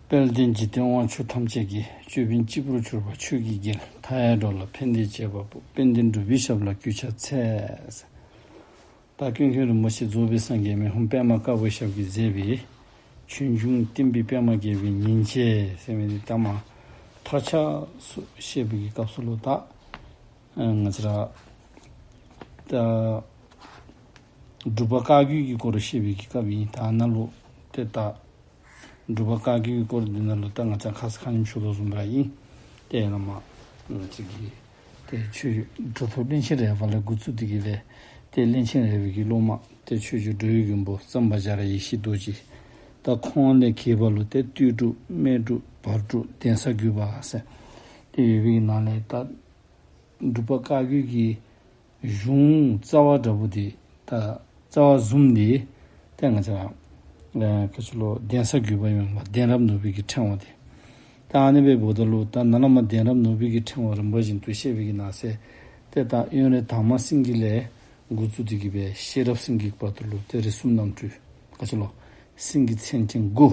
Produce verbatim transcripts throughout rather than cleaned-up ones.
དཔལ་ལྡན་འཇིག་རྟེན་དབང་ཕྱུག་ཐམས་ཅད་ཀྱི། ཅོད་པན་གཅིག་པུར་གྱུར་པ་ཆོས་ཀྱི་རྒྱལ། མཐའ་ཡས་འགྲོ་ལ་ཕན་བདེའི་བྱེད་པ་པོ། དཔལ་ལྡན་འབྲུག་པའི་ཞབས་ལ་གུས་ཕྱག་འཚལ། ད་ཀུན་མཁྱེན་རིན་པོ་ཆེ་རྫོགས་པའི་སངས་རྒྱས་མི་ཕམ་པདྨ་དཀར་པོའི་ཞབས་ཀྱིས་མཛད་པའི་ཆོས་འབྱུང་བསྟན་པའི་པདྨ་རྒྱས་པའི་ཉིན་བྱེད་ཟེར་མི་འདི་ད་མ་མཐར་ཆགས་སུ་བཤད་པའི་གི་སྐབས་སུ་ལུ་ད་ཨ་ང་བཅས་ར་ད་འབྲུག་པ་བཀའ་བརྒྱུད་ཀྱི་སྐོར་བཤད་པའི་གི་སྐབས་ཨིན། ད་ནཱ་ལུ་ཏེ་ད་འབྲུག་པ་བཀའ་བརྒྱུད་ཀྱི་སྐོར་འདི་ནང་ལུ་ད་ང་བཅས་ཁ་ཙ་ཁ་ཉིནམ་ཞུ་དོ་བཟུམ་སྦེ་ར་ཨིན། ཏེ་ནཱ་མ་ང་བཅས་ཀྱི་ཏེ་ཆོས་རྒྱལ་གྲུབ་ཐོབ་གླིང་ཆེན་རས་པ་ལས་འགོ་བཙུགས་ཏེ་གི་སྦེ་ཏེ་གླིང་ཆེན་རས་པའི་གི་སློབ་མ་ཏེ་ཆོས་རྗེ་འགྲོ་བའི་མགོན་པོ་གཙང་པ་རྒྱ་རས་ཡེ་ཤེས་རྡོ་རྗེ། ད་ཁོང་ལས་གྱེས་པ་ལུ་ཏེ་སྟོད་འབྲུག་སྨད་འབྲུག་བར་འབྲུག་གདན་ས་བརྒྱུད་པ་ཟེར་ཏེ་ཡོད་པའི་གི་ནང་ལས་ད་འབྲུག་པ་བཀའ་བརྒྱུད་ཀྱི་གཞུང་རྩ་བ་འདྲ་པོ་འདི་ད་རྩ་བ་བཟུམ་འདི་ཏེ་ང་བཅས་ཨ་ག་ཅི་ལོ་གདན་ས་བརྒྱུད་པ་ཨིན་པ། གདན་རབས་ནོར་བུའི་གི་ཕྲེང་བ་འདི། ད་ཨ་ནི་སྦེ་འབདཝ་ད་ལུ་ད་ནཱ་ལས་མར་གདན་རབས་ནོར་བུའི་གི་ཕྲེང་བ་རིམ་པ་བཞིན་དུ་བཤད་པའི་གི་ནང་གསེས་ཏེ་ད་དབོན་རས་དར་མ་སེང་གེ་ལས་འགོ་བཙུགས་ཏེ་གི་སྦེ་ཤེས་རབ་སེང་གེ་བར་དུ་ལུ་ཏེ་རིགས་གསུམ་རྣམ་འཕྲུལ་ག་ཅི་ལོ་སེང་གེ་མཚན་ཅན་དགུ།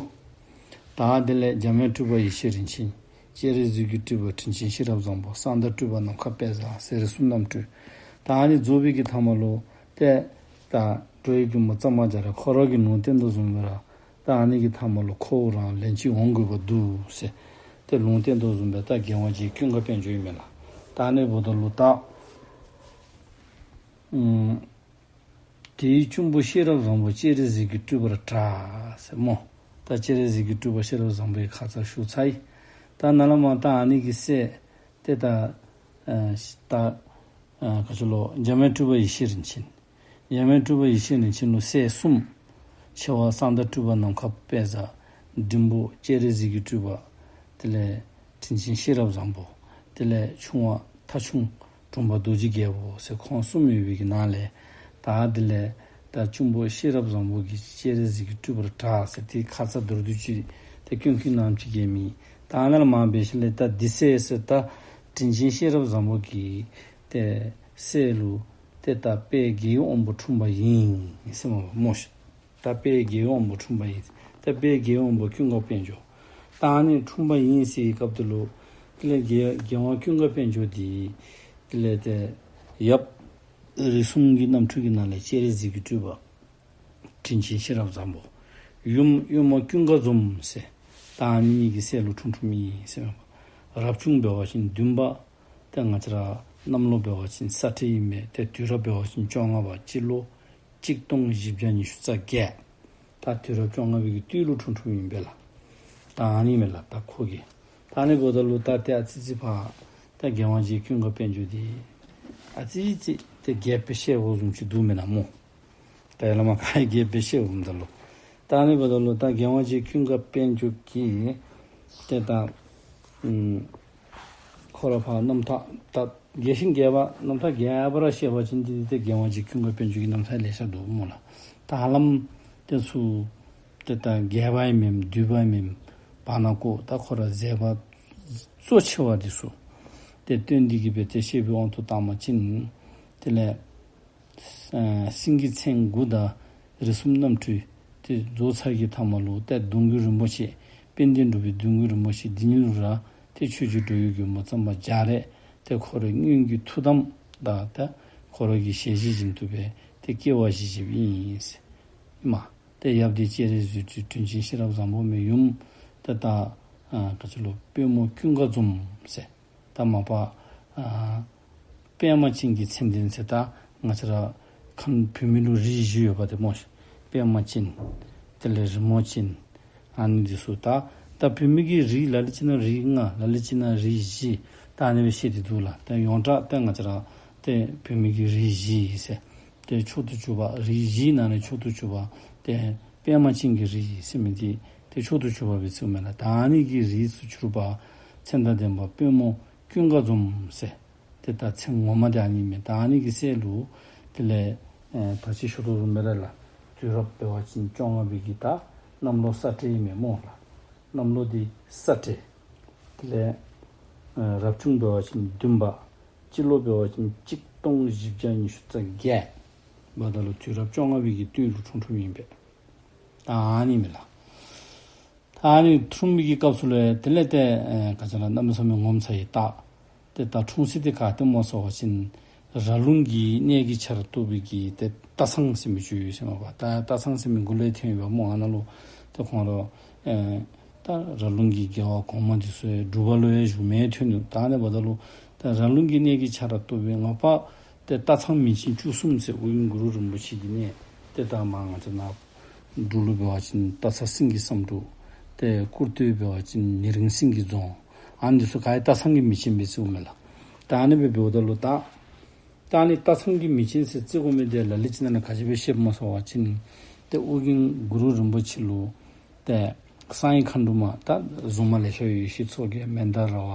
ད་དེ་ལས་འཇམ་དབྱངས་སྤྲུལ་པ་ཡེ་ཤེས་རིན་ཆེན། སྤྱན་རས་གཟིགས་ཀྱི་སྤྲུལ་པ་དྲིན་ཅན་ཤེས་རབ་བཟང་པོ། གསང་བདག་སྤྲུལ་པ་ནམ་མཁའ་དཔལ་བཟང་ཟེར་རིགས་གསུམ་རྣམ་འཕྲུལ། ད་ཨ་ནི་རྫོགས་པའི་གི་མཐའ་མ་ལུ་ཏེ་ད་འགྲོ་བའི་མགོན་པོ་གཙང་པ་རྒྱ་རས་ཁོ་ར་གིས་ལུང་བསྟན་དོ་བཟུམ་སྦེ་ར་ད་ཨ་ནི་གི་མཐའ་མ་ལུ་ཁོ་བོ་ར་ལན་གཅིག་འོང་དགོཔ་འདུག་ཟེར་ཏེ་ལུང་བསྟན་དོ་བཟུམ་སྦེ་ད་རྒྱལ་དབང་རྗེ་ཀུན་དགའ་དཔལ་འབྱོར་ཨིན་མས་ལགས། ད་ཨ་ནི་འབདཝ་ད་ལུ་ད་ཨུམ་དེའི་གཅུང་པོ་ཤེས་རབ་བཟང་པོ་སྤྱན་རས་གཟིགས་ཀྱི་སྤྲུལ་པར་གྲགས་ཟེར་སྨོ། ད་སྤྱན་རས་གཟིགས་ཀྱི་སྤྲུལ་པ་ཤེས་རབ་བཟང་པོའི་ཁ་ཙ་ཞུ་ཚར་ཡི། ད་ནཱ་ལས་མར་ད་ཨ་ནི་གི་སྲས་ཏེ་ད་ཨ་ད་ཨ་ག་ཅི་ལོ་འཇམ་དབྱངས་སྤྲུལ་པ་ཡེ་ཤེས་རིན་ཆེན། འཇམ་དབྱངས་སྤྲུལ་པ་ཡེ་ཤེས་རིན་ཆེན་ལུ་སྲས་གསུམ། ཆེ་བ་གསང་བདག་སྤྲུལ་པ་ནམ་མཁའ་དཔལ་བཟང་། འབྲིང་པོ་སྤྱན་རས་གཟིགས་ཀྱི་སྤྲུལ་པ། དེ་ལས་དྲིན་ཅན་ཤེས་རབ་བཟང་པོ། དེ་ལས་ཆུང་བ་ཐ་ཆུང་དྲུང་པ་རྡོ་རྗེ་རྒྱལ་པོ་ཟེར་ཁོང་གསུམ་ཡོད་པའི་གི་ནང་ལས་ད་དེ་ལས་ད་གཅུང་པོ་ཤེས་རབ་བཟང་པོ་གིས་སྤྱན་རས་གཟིགས་ཀྱི་སྤྲུལ་པར་གྲགས་ཟེར་ཏེ་ཁ་ཙ་མདོར་བསྡུས་ཅིག་ཏེ་ཀུན་མཁྱེན་རྣམས་ཀྱིས་མཁྱེན་མི། ད་ནཱ་ལས་མར་འབད་ཞིནམ་ལས་ད་འདི་སྲས་ཟེར་ད་དྲིན་ཅན་ཤེས་རབ་བཟང་པོ་གི་ཏེ་སྲས་ལུ་ཏེ་ད་དཔལ་རྒྱལ་བའི་དབང་པོ་འཁྲུངས་པ་ཨིན་ཟེར་སྨོ་ལགས་སྨོ་ཤིག། ད་དཔལ་རྒྱལ་བའི་དབང་པོ་འཁྲུངས་པ་ཨིན། ད་དཔལ་རྒྱལ་བའི་དབང་པོ་ཀུན་དགའ་དཔལ་འབྱོར། ད་ཨ་ནི་འཁྲུངས་པ་ཨིན་ཟེར་བའི་སྐབས་དེ་ལུ་དེ་ལས་རྒྱལ་རྒྱལ་དབང་ཀུན་དགའ་དཔལ་འབྱོར་འདི་དེ་ལས་ཏེ་ཡབ་རིགས་གསུམ་གྱི་རྣམ་འཕྲུལ་གྱི་ནང་ལས་སྤྱན་རས་གཟིགས་ཀྱི་སྤྲུལ་པ་དྲིན་ཅན་ཤེས་རབ་བཟང་པོ། ཡུམ་གཡོན་མ་ཀུན་དགའ་འཛོམས་ཟེར། ད་ཨ་ནི་གཉིས་ཀྱི་སྲས་ལུ་འཁྲུངས་འཁྲུངསམ་ཨིན་ཟེར་མས། རབ་བྱུང་འབད་བ་ཅིན་བདུན་པ། ཏེ་ང་བཅས་ར་གནམ་ལོ་འབད་བ་ཅིན་ས་སྤྲེལ་ཨིན་མས། ཏེ་དུས་རབས་འབད་བ་ཅིན་བཅོ་ལྔ་པ་སྤྱི་ལོ་གཅིག་སྟོང་བཞི་བརྒྱ་ཉི་ཤུ་རྩ་བརྒྱད། ད་དུས་རབས་བཅོ་ལྔ་པའི་གི་སྟོད་ལུ་འཁྲུངས་འཁྲུངསམ་ཨིན་པས་ལགས། ད་ཨ་ནི་མས་ལགས་ད་ཁོ་གི། ད་ཨ་ནི་འབདཝ་ད་ལུ་ད་ཏེ་ཨ་ཙི་ཙི་ཕར་ད་རྒྱལ་དབང་རྗེ་ཀུན་དགའ་དཔལ་འབྱོར་འདི་ཨ་ཙི་ཙི་ཏེ་རྒྱསཔ་སྦེ་བཤད་དགོཔ་བཟུམ་ཅིག་འདུག་མེན་ན་སྨོ། ད་ཡར་ལས་མར་ག་རྒྱསཔ་སྦེ་བཤད་འོངམ་ད་ལུ། ད་ཨ་ནི་འབདཝ་ད་ལུ་ད་རྒྱལ་དབང་རྗེ་ཀུན་དགའ་དཔལ་འབྱོར་གྱིས་ཏེ་ད་ཨུམ་ཁོ་ར་ཕར་རྣམ་ཐར་ད་རྒྱས་ཤིང་རྒྱས་པ་རྣམ་ཐར་རྒྱས་པ་ར་བཤད་པ་ཅིན་འདི་ཏེ་རྒྱལ་དབང་རྗེ་ཀུན་དགའ་དཔལ་འབྱོར་གྱི་རྣམ་ཐར་ལེ་ཤ་འདུག་སྨོ་ལགས། ད་ཧ་ལམ་ཏེ་ཚུ་ཏེ་ད་རྒྱས་པ་ཨིན་མས་བསྡུས་པ་ཨིན་མས་བར་ན་ཀོ་ད་ཁོ་ར་མཛད་པ་གཙོ་ཆེ་བ་འདི་ཚུ་ཏེ་སྟོན་ཏེ་གི་སྦེ་ཏེ་བཤད་པའི་དབང་དུ་བཏང་པ་ཅིན་དེ་ལས་ཨ་སེང་གེ་མཚན་དགུ་དང་རིགས་གསུམ་རྣམ་འཕྲུལ་དེ་རྫོགས་ཚར་གྱི་མཐའ་མ་ལུ་ཏེ་གདུང་བརྒྱུད་རིན་པོ་ཆེ་དཔལ་ལྡན་འབྲུག་པའི་གདུང་བརྒྱུད་རིན་པོ་ཆེ་འདི་ཉིད་ལུ་ར་ཏེ་ཆོས་རྗེ་འགྲོ་བའི་མགོན་པོ་གཙང་པ་རྒྱ་རས་ཏེ་ཁོ་རའི་སྔོན་གྱི་ཐུགས་དམ་དང་ཏེ་ཁོ་ར་གི་ཞལ་བཞེས་བཞིན་དུ་སྦེ་ཏེ་སྐྱེ་བ་བཞེས་བཞེསཔ་ཨིན་ཟེར་ཨིན་མས། ཏེ་ཡབ་འདི་སྤྱན་རས་གཟིགས་སྤྲུལ་དྲིན་ཅན་ཤེས་རབ་བཟང་པོ་མས། ཡུམ་ཏེ་ད་ཨ་ག་ཅི་ལོ་པདྨོ་ཀུན་དགའ་འཛོམས་ཟེར། ད་མ་པ་ཨ་པདྨ་ཅན་གྱི་མཚན་ལྡན་ཟེར་ད་ང་བཅས་ར་ཁམས་བོད་མི་ལུ་རིགས་བཞི་ཡོདཔ་དེ་སྨོ་ཤིག། པདྨ་ཅན། དེ་ལས་རི་མོ་ཅན། ཨ་ནི་འདི་ཚུ་ད་ད་བོད་མི་གི་རིགས་ལ་ལུ་ཅིག་ན་རིགས་ལྔ་ལ་ལུ་ཅིག་ན་རིགས་བཞི་ད་ཨ་ནི་སྦེ་བཤད་དེ་འདུག་ལགས། ད་ཡོངས་གྲགས་ད་ང་བཅས་ར་ཏེ་བོད་མི་གི་རིགས་བཞི་ཟེར། ཏེ་མཆོག་ཏུ་གྱུར་པ་རིགས་བཞིའི་ནང་ནས་མཆོག་ཏུ་གྱུར་པ་ཏེ་པདྨ་ཅན་གྱི་རིགས་ཟེར་མི་འདི་ཏེ་མཆོག་ཏུ་གྱུར་པ་སྦེ་ཚུ་མེན་ན། ད་ཨ་ནི་གི་རིགས་སུ་གྱུར་པ་མཚན་དང་ལྡན་པ་པདྨོ་ཀུན་དགའ་འཛོམས་ཟེར། ཏེ་ད་མཚན་ངོ་མ་འདི་ཨ་ནི་མས། ད་ཨ་ནི་གི་སྲས་ལུ་དེ་ལས་ཨེ་ད་ཅི་ཞུ་དོ་བཟུམ་སྦེ་ར་ལགས། དུས་རབས་འབད་བ་ཅིན་བཅོ་ལྔ་པའི་གི་ད་གནམ་ལོ་ས་སྤྲེལ་ཨིན་མས་སྨོ་ལགས། གནམ་ལོ་འདི་ས་སྤྲེལ། དེ་ལས་ཨེ་རབ་བྱུང་འབད་བ་ཅིན་བདུན་པ། སྤྱི་ལོ་འབད་བ་ཅིན་གཅིག་སྟོང་བཞི་བརྒྱ་ཉི་ཤུ་རྩ་བརྒྱད། འབདཝ་ད་ལུ་དུས་རབས་བཅོ་ལྔ་པའི་གི་སྟོད་ལུ་འཁྲུངས་འཁྲུངསམ་ཨིན་པས། ད་ཨ་ནི་མས་ལགས། ད་ ཨ་ནི་འཁྲུངས་པའི་གི་སྐབས་སུ་ལས་དེ་ལས་ཏེ་ཨེ་ག་ཅི་ལོ་གནམ་མེད་ས་མེད་ངོ་མཚར་བའི་རྟགས། ཏེ་ད་འཁྲུངས་ས་འདི་ག་ཏེ་སྨོ་ཟེར་བ་ཅིན་ར་ལུང་གི་གནས་ཀྱི་ཆ་ར་གཏུགས་པའི་གི་ཏེ་སྟག་ཚང་ཟེར་མི་ཅིག་ཡོད་ཟེར་མས་པ། ད་སྟག་ཚང་ཟེར་མི་མགུ་ལས་ཐོན་ཡོདཔ་སྨོ། ཨ་ནཱ་ལུ་ཏེ་ཁོང་ར་ཨེ་ད་ར་ལུང་གི་རྒྱལ་བ་གོང་མ་འདི་ཚུ་སྒྲུབ་པ་ལུ་ཡང་བཞུགས་མི་ཐོན་ནུག། ད་ཨ་ནི་འབདཝ་ད་ལུ་ཏེ་ར་ལུང་གི་གནས་ཀྱི་ཆ་ར་གཏུགས་པའི་ངོ་མ་ཏེ་སྟག་ཚང་མིང་ཆེན་བཅུ་གསུམ་ཟེར་ཨོ་རྒྱན་གུ་རུ་རིན་པོ་ཆེ་གི་གནས། ཏེ་ད་མར་ང་བཅས་ནཱ་འབྲུག་ལུ་འབད་བ་ཅིན་སྟག་ཚང་སེང་གེ་བསམ་འགྲུབ། ཏེ་ཀུར་སྟོད་འབད་བ་ཅིན་ཉེ་རིང་སེང་གེ་རྫོང་། ཨ་ནི་འདི་ཚུ་ག་ར་སྟག་ཚང་གི་མིང་ཅན་སྦེ་བརྩིཝ་མས་ལགས། ད་ཨ་ནི་སྦེ་འབདཝ་ད་ལུ་ད་ད་ཨ་ནི་སྟག་ཚང་གི་མིང་ཅན་ཟེར་བརྩི་དགོ་མི་འདི་ལ་ལུ་ཅིག་ནང་ན་ག་ཅི་སྦེ་བཤདཔ་སྨོ་ཟེར་བ་ཅིན་ཏེ་ཨོ་རྒྱན་གུ་རུ་རིན་པོ་ཆེ་ལུ་ཏེ་གསང་བའི་མཁའ་འགྲོ་མ་ད་གཟུངས་མ་ལེ་ཤ་ཡོད་ཡེ་ཤེས་མཚོ་རྒྱལ་མནྡ་ར་བ།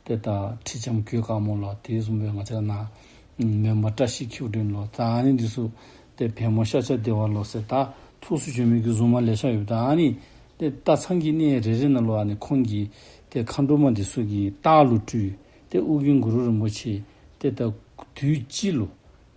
ཏེ་ད་ཁྲི་ལྕམ་གོས་དཀར་མོ་ལོ། དེ་བཟུམ་སྦེ་ང་བཅས་ནཱ་མོན་པ་བཀྲ་ཤིས་འཁྱིལ་འདྲེན་ལོ། ད་ཨ་ནི་འདི་ཚུ་ཏེ་བལ་མོ་ཤཱཀྱ་དེ་བ་ལོ་ཟེར་ད་ཐུགས་སུ་བྱོན་མི་གི་གཟུངས་མ་ལེ་ཤ་ཡོདཔ་ད་ཨ་ནི་ཏེ་སྟག་ཚང་གི་གནས་རེ་རེ་ནང་ལུ་ཨ་ནི་ཁོང་གི་ཏེ་མཁའ་འགྲོ་མ་འདི་ཚུ་གི་རྟགས་ལུ་སྤྲུལ། ཏེ་ཨོ་རྒྱན་གུ་རུ་རིན་པོ་ཆེ་ཏེ་ད་དུས་གཅིག་ལུ་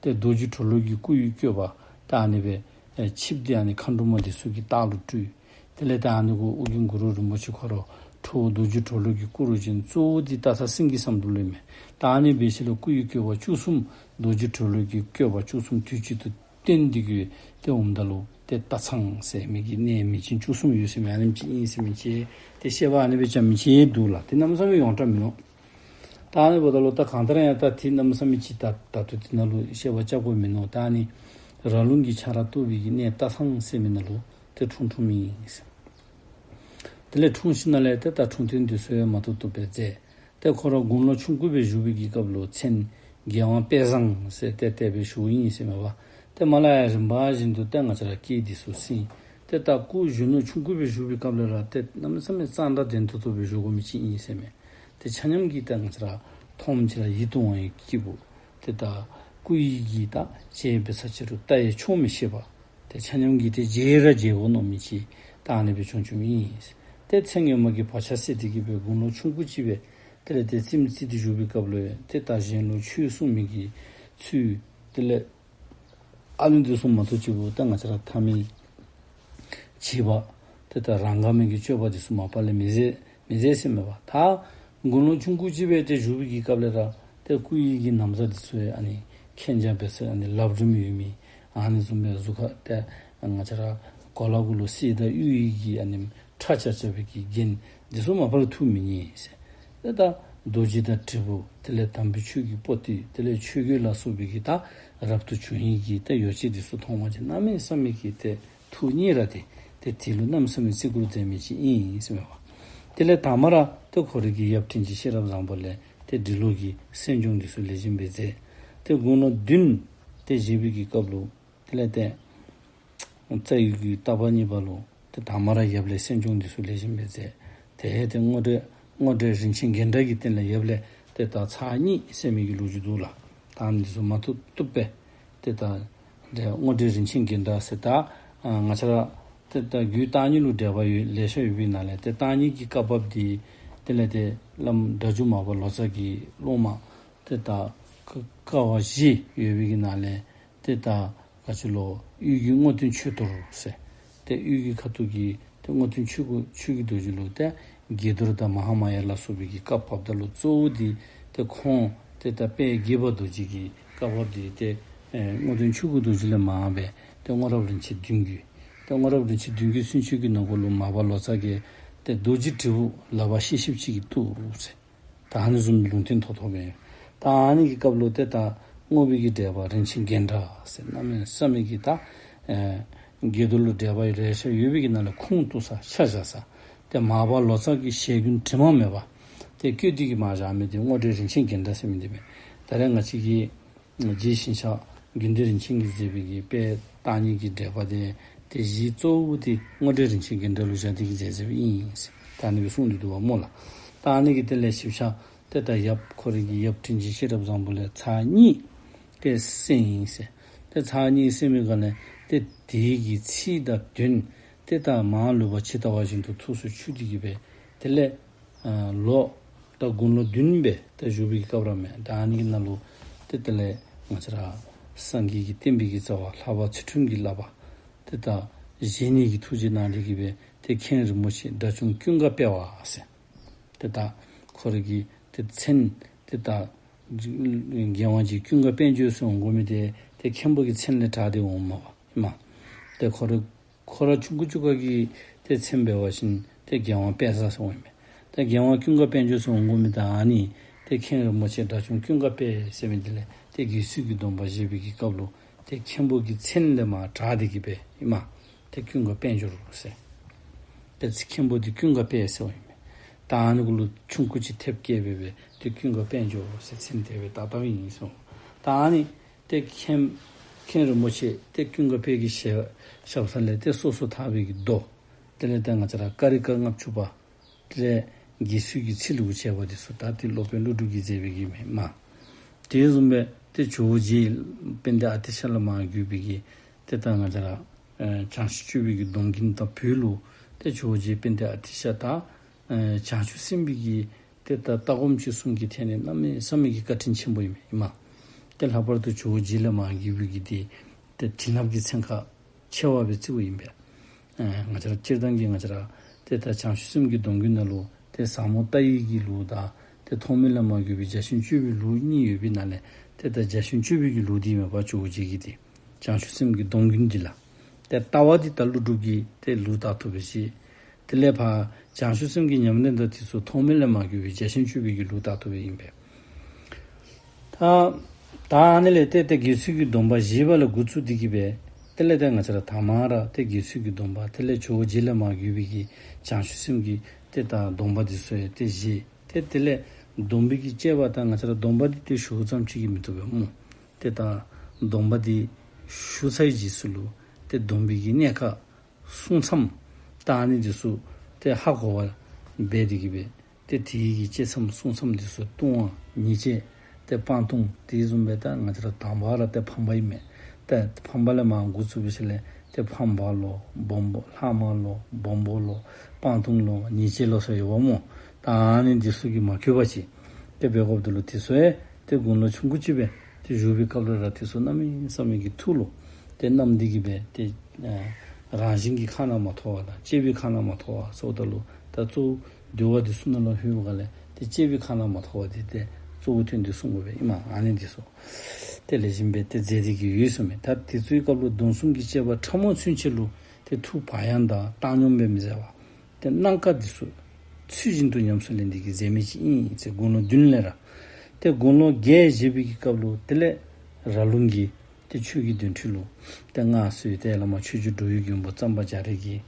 ཏེ་རྡོ་རྗེ་གྲོ་ལོད་ཀྱི་སྐུ་ཡི་བཀོད་པ་ད་ཨ་ནི་སྦེ་ཨེ་ཆིབས་ཏེ་ཨ་ནི་མཁའ་འགྲོ་མ་འདི་ཚུ་གི་རྟགས་ལུ་སྤྲུལ། དེ་ལས་ད་ཨ་ནི་གུ་ཨོ་རྒྱན་གུ་རུ་རིན་པོ་ཆེ་ཁོ་ར་ཁྲོ་བོ་རྡོ་རྗེ་གྲོ་ལོད་ཀྱི་སྐུ་རུ་བཞེངས། གཙོ་བོ་འདི་སྟག་ཚང་སེང་གེ་བསམ་འགྲུབ་ལུ་མས། ད་ཨ་ནི་སྦེ་ཞིནམ་ལས་སྐུ་ཡི་བཀོད་པ་བཅུ་གསུམ་རྡོ་རྗེ་གྲོ་ལོད་ཀྱི་བཀོད་པ་བཅུ་གསུམ་དུས་གཅིག་ཏུ་བསྟན་ཏེ་གི་ཏེ་འོངམ་ད་ལུ་ཏེ་སྟག་ཚང་ཟེར་མི་གི་གནས་མིང་ཅན་བཅུ་གསུམ་ཡོད་ཟེར་མི་ཨ་ནེམ་ཅིག་ཨིན་ཟེར་མི་ཅིག་ཏེ་བཤད་པ་ཨ་ནི་སྦེ་རྐྱབ་མི་ཅིག་འདུག་ལགས། ཏེ་གནམ་མེད་ས་མེད་ཡོངས་གྲགས་མིན་ནུག། ད་ཨ་ནི་འབདཝ་ད་ལུ་ད་གང་ལྟར་ཡང་ད་ཏེ་གནམ་མེད་ས་མེད་ཅིག་ད་ད་ལྟོ་འདི་ནང་ལུ་བཤད་པ་རྐྱབ་དགོཔ་མིན་ནུག། ད་ཨ་ནི་ར་ལུང་གི་ཆ་ར་གཏུགས་པའི་གི་གནས་སྟག་ཚང་ཟེར་མི་ནང་ལུ་ཏེ་འཁྲུངས་འཁྲུངསམ་ཨིན་ཟེར། དེ་ལས་འཁྲུངས་ཞིནམ་ལས་ཏེ་ད་འཁྲུངས་སྟོན་འདི་ཚུ་ཡང་མ་ཐུབ་ཐུབ་སྦེ་མཛད། ཏེ་ཁོ་ར་དགུང་ལོ་ཆུང་ཀུ་སྦེ་བཞུགས་པའི་གི་སྐབས་ལུ་མཚན་རྒྱལ་དབང་དཔལ་བཟང་ཟེར་ཏེ་དེ་སྦེ་ཞུཝ་ཨིན་ཟེར་མས་པ། ཏེ་མ་ལ་ཡ་རིམ་པ་བཞིན་དུ་ཏེ་ང་བཅས་ར་སྐྱེས་འདི་ཚུ་ཟིན། ཏེ་ད་སྐུ་གཞོན་ནུ་ཆུང་ཀུ་སྦེ་བཞུགས་པའི་སྐབས་ལས་ར་ཏེ་གནམ་མེད་ས་མེད་གཙང་སྦྲ་ལྡན་ཏོག་ཏོ་སྦེ་བཞུགས་དགོ་མི་ཅིག་ཨིན་ཟེར་མས། ཏེ་ཆ་མཉམ་གྱིས་ཏེ་ང་བཅས་ར་མཐོངམ་ཅིག་ར་ཡིད་དུ་འོང་བའི་སྐྱེས་བུ། ཏེ་ད་སྐུ་ཡི་གི་ད་ཅི་འབད་ས་ཅི་རུང་ལྟ་ཡང་ཆོག་མི་ཤེས་པ། ཏེ་ཆ་མཉམ་གྱིས་ཏེ་མཇལ་ར་མཇལ་དགོ་མནོ་མི་ཅིག་ད་ཨ་ནི་སྦེ་བྱུང་བྱུངམ་ཨིན། ཏེ་ཚེ་སྔོན་མ་གི་བག་ཆགས་སད་དེ་གི་སྦེ་དགུང་ལོ་ཆུང་ཀུ་ཅིག་སྦེ་དེ་ལས་ཏེ་རྩེདམོ་རྩེ་སྟེ་བཞུགས་པའི་སྐབས་ལུ་ཏེ་ད་གཞན་ལུ་ཆོས་གསུང་མི་གི་ཚུལ་དེ་ལས་ཨ་ནི་འདི་ཚུ་མ་གཏོགས་ཅིག་པོ་ད་ང་བཅས་ར་ཐ་མལ་བྱིས་པ་ཏེ་ད་རང་ག་མེད་ཀྱི་སྤྱོད་པ་འདི་ཚུ་མ་པ་ལས་མི་མཛད་མི་མཛད་ཟེར་མས་པ། ད་དགུང་ལོ་ཆུང་ཀུ་ཅིག་སྦེ་ཏེ་བཞུགས་པའི་གི་སྐབས་ལས་ར་ཏེ་སྐུ་ཡི་གི་ན་བཟའ་འདི་ཚུ་ཡང་ཨ་ནི་མཁྱེན་རྒྱ་འབད་ས་ཨ་ནི་ལག་རིསམོ་ཡོད་མི་ཨ་ནི་བཟུམ་སྦེ་གཟུགས་ཁར་ཏེ་ང་བཅས་ར་གོ་ལ་གུ་ལུ་གསེར་དང་གཡུ་ཡི་གི་ཨ་ནི་ཁྲ་ཆག་ཆག་པའི་གི་རྒྱན་འདི་ཚུ་མ་པ་ལས་འཐུ་མི་ཉན་ཟེར། ཏེ་ད་རྡོ་རྗེ་དང་དྲིལ་བུ་དེ་ལས་དམ་པའི་ཆོས་ཀྱི་པོ་ཏི་དེ་ལས་ཆོས་གོས་ལ་སོགས་པའི་གི་ད་རབ་ཏུ་བྱུང་བའི་གི་ད་ཡོ་བྱད་འདི་ཚུ་མཐོང་བ་ཅིན་གནམ་མེད་ས་མེད་ཀྱི་ཏེ་ཐུགས་མཉེས་ར་ཏེ་ཏེ་དེ་ལུ་གནམ་མེད་ས་མེད་བརྩི་བཀུར་མཛད་མི་ཅིག་ཨིན་ཟེར་མས་པ། དེ་ལས་དང་པ་ར་ཏེ་ཁོ་རའི་གི་ཡབ་དྲིན་ཅན་ཤེས་རབ་བཟང་པོ་ལས་ཏེ་འབྲི་ཀློག་གི་གསན་སྦྱོང་འདི་ཚུ་ལེགས་ཤོམ་སྦེ་མཛད། ཏེ་དགུང་ལོ་བདུན་ཏེ་བཞེས་པའི་གི་སྐབས་ལུ་དེ་ལས་ཏེ་རྩ་བའི་གི་ཏ་པ་གཉིས་པ་ལུ་ཏེ་དང་པ་ར་ཡབ་ལས་གསན་སྦྱོང་འདི་ཚུ་ལེགས་ཤོམ་སྦེ་མཛད། དེ་ལས་ཏེ་རྔོག་སྒྲོལ་རྔོག་སྒྲོལ་རིན་ཆེན་རྒྱན་འདྲ་གི་སྟེང་ལས་ཡབ་ལས་ཏེ་ད་ཚར་གཉིས་ཟེར་མི་གི་ལོ་རྒྱུས་འདུག་ལགས། ད་ཨ་ནི་འདི་ཚུ་མ་ཐུབ་ཐུབ་སྦེ་ཏེ་ད་རྔོག་སྒྲོལ་རིན་ཆེན་རྒྱན་འདྲ་ཟེར་ད་ང་བཅས་ར་ཏེ་ད་རྒྱུད་བརྟག་གཉིས་ལུ་འགྲེལ་པ་ཡོད་ལེ་ཤ་ཡོད་པའི་ནང་ལས་ཏེ་བརྟག་གཉིས་ཀྱི་བཀའ་བབས་འདི་དེ་ལས་ཏེ་བླམ་སྒྲ་འཇུག་མར་པ་ལོ་ཙཱ་གི་སློབ་མ་ཏེ་ད་ཀ་ཀ་བ་བཞི་ཡོད་པའི་གི་ནང་ལས་ཏེ་ད་ག་ཅི་ལོ་དབུས་ཀྱི་རྔོག་སྟོན་ཆོས་རྡོར་ཟེར། ཏེ་དབུས་ཀྱི་ཁ་ཐུག་གི་ཏེ་རྔོག་སྟོན་ཆོས་སྐུ་ཆོས་ཀྱི་རྡོ་རྗེ་ལུ་ཏེ་དགྱེས་རྡོར་དང་མ་ཧཱ་མ་ཡ་ལ་སོགས་པའི་གི་བཀའ་བབས་ད་ལུ་གཙོ་བོ་འདི་ཏེ་ཁོང་ཏེ་ད་དཔལ་དགྱེས་པ་རྡོ་རྗེ་གི་བཀའ་བབས་འདི་ཏེ་ཨེ་རྔོག་སྟོན་ཆོས་སྐུ་རྡོ་རྗེ་ལས་མར་སྦེ་ཏེ་རྔོག་རབས་རིན་ཆེན་བདུན་བརྒྱུད། ཏེ་རྔོག་རབས་རིན་ཆེན་བདུན་བརྒྱུད་ཚུན་ཆད་ཀྱི་ནང་འཁོད་ལུ་མར་པ་ལོ་ཙཱ་གིས་ཏེ་རྡོ་རྗེ་དྲིལ་བུ་ལག་པར་བཤེད་བཤེདཔ་ཅིག་གིས་གཏུགས་ཟེར། ད་ཨ་ནི་བཟུམ་ལུང་བསྟན་ཐོབ་ཐོབ་ཨིན། ད་ཨ་ནི་གི་སྐབས་ལུ་ཏེ་ད་རྔོག་པའི་གི་འགྲེལ་པ་རིན་ཆེན་རྒྱན་འདྲ་ཟེར་གནམ་མེད་ས་མེད་ཀྱི་ད་ཨེ་དགྱེས་རྡོར་ལུ་འགྲེལ་པ་ལེ་ཤ་ཡོད་པའི་གི་ནང་ལས་ཁུངས་གཏུགས་ས་ཆ་བཞག་ས། ཏེ་མར་པ་ལོ་ཙཱ་གི་ཞལ་རྒྱུན་དྲི་མ་མེད་པ་ཏེ་བཀོད་དེ་གི་མར་བཞག་མི་འདི་རྔོག་སྒྲོལ་རིན་ཆེན་རྒྱན་འདྲ་ཟེར་མི་འདི་མས། ད་རེས་ང་བཅས་ཀྱི་རྗེ་ཞིང་གཤེགས་དགེ་འདུན་རིན་ཆེན་གྱིས་མཛད་པའི་གི་དཔལ་བརྟག་གཉིས་ཀྱི་འགྲེལ་པ་དེ་ཏེ་གཞི་གཙོ་བོ་དེ་རྔོག་སྒྲོལ་རིན་ཆེན་རྒྱན་འདྲ་ལུ་བཞག་སྟེ་གི་མཛད་མཛདཔ་ཨིན་ཟེར་ད་ཨ་ནི་སྦེ་གསུངས་ཏེ་འདུག་པ་སྨོ་ལགས། ད་ཨ་ནི་གི་དེ་ལས་ཞིབ་ཆ་ཏེ་ད་ཡབ་ཁོ་རའི་གི་ཡབ་དྲིན་ཅན་ཤེས་རབ་བཟང་པོ་ལས་ཚར་གཉིས་ཏེ་གསན་ཡི་ཟེར། ཏེ་ཚར་གཉིས་གསན་པའི་སྒང་ལས་ཏེ་དེའི་གི་ཚིག་དང་དོན་ཏེ་ད་མ་ལུས་པ་ཇི་ལྟ་བ་བཞིན་དུ་ཐུགས་སུ་ཆུད་དེ་གི་སྦེ་དེ་ལས་ཨ་ལོ་ད་དགུང་ལོ་བདུན་སྦེ་ཏེ་བཞུགས་པའི་སྐབས་ར་མས། ད་ཨ་ནི་གི་ནང་ལུ་ཏེ་དེ་ལས་ང་བཅས་ར་སངས་རྒྱས་ཀྱི་བསྟན་པའི་གི་རྩ་བ་ལྷ་པ་ཚུལ་ཁྲིམས་ཀྱི་བསླབ་པ་ཏེ་ད་བཞེས་ནི་གི་ཐུགས་རྗེ་གནང་སྟེ་གི་སྦེ་ ཏེ་མཁན་རིན་པོ་ཆེ་དགྲ་བཅོམ་ཀུན་དགའ་དཔལ་བ་ཟེར། ཏེ་ད་ཁོ་རའི་གི་ཏེ་མཚན་ཏེ་ད་རྒྱལ་དབང་རྗེ་ཀུན་དགའ་དཔལ་འབྱོར་ཟེར་འོང་དགོ་མི་འདི་ཏེ་མཁན་པོ་གི་མཚན་ལས་དྲངས་ཏེ་འོངམ་མས་པ་ཨིན་མས། ཏེ་ཁོ་ར་ཁོ་ར་ཆུང་ཀུ་ཅིག་ཁར་གྱི་ཏེ་མཚན་འབད་བ་ཅིན་ཏེ་རྒྱལ་དབང་དཔལ་བཟང་ཟེར་འོང་ཨིན་མས། ཏེ་རྒྱལ་དབང་ཀུན་དགའ་དཔལ་འབྱོར་ཟེར་འོང་དགོ་མི་ད་ཨ་ནི་ཏེ་མཁན་རིན་པོ་ཆེ་དགྲ་བཅོམ་ཀུན་དགའ་དཔལ་ཟེར་མི་འདི་ལས་ཏེ་དགེ་ཚུལ་གྱི་སྡོམ་པ་བཞེས་པའི་གི་སྐབས་ལུ་ཏེ་མཁན་པོ་གི་མཚན་ལས་མར་དྲངས་ཏེ་གི་སྦེ་ཨིན་མས། ཏེ་ཀུན་དགའ་དཔལ་འབྱོར་ཟེར། ཏེ་མཁན་པོ་འདི་ཀུན་དགའ་དཔལ་ཟེར་བ་ཨིན་མས། ད་ཨ་ནི་གུ་ལུ་ཆུང་ཀུ་ཅིག་ཐེབས་བཀལ་སྦེ་སྦེ་ཏེ་ཀུན་དགའ་དཔལ་འབྱོར་ཟེར་མཚན་དེ་སྦེ་བཏགས་བཏགསཔ་ཨིན་ཟེར། ད་ཨ་ནི་ཏེ་མཁན་མཁན་རིན་པོ་ཆེ་ཏེ་ཀུན་དགའ་དཔལ་གྱི་ཞབས་ཞབས་ས་ལས་ཏེ་སོ་སོར་ཐར་པའི་གི་མདོ། དེ་ལས་ཏེ་ང་བཅས་ར་ཀ་རི་ཀ་ལྔ་བཅུ་པ། དེ་ལས་དགེ་ཚུལ་གྱི་ཚིག་ལུ་བྱས་པ་འདི་ཚུ་ད་ཏེ་སློབ་དཔོན་ཀླུ་སྒྲུབ་ཀྱིས་མཛད་པའི་གི་མས་མས། དེ་བཟུམ་སྦེ་ཏེ་ཇོ་བོ་རྗེ་དཔལ་ལྡན་ཨ་ཏི་ཤ་ལས་མར་བརྒྱུད་པའི་གི་ཏེ་ད་ང་བཅས་ར་ཨེ་བྱང་ཆུབ་སྤྱོད་པའི་གི་སྡོམ་རྒྱུན་དང་བོད་ལུ་ཏེ་ཇོ་བོ་རྗེ་དཔལ་ལྡན་ཨ་ཏི་ཤ་དང་ཨེ་བྱང་ཆུབ་སེམས་དཔའི་གི་ཏེ་ད་ལྟ་སྒོམ་སྤྱོད་གསུམ་གྱི་ཐད་ནས་གནམ་མེད་ས་མེད་ཀྱི་བཀའ་དྲིན་ཆེན་པོ་ཨིན་མས་ཨིན་མས། ཏེ་ལྷག་པར་དུ་ཇོ་བོ་རྗེ་ལས་མར་བརྒྱུད་པའི་གི་ཏེ་ཏེ་བྱིན་རླབས་ཀྱི་ཚན་ཁ་ཆེ་བ་སྦེ་བརྩིཝ་ཨིན་པས། ཨེ་ང་བཅས་ར་སྤྱིར་བཏང་གི་ང་བཅས་ར་ཏེ་ད་བྱང་ཆུབ་སེམས་ཀྱི་སྡོམ་རྒྱུན་ནང་ལུ་ཏེ་ཟབ་མོ་ལྟ་བའི་གི་ལུགས་དང་ཏེ་ཐོགས་མེད་ལས་མར་བརྒྱུད་པའི་རྒྱ་ཆེན་སྤྱོད་པའི་ལུགས་གཉིས་ཡོད་པའི་ནང་ལས་ཏེ་ད་རྒྱ་ཆེན་སྤྱོད་པའི་གི་ལུགས་འདི་མས་པ་ཇོ་བོ་རྗེ་གི་ཏེ། བྱང་ཆུབ་སེམས་ཀྱི་སྡོམ་རྒྱུན་འདི་ལགས། ཏེ་ལྟ་བ་འདི་ད་ཀླུ་སྒྲུབ་ཀྱིས་ཏེ་ལུགས་ལྟར་དུ་སྦེ་བཞེས། དེ་ལས་ཕར་བྱང་ཆུབ་སེམས་ཀྱི་ཉམས་ལེན་དང་འདི་ཚུ་ཐོགས་མེད་ལས་མར་བརྒྱུད་པའི་རྒྱ་ཆེན་སྤྱོད་པའི་གི་ལུགས་ལྟར་དུ་སྦེ་ཨིན་པས། ད་ད་ཨ་ནི་ལས་ཏེ་ཏེ་དགེ་ཚུལ་གྱི་སྡོམ་པ་བཞེས་པ་ལས་འགོ་བཙུགས་ཏེ་གི་སྦེ་དེ་ལས་ཏེ་ང་བཅས་ར་དང་པ་ར་ཏེ་དགེ་ཚུལ་གྱི་སྡོམ་པ་དེ་ལས་ཇོ་བོ་རྗེ་ལས་མར་བརྒྱུད་པའི་གི་བྱང་ཆུབ་སེམས་ཀྱི་ཏེ་ད་སྡོམ་པ་འདི་ཚུ་ཡང་ཏེ་བཞེས། ཏེ་དེ་ལས་སྡོམ་པའི་གི་བཅས་པ་ད་ང་བཅས་ར་སྡོམ་པ་འདི་ཏེ་ཞུཝ་ཙམ་ཅིག་གིས་མི་བཏུབ་པས་སྨོ། ཏེ་ད་སྡོམ་པ་འདི་ཞུ་ཚར་བའི་རྗེས་སུ་ལུ་ཏེ་སྡོམ་པའི་གི་གནད་ཁག་གསུང་མཚམས་ད་ཨ་ནི་འདི་ཚུ་ཏེ་ཧ་གོ་བ་འབད་དེ་གི་སྦེ་ཏེ་དེ་གི་བཅད་མཚམས་གསུང་མཚམས་འདི་ཚུ་ལྟུང་བ་ཉེས་བྱས་ཏེ་སྤང་ལྟུང་དེ་བཟུམ་སྦེ་ད་ང་བཅས་ར་དང་པ་ར་ཏེ་ཕམ་པ་ཨིན་མས། ཏེ་ཕམ་པ་ལས་མར་འགོ་བཙུགས་པའི་ཤུལ་ལས་ཏེ་ཕམ་པ་ལོ་སྦོམ་པོ་ལྷག་མ་ལོ་སྦོམ་པོ་ལོ་སྤང་ལྟུང་ལོ་ཉེས་བྱས་ལོ་ཟེར་ཡོདཔ་སྨོ། ད་ཨ་ནི་འདི་ཚུ་གིས་མ་ཁྱབ་པ་ཅིག་ཏེ་འབད་དགོཔ་འདི་ལུ་དེ་ཚུ་ཡང་ཏེ་དགུང་ལོ་ཆུང་ཀུ་ཅིག་སྦེ་ཏེ་བཞུགས་པའི་སྐབས་ལུ་ར་དེ་ཚུ་གནམ་མེད་ས་མེད་ཀྱི་ཐུགས་ལུ་ཏེ་བསྣམས་ཏེ་གི་སྦེ་ཏེ་ཨ་རང་བཞིན་གྱིས་ཁ་ནང་མ་ཐོ་བ་དང་བཅད་པའི་ཁ་ནང་མ་ཐོ་བ་ཟེརཝ་ད་ལུ་ད་གཙོ་བོ་འདུལ་བ་འདི་ཚུ་ནང་ལུ་ལྷོད་པའི་སྒང་ལས་ཏེ་བཅད་པའི་ཁ་ནང་མ་ཐོ་བ་འདི་ཏེ་གཙོ་བོ་བཏོན་ཏེ་གསུང་དགོ་པས་ཨིན་མས། ཨ་ནི་འདི་ཚུ་ཏེ་ལེགས་ཤོམ་སྦེ་ཏེ་མཛད་དེ་གི་ཡོད་ཟེར་མས། ད་དེ་ཚུའི་སྐབས་ལུ་སྡོམ་གསུམ་གྱི་བཅས་པ་ཕྲ་མོ་ཚུན་ཆད་ལུ་ཏེ་ཐུགས་བག་ཡངས་དང་བཏང་སྙོམས་སྦེ་མི་མཛད་པར་ཏེ་གནང་བཀའ་འདི་ཚུ་ཚུལ་བཞིན་དུ་ཉམས་སུ་ལེན་ཏེ་གི་མཛད་མི་ཅིག་ཨིན་ཟེར། དགུང་ལོ་བདུན་ལས་ར་ཏེ་དགུང་ལོ་བརྒྱད་བཞེས་པའི་གི་སྐབས་ལུ་དེ་ལས་ར་ལུང་གི་ཏེ་ཆོས་ཀྱི་འདོན་ཁྲིད་ལུ་ཏེ་མངའ་གསོལ་ཏེ་བླ་མ་ཆོས་རྗེ་འགྲོ་བའི་མགོན་པོ་གཙང་པ་རྒྱ་རས་ཀྱིས་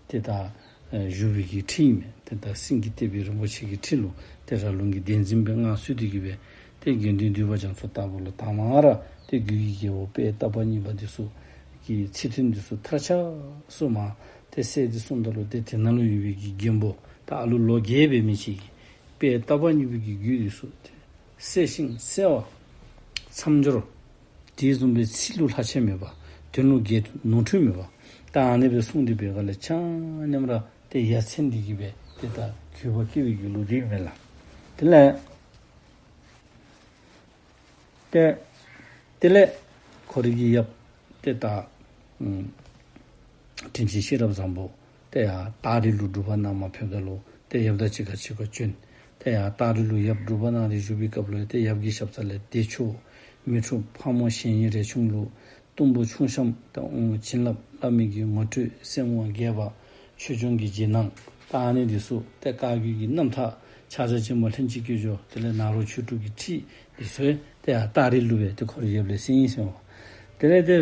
ཏེ་ད་ཨེ་བཞུགས་པའི་གི་ཁྲི་ཨིན་མས། ཏེ་ད་སེང་གེ་བསྟོད་པའི་རིན་པོ་ཆེ་གི་ཁྲི་ལུ་ཏེ་ར་ལུང་གི་གདན་འཛིན་སྦེ་མངའ་གསོལ་ཏེ་གི་སྦེ་ཏེ་དགེ་འདུན་འདུས་པ་རྒྱ་མཚོ་ལྟ་བུ་ལུ་དང་པ་ར་ཏེ་རྒྱུད་ཀྱི་རྒྱལ་པོ་དཔལ་བརྟག་པ་གཉིས་པ་འདི་ཚུ་གི་ཚིག་དོན་འདི་ཚུ་མཐར་ཆགས་སུ་མར་ཏེ་གསལ་ཏེ་གསུངམ་ད་ལུ་ཏེ་དེ་ནང་ལུ་ཡོད་པའི་གི་མགོན་པོ་ད་ཨ་ལུ་ལོ་བརྒྱད་འབད་མི་ཅིག་གིས་དཔལ་བརྟག་པ་གཉིས་པའི་གི་རྒྱུད་འདི་ཚུ་ཏེ་གསལ་ཞིང་གསལ་བ་མཚམས་སྦྱོར་དེ་བཟུམ་སྦེ་ཚིག་ལུ་ལྷག་ཆད་མེད་པ་དོན་ལུ་འགལ་ནོར་འཁྲུལ་མེད་པ་ད་ཨ་ནི་སྦེ་གསུངས་ཏེ་འབད་སྒང་ལས་ཆ་མཉམ་ར་ཏེ་ཡ་མཚན་འདི་གིས་སྦེ་ཏེ་ད་གུས་པ་སྐྱེ་བའི་གི་ལུགས་འདི་ཨིན་མས་ལགས། དེ་ལས་ཏེ་དེ་ལས་ཁོ་རའི་གི་ཡབ་ཏེ་ད་ཨམ་དྲིན་ཅན་ཤེས་རབ་བཟང་པོ་ཏེ་ཡར་སྟག་རི་ལུ་སྒྲུབ་པ་གནང་མར་ཕེབས་ད་ལུ་ཏེ་ཡབ་དང་གཅིག་ཁར་གཅིག་ཁར་བྱོན། ཏེ་ཡར་སྟག་རི་ལུ་ཡབ་སྒྲུབ་པ་གནང་སྟེ་བཞུགས་པའི་སྐབས་ལུ་ཏེ་ཡབ་ཀྱི་ཞབས་ས་ལས་བདེ་མཆོག་མི་འཁྲུགས་ཕག་མོ་གཞན་ཡི་རས་ཆུང་ལུ་གཏུམ་པོ་ཁྱུང་གཤམ་དང་དབང་བྱིན་རླབས་བླ་མའི་གི་ངོ་སྤྲོད་སེམས་དབང་རྒྱས་པ་ཆོས་སྐྱོང་གི་རྗེས་གནང་ད་ཨ་ནི་འདི་ཚུ་ཏེ་བཀའ་བརྒྱུད་ཀྱི་རྣམ་ཐར་ཕྱག་རྒྱ་ཆེན་མོ་ལྷན་ཅིག་སྐྱེས་སྦྱོར་དེ་ལས་ནཱ་རོ་ཆོས་དྲུག་གི་ཁྲིད་འདི་ཚུ་ཏེ་ཡར་སྟག་རི་ལུ་སྦེ་ཏེ་ཁོ་རའི་ཡབ་ལས་གསན་ཡི་ཟེར་མས། དེ་ལས་ཏེ་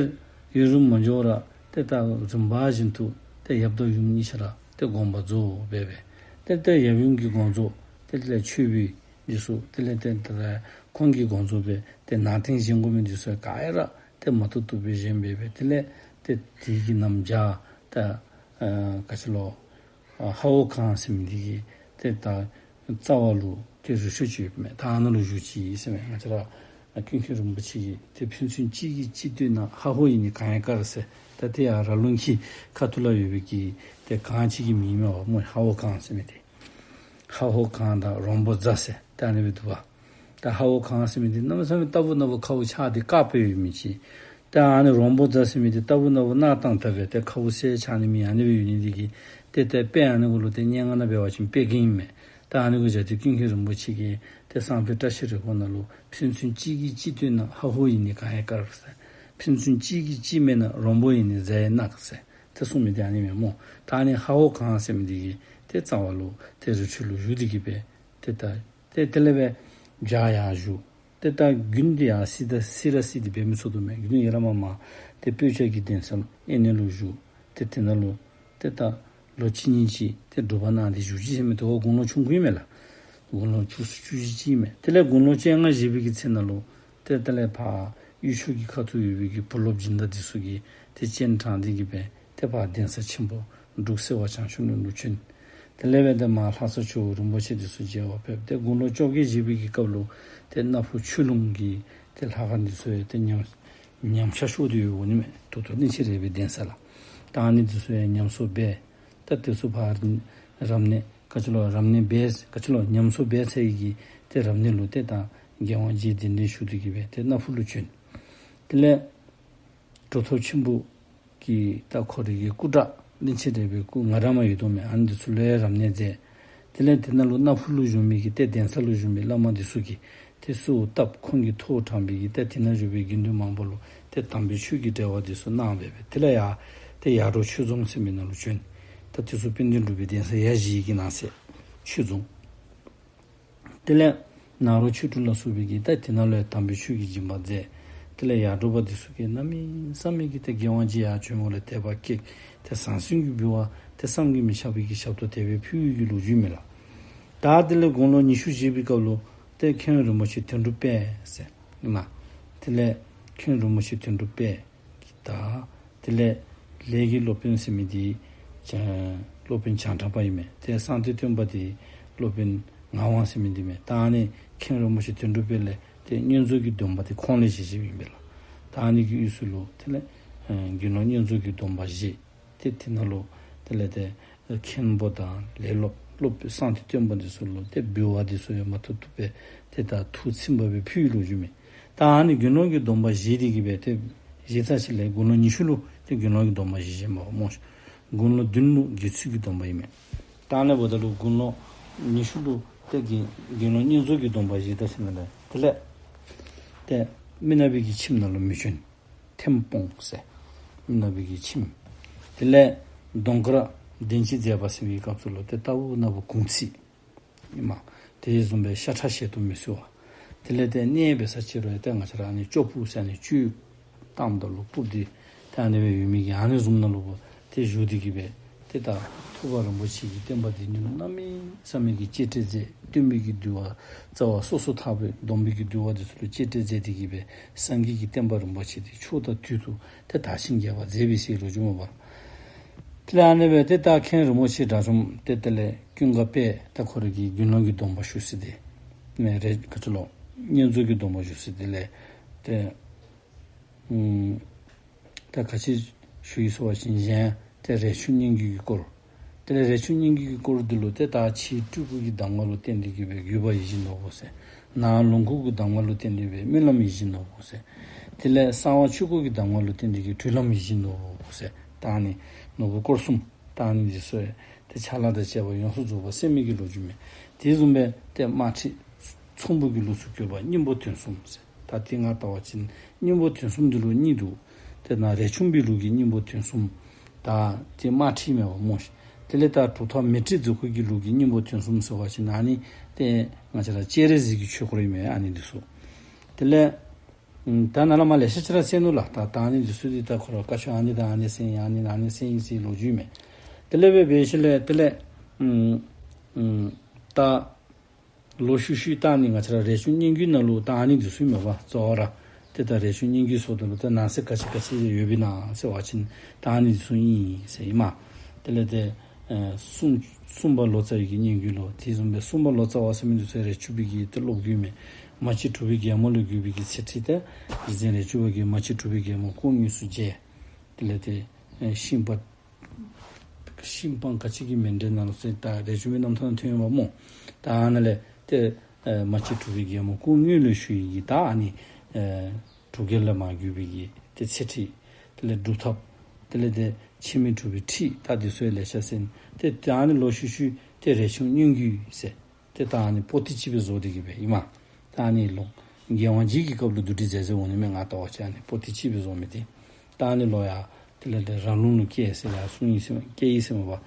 ཡུན་རིང་མ་འགྱོ་བར་ཏེ་ད་རིམ་པ་བཞིན་དུ་ཏེ་ཡབ་དང་ཡུམ་གཉིས་ཆ་ར་ཏེ་དགོངས་པ་རྫོགས་སྦེ་སྦེ་ཏེ་ཏེ་ཡབ་ཡུམ་གྱི་དགོངས་རྫོགས་དེ་ལས་མཆོད་པའི་འདི་ཚུ་དེ་ལས་ཏེ་ད་ཁོང་གི་དགོངས་རྫོགས་སྦེ་ཏེ་ནང་རྟེན་བཞེངས་དགོ་མི་འདི་ཚུ་ག་ར་ཏེ་མ་ཐུབ་ཐུབ་སྦེ་བཞེངས་སྦེ་སྦེ་དེ་ལས་ཏེ་དེ་གི་རྣམ་རྒྱལ་ད་ཨ་ག་ཅི་ལོ་ཨ་ཧ་འོ་གངས་ཟེར་མི་འདི་གི་ཏེ་ད་རྩ་བ་ལུ་ཏེ་རི་ཁྲོད་ཅིག་ཡོདཔ་མས། ད་ཨ་ནཱ་ལུ་བཞུགས་ཅི་ཟེར་མས། ང་བཅས་ར་ཨ་ཀུན་མཁྱེན་རིན་པོ་ཆེ་གིས་ཏེ་ཕན་ཚུན་གཅིག་གིས་གཅིག་བསྟོད་ན་ཧ་འོ་ཡི་ནི་གངས་ཡི་དཀར་ཟེར། ད་དེ་ཡང་ར་ལུང་གི་ཁ་ཐུག་ལུ་ཡོད་པའི་གི་ཏེ་གངས་ཅིག་གི་མིང་མས་པ་སྨོ། ཧ་འོ་གངས་ཟེར་མི་འདི། ཧ་འོ་གངས་དང་རོང་པོ་རྫ་ཟེར་ད་ཨ་ནི་སྦེ་འདུག་པ། ད་ཧ་འོ་གངས་ཟེར་མི་འདི་གནམ་མེད་ས་མེད་རྟག་བུ་ནམ་བུ་ཁཝ་ཆགས་ཏེ་དཀརཔོ་ཡོད་མི་ཅིག། ད་ཨ་ནི་རོང་པོ་རྫ་ཟེར་མི་འདི་རྟག་བུ་ནམ་བུ་གནག་དང་འདྲ་བའི་ཏེ་ཁཝ་སེར་ཆགས་ནི་མི་ཨ་ནི་སྦེ་ཡོད་ནི་འདི་གིས་ ཏེ་ཏེ་དཔེ་ཨ་ནི་གུ་ལུ་ཏེ་སྙན་ངག་ནང་འབད་བ་ཅིན་དཔེ་རྒྱན་ཨིན་མས། ད་ཨ་ནི་གུ་བཞག་སྟེ་ཀུན་མཁྱེན་རིན་པོ་ཆེ་གིས་ཏེ་གསང་སྤྱོད་བཀྲ་ཤིས་རེ་སྐོང་ནང་ལུ་ཕན་ཚུན་གཅིག་གིས་གཅིག་བསྟོད་ན་ཧ་ཧོ་ཡི་ནི་གང་ཡང་དཀར་ཟེར། ཕན་ཚུན་གཅིག་གིས་གཅིག་སྨད་ན་རོང་པོ་ཡི་ནི་རྫ་ཡི་རྣག་ཟེར། ཏེ་གསུངས་མི་འདི་ཨ་ནི་མས་སྨོ། ད་ཨ་ནི་ཧ་ཧོ་གང་ཟེར་མི་འདི་གིས་ཏེ་རྩ་བ་ལུ་ཏེ་རི་ཁྲོད་ལུ་བཞུགས་ཏེ་གི་སྦེ་ཏེ་ད་ཏེ་དེ་ལས་སྦེ་བྱག་ཡར་བཞུགས། ཏེ་ད་དགུན་འདི་ཡང་བསིལ་ད་བསིལ་ར་བསིལ་ཏེ་འབད་མི་ཚུགས་དོ་མས། དགུན་ཡར་ལས་མར་མར་ཏེ་སྤོས་སྐྱ་གི་གདན་ས་ལུ་ཨེ་ནི་ལུ་བཞུགས། ཏེ་དེ་ནང་ལུ་ཏེ་ད་ལོ་གཅིག་གཉིས་ཅིག་ཏེ་སྒྲུབ་པ་གནང་སྟེ་བཞུགས་ཅི་ཟེར་མི་དེ་འོ་དགུང་ལོ་ཆུང་ཀུ་ཨིན་མས་ལགས། དགུང་ལོ་བཅུ་བཅུ་གཅིག་ཅིག་ཨིན་མས། དེ་ལས་དགུང་ལོ་བཅོ་ལྔ་བཞེས་པའི་གི་ཚེ་ནང་ལུ་ཏེ་དེ་ལས་ཕར་གཡུ་ཆོག་གི་ཁ་ཐུག་ཡོད་པའི་གི་བུ་སློབ་སྦྱིན་བདག་འདི་ཚུ་གིས་ཏེ་སྤྱན་དྲངས་ཏེ་གི་སྦེ་ཏེ་ཕར་གདན་ས་ཆེན་པོ་འབྲུག་སེ་བ་བྱང་ཆུབ་གླིང་ལུ་བྱོན། དེ་ལས་སྦེ་ཏེ་མར་ལྷ་ས་ཇོ་བོ་རིན་པོ་ཆེ་འདི་ཚུ་མཇལ་བར་ཕེབས། ཏེ་དགུང་ལོ་བཅོ་བརྒྱད་བཞེས་པའི་གི་སྐབས་ལུ་ཏེ་སྣ་ཕུ་ཆོས་ལུང་གི་ཏེ་ལྷ་ཁང་འདི་ཚུ་ཡང་ཏེ་ཉམས་ཉམས་ཆག་ཤོར་ཏེ་ཡོདཔ་འོང་ནི་མས། ད་ལྟོ་གླིང་ཆེན་རས་པའི་གདན་ས་ལགས། ད་ཨ་ནི་འདི་ཚུ་ཡང་ཉམས་གསོ་འབད། ད་དེ་ཚུ་ཕར་རབ་གནས་ག་ཅི་ལོ་རབ་གནས་འབད་ག་ཅི་ལོ་ཉམས་གསོ་འབད་ཚར་ཡི་གི་ཏེ་རབ་གནས་ལུ་ཏེ་ད་རྒྱལ་དབང་རྗེ་གདན་འདྲེན་ཞུ་སྟེ་གི་སྦེ་ཏེ་སྣ་ཕུ་ལུ་བྱོན། དེ་ལས་གྲུབ་ཐོབ་ཆེན་པོ་གི་ད་ཁོ་རའི་གི་སྐུ་འདྲ་གླིང་ཆེན་རས་པའི་སྐུ་ང་ར་མ་ཡོད་དོ་མས། ཨ་ནི་འདི་ཚུ་ལུ་ཡང་རབ་གནས་མཛད། དེ་ལས་དེ་ནང་ལུ་སྣ་ཕུ་ལུ་བཞུགས་མི་གི་ཏེ་གདན་ས་ལུ་བཞུགས་མི་བླ་མ་འདི་ཚུ་གིས་ཏེ་གསོལཝ་བཏབ། ཁོང་གིས་ཐུགས་དྲངས་པའི་གི་ཏེ་དེ་ནང་བཞུགས་པའི་དགེ་འདུན་མང་པོ་ལུ་ཏེ་དམ་པའི་ཆོས་ཀྱི་འབྲེལ་བ་འདི་ཚུ་གནང་སྦེ་སྦེ་དེ་ལས་ཡར་ཏེ་ཡར་འབྲོག་ཆོས་རྫོང་ཟེར་མི་ནང་ལུ་བྱོན། ད་དེ་ཚུ་དཔལ་ལྡན་འབྲུག་པའི་གདན་ས་ཡ་བཞི་གི་ནང་གསེས་ཆོས་རྫོང་། དེ་ལས་ནཱ་རོ་ཆོས་དྲུག་ལ་སོགས་པའི་གི་ད་དེ་ནང་ལུ་ཡང་དམ་པའི་ཆོས་ཀྱི་སྦྱིན་པ་མཛད། དེ་ལས་ཡར་འབྲོག་པ་འདི་ཚུ་གིས་གནམ་མེད་ས་མེད་ཀྱི་ཏེ་རྒྱལ་དབང་རྗེ་ཡར་བྱོན་མི་ལུ་དད་པ་སྐྱེས། ཏེ་ཟང་ཟིང་གི་འབུལ་བ་ཏེ་བསམ་གྱིས་མི་ཁྱབ་པའི་གི་ཞབས་ཏོག་དེ་སྦེ་ཕུལ་བའི་གི་ལོ་རྒྱུས་མས་ལགས། ད་དེ་ལས་དགུང་ལོ་ཉི་ཤུ་བཞེས་པའི་སྐབས་ལུ་ཏེ་མཁན་རིན་པོ་ཆེ་དོན་གྲུབ་དཔལ་ཟེར་ཨིན་མས། དེ་ལས་མཁན་རིན་པོ་ཆེ་དོན་གྲུབ་དཔལ་གྱིས་ད་དེ་ལས་ལས་ཀྱི་སློབ་དཔོན་ཟེར་མི་འདི་བྱང་སློབ་དཔོན་བྱང་ཁྲ་པ་ཨིན་མས། ཏེ་གསང་སྟེ་སྟོན་པ་འདི་སློབ་དཔོན་ངག་དབང་ཟེར་མི་འདི་མས། ད་ཨ་ནི་མཁན་རིན་པོ་ཆེ་དོན་གྲུབ་དཔལ་ལས་ཏེ་བསྙེན་རྫོགས་ཀྱི་སྡོམ་པ་འདི་ཁོང་ལས་བཞེས་བཞེསཔ་ཨིན་པས་ལགས། ད་ཨ་ནི་གི་དབུས་སུ་ལུ་དེ་ལས་ཨེ་དགེ་སློང་བསྙེན་རྫོགས་ཀྱི་སྡོམ་པ་བཞེས། ཏེ་དེ་ནང་ལུ་དེ་ལས་ཏེ་མཁན་པོ་དང་ལས་སློབ་སློབ་དཔོན་གསང་སྟེ་སྟོན་པ་འདི་ཚུ་ལུ་ཏེ་འབུལ་བ་འདི་ཚུ་ཡང་མ་ཐུབ་ཐུབ་སྦེ་ཏེ་ད་ཐུགས་ཚིམ་པ་སྦེ་ཕུལ་བའི་ལོ་རྒྱུས་མས། ད་ཨ་ནི་དགེ་སློང་གི་སྡོམ་པ་བཞེས་ཏེ་གི་སྦེ་ཏེ་བཞེས་ཚར་ཞིནམ་ལས་དགུང་ལོ་ཉི་ཤུ་ལུ་ཏེ་དགེ་སློང་གི་སྡོམ་པ་བཞེས་བཞེསཔ་མས་སྨོ། དགུང་ལོ་བདུན་ལུ་དགེ་ཚུལ་གྱི་སྡོམ་པ་ཨིན་མས། ད་ཨ་ནི་འབདཝ་ད་ལུ་དགུང་ལོ་ཉི་ཤུ་ལུ་ཏེ་དགེ་དགེ་སློང་བསྙེན་རྫོགས་ཀྱི་སྡོམ་པ་བཞེས་ཚར་ཞིནམ་ལས་དེ་ལས་ཏེ་མི་ནག་པའི་གི་ཁྱིམ་ནང་ལུ་མི་བྱོན། ཐེམ་སྤོང་ཟེར་མི་ནག་པའི་གི་ཁྱིམ། དེ་ལས་གདོང་དཀར་གདན་ཅིག་མཛད་པ་ཟེར་བའི་སྐབས་སུ་ལུ་ཏེ་རྟ་ཕོ་ནག་པོ་གུང་ཚིགས་ཨིན་མས། དེ་བཟུམ་སྦེ་ཤ་ཁྲག་བཤད་དུ་མི་གསོལ་བ། དེ་ལས་ཏེ་གནས་འབད་ས་ཅིག་རུང་ཡང་ཏེ་ང་བཅས་ར་ཨ་ནི་ཅོག་ཕུག་ཟེར་ཨ་ནི་ཅོག་གཏམ་དང་ལུ་ཕུབ་སྟེ་ཏེ་ཨ་ནི་སྦེ་ཡོད་མི་གི་ཨ་ནི་བཟུམ་ནང་ལུ་ཏེ་བཞུགས་ཏེ་གི་སྦེ་ཏེ་ད་ཐུབ་པ་རིན་པོ་ཆེ་གི་བསྟན་པ་འདི་ཉིད་ལུ་གནམ་མེད་ས་མེད་ཀྱི་གཅེས་སྤྲས་མཛད། སྟོན་པའི་གི་འདུལ་བ་རྩ་བ་སོ་སོར་ཐར་པའི་སྡོམ་པའི་གི་འདུལ་བ་འདི་ཚུ་ལུ་གཅེས་སྤྲས་མཛད་དེ་གི་སྦེ་སངས་རྒྱས་ཀྱི་བསྟན་པ་རིན་པོ་ཆེ་འདི་ཕྱོགས་དང་དུས་སུ་ཏེ་དར་ཞིང་རྒྱས་པར་མཛད་པའི་ཟེར་ལོ་རྒྱུས་མས་པ། དེ་ལས་ཨ་ནི་སྦེ་ཏེ་ད་མཁན་རིན་པོ་ཆེ་དགྲ་བཅོམ་ཏེ་དེ་ལས་ཀུན་དགའ་དཔལ་ད་ཁོ་རའི་གི་དགེ་སློང་གི་སྡོམ་པ་ཞུ་ས་འདི་ནི་རེ་ག་ཅི་ལོ་བསྙེན་རྫོགས་ཀྱི་སྡོམ་པ་ཞུ་ས་འདི་ལས་ཏེ་ཨུམ་ད་ག་ཅི་ཞུ་ཡི་ཟེར་བ་ཅིན་གཞན་ཏེ་རས་ཆུང་སྙན་བརྒྱུད་ཀྱི་སྐོར། དེ་ལས་རས་ཆུང་སྙན་བརྒྱུད་ཀྱི་སྐོར་འདི་ལུ་ཏེ་ད་ཕྱི་སྤྲུལ་སྐུ་གི་གདམས་ངག་ལུ་བརྟེན་ཏེ་གི་སྦེ་བརྒྱུད་པ་ཡིད་བཞིན་ནོར་བུ་ཟེར། ནང་ལོངས་སྐུ་གི་གདམས་ངག་ལུ་བརྟེན་ཏེ་སྦེ་སྨོན་ལམ་ཡིད་བཞིན་ནོར་བུ་ཟེར། དེ་ལས་གསང་བ་ཆོས་སྐུ་གི་གདམས་ངག་ལུ་བརྟེན་ཏེ་གི་སྒྲོལ་ལམ་ཡིད་བཞིན་ནོར་བུ་ཟེར། ད་ཨ་ནི་ནོར་བུ་སྐོར་གསུམ། ད་ཨ་ནི་འདི་ཚུ་ཡང་ཏེ་ཕྱག་ལཱ་དང་བཅས་པ་ཡོངས་སུ་རྫོགས་པ་གསན་མི་གི་ལོ་རྒྱུས་མས། དེ་བཟུམ་སྦེ་ཏེ་དམར་ཁྲིད་ཚོམ་བུ་གི་ལུགས་སུ་གྱུར་པ་སྙིང་པོ་དོན་གསུམ་ཟེར། ད་དེ་ང་བལྟ་བ་ཅིན་སྙིང་པོ་དོན་གསུམ་འདི་ལུ་གཉིས་འདུག། ཏེ་ནཱ་རས་ཆུང་པའི་ལུགས་ཀྱི་སྙིང་པོ་དོན་གསུམ། ད་དེ་དམར་ཁྲིད་མས་པ་སྨོ་ཤིག། དེ་ལས་ད་གྲུབ་མཐའ་མཻ་ཏྲི་རྫོགས་སྐུ་གི་ལུགས་ཀྱི་སྙིང་པོ་དོན་གསུམ་ཟེར་བ་ཅིན་ཨ་ནི་ཏེ་ང་བཅས་ར་སྤྱན་རས་གཟིགས་ཀྱི་ཆོས་སྐོར་ཨིན་མས་ཨ་ནི་འདི་ཚུ། དེ་ལས་ཨམ་ད་ནཱ་ལས་མར་ལེ་ཤ་ཅིག་ར་གསན་ནུག་ལགས། ད་ད་ཨ་ནི་འདི་ཚུ་འདི་ད་ཁོ་ར་བཀའ་ཆོས་ཨ་ནི་དང་ཨ་ནི་གསན་ཡི་ཨ་ནི་ཨ་ནི་གསན་ཡི་ཟེར་ལོ་རྒྱུས་མས། དེ་ལས་སྦེ་འབད་ཞིནམ་ལས་དེ་ལས་ཨམ་ཨམ་ད་ལོག་ཤུལ་ཤུལ་ད་ཨ་ནི་ང་བཅས་ར་རས་ཆུང་སྙན་བརྒྱུད་ནང་ལུ་ད་ཨ་ནི་འདི་ཚུ་མས་པ་གཙོ་བོ་ར། ཏེ་ད་རས་ཆུང་སྙན་བརྒྱུད་ཟེརཝ་ད་ལུ་ད་ནང་གསེས་ག་ཅི་ག་ཅི་ཡོདཔ་ཨིན་ན་ཟེར་བ་ཅིན་ད་ཨ་ནི་འདི་ཚུ་ཨིན་ཟེར་ཨིན་མས། དེ་ལས་ཏེ་ཨེ་གསུམ་གསུམ་པ་ལོ་ཙཱ་བའི་གི་སྙན་བརྒྱུད་ལུ་དེ་བཟུམ་སྦེ་གསུམ་པ་ལོ་ཙཱ་བ་ཟེར་མི་འདི་ཚུ་རས་ཆུང་པའི་གི་ཏེ་སློབ་བརྒྱུད་མས། མ་གཅིག་གྲུབ་པའི་རྒྱལ་མོ་ལས་བརྒྱུད་པའི་གི་ཚེ་ཁྲིད་དེ་རྗེ་བཙུན་རས་ཆུང་པ་གིས་མ་གཅིག་གྲུབ་པའི་རྒྱལ་མོ་སྐུ་དངོས་སུ་མཇལ། དེ་ལས་ཏེ་ཨེ་ཤིང་པ་ཤིང་སྤང་ག་ཅི་གི་མཎྜལ་ནང་ལུ་ཟེར་ད་རས་ཆུང་པའི་རྣམ་ཐར་ནང་ཐོན་ཡོདཔ་སྨོ། ད་ཨ་ནཱ་ལས་ཏེ་ཨེ་མ་གཅིག་གྲུབ་པའི་རྒྱལ་མོ་སྐུ་དངོས་ལས་ཞུ་ཡི་གི་ད་ཨ་ནི་ཨེ་གྲུབ་རྒྱལ་ལས་མར་བརྒྱུད་པའི་གི་ཏེ་ཚེ་ཁྲིད། དེ་ལས་སྒྲུབ་ཐབས། དེ་ལས་ཏེ་འཆི་མེད་གྲུབ་པའི་ཁྲིད་ད་འདི་ཚུ་ཡང་ལེ་ཤ་གསན། ཏེ་ད་ཨ་ནི་ལོ་ཤུལ་ཤུལ་ཏེ་རས་ཆུང་སྙན་བརྒྱུད་ཟེར་ཏེ་ད་ཨ་ནི་པོ་ཏི་ཅིག་སྦེ་བཟོ་སྟེ་གི་སྦེ་ཨིན་མས། ད་ཨ་ནི་ལོ་རྒྱལ་དབང་རྗེ་གི་སྐབས་ལུ་བསྡུ་སྒྲིག་མཛད་མཛདཔ་འོང་ནི་མས། ང་ལྟ་བ་ཅིན་ཨ་ནི་པོ་ཏི་ཅིག་སྦེ་བཟོ་མི་འདི་ད་ཨ་ནི་ལོ་ཡང་དེ་ལས་ཏེ་ར་ལུང་ལུ་བསྐྱལ་ཟེར་ཡང་གསུངས་ཡི་ཟེར་མས། བསྐྱལ་ཡི་ཟེར་མས་པ།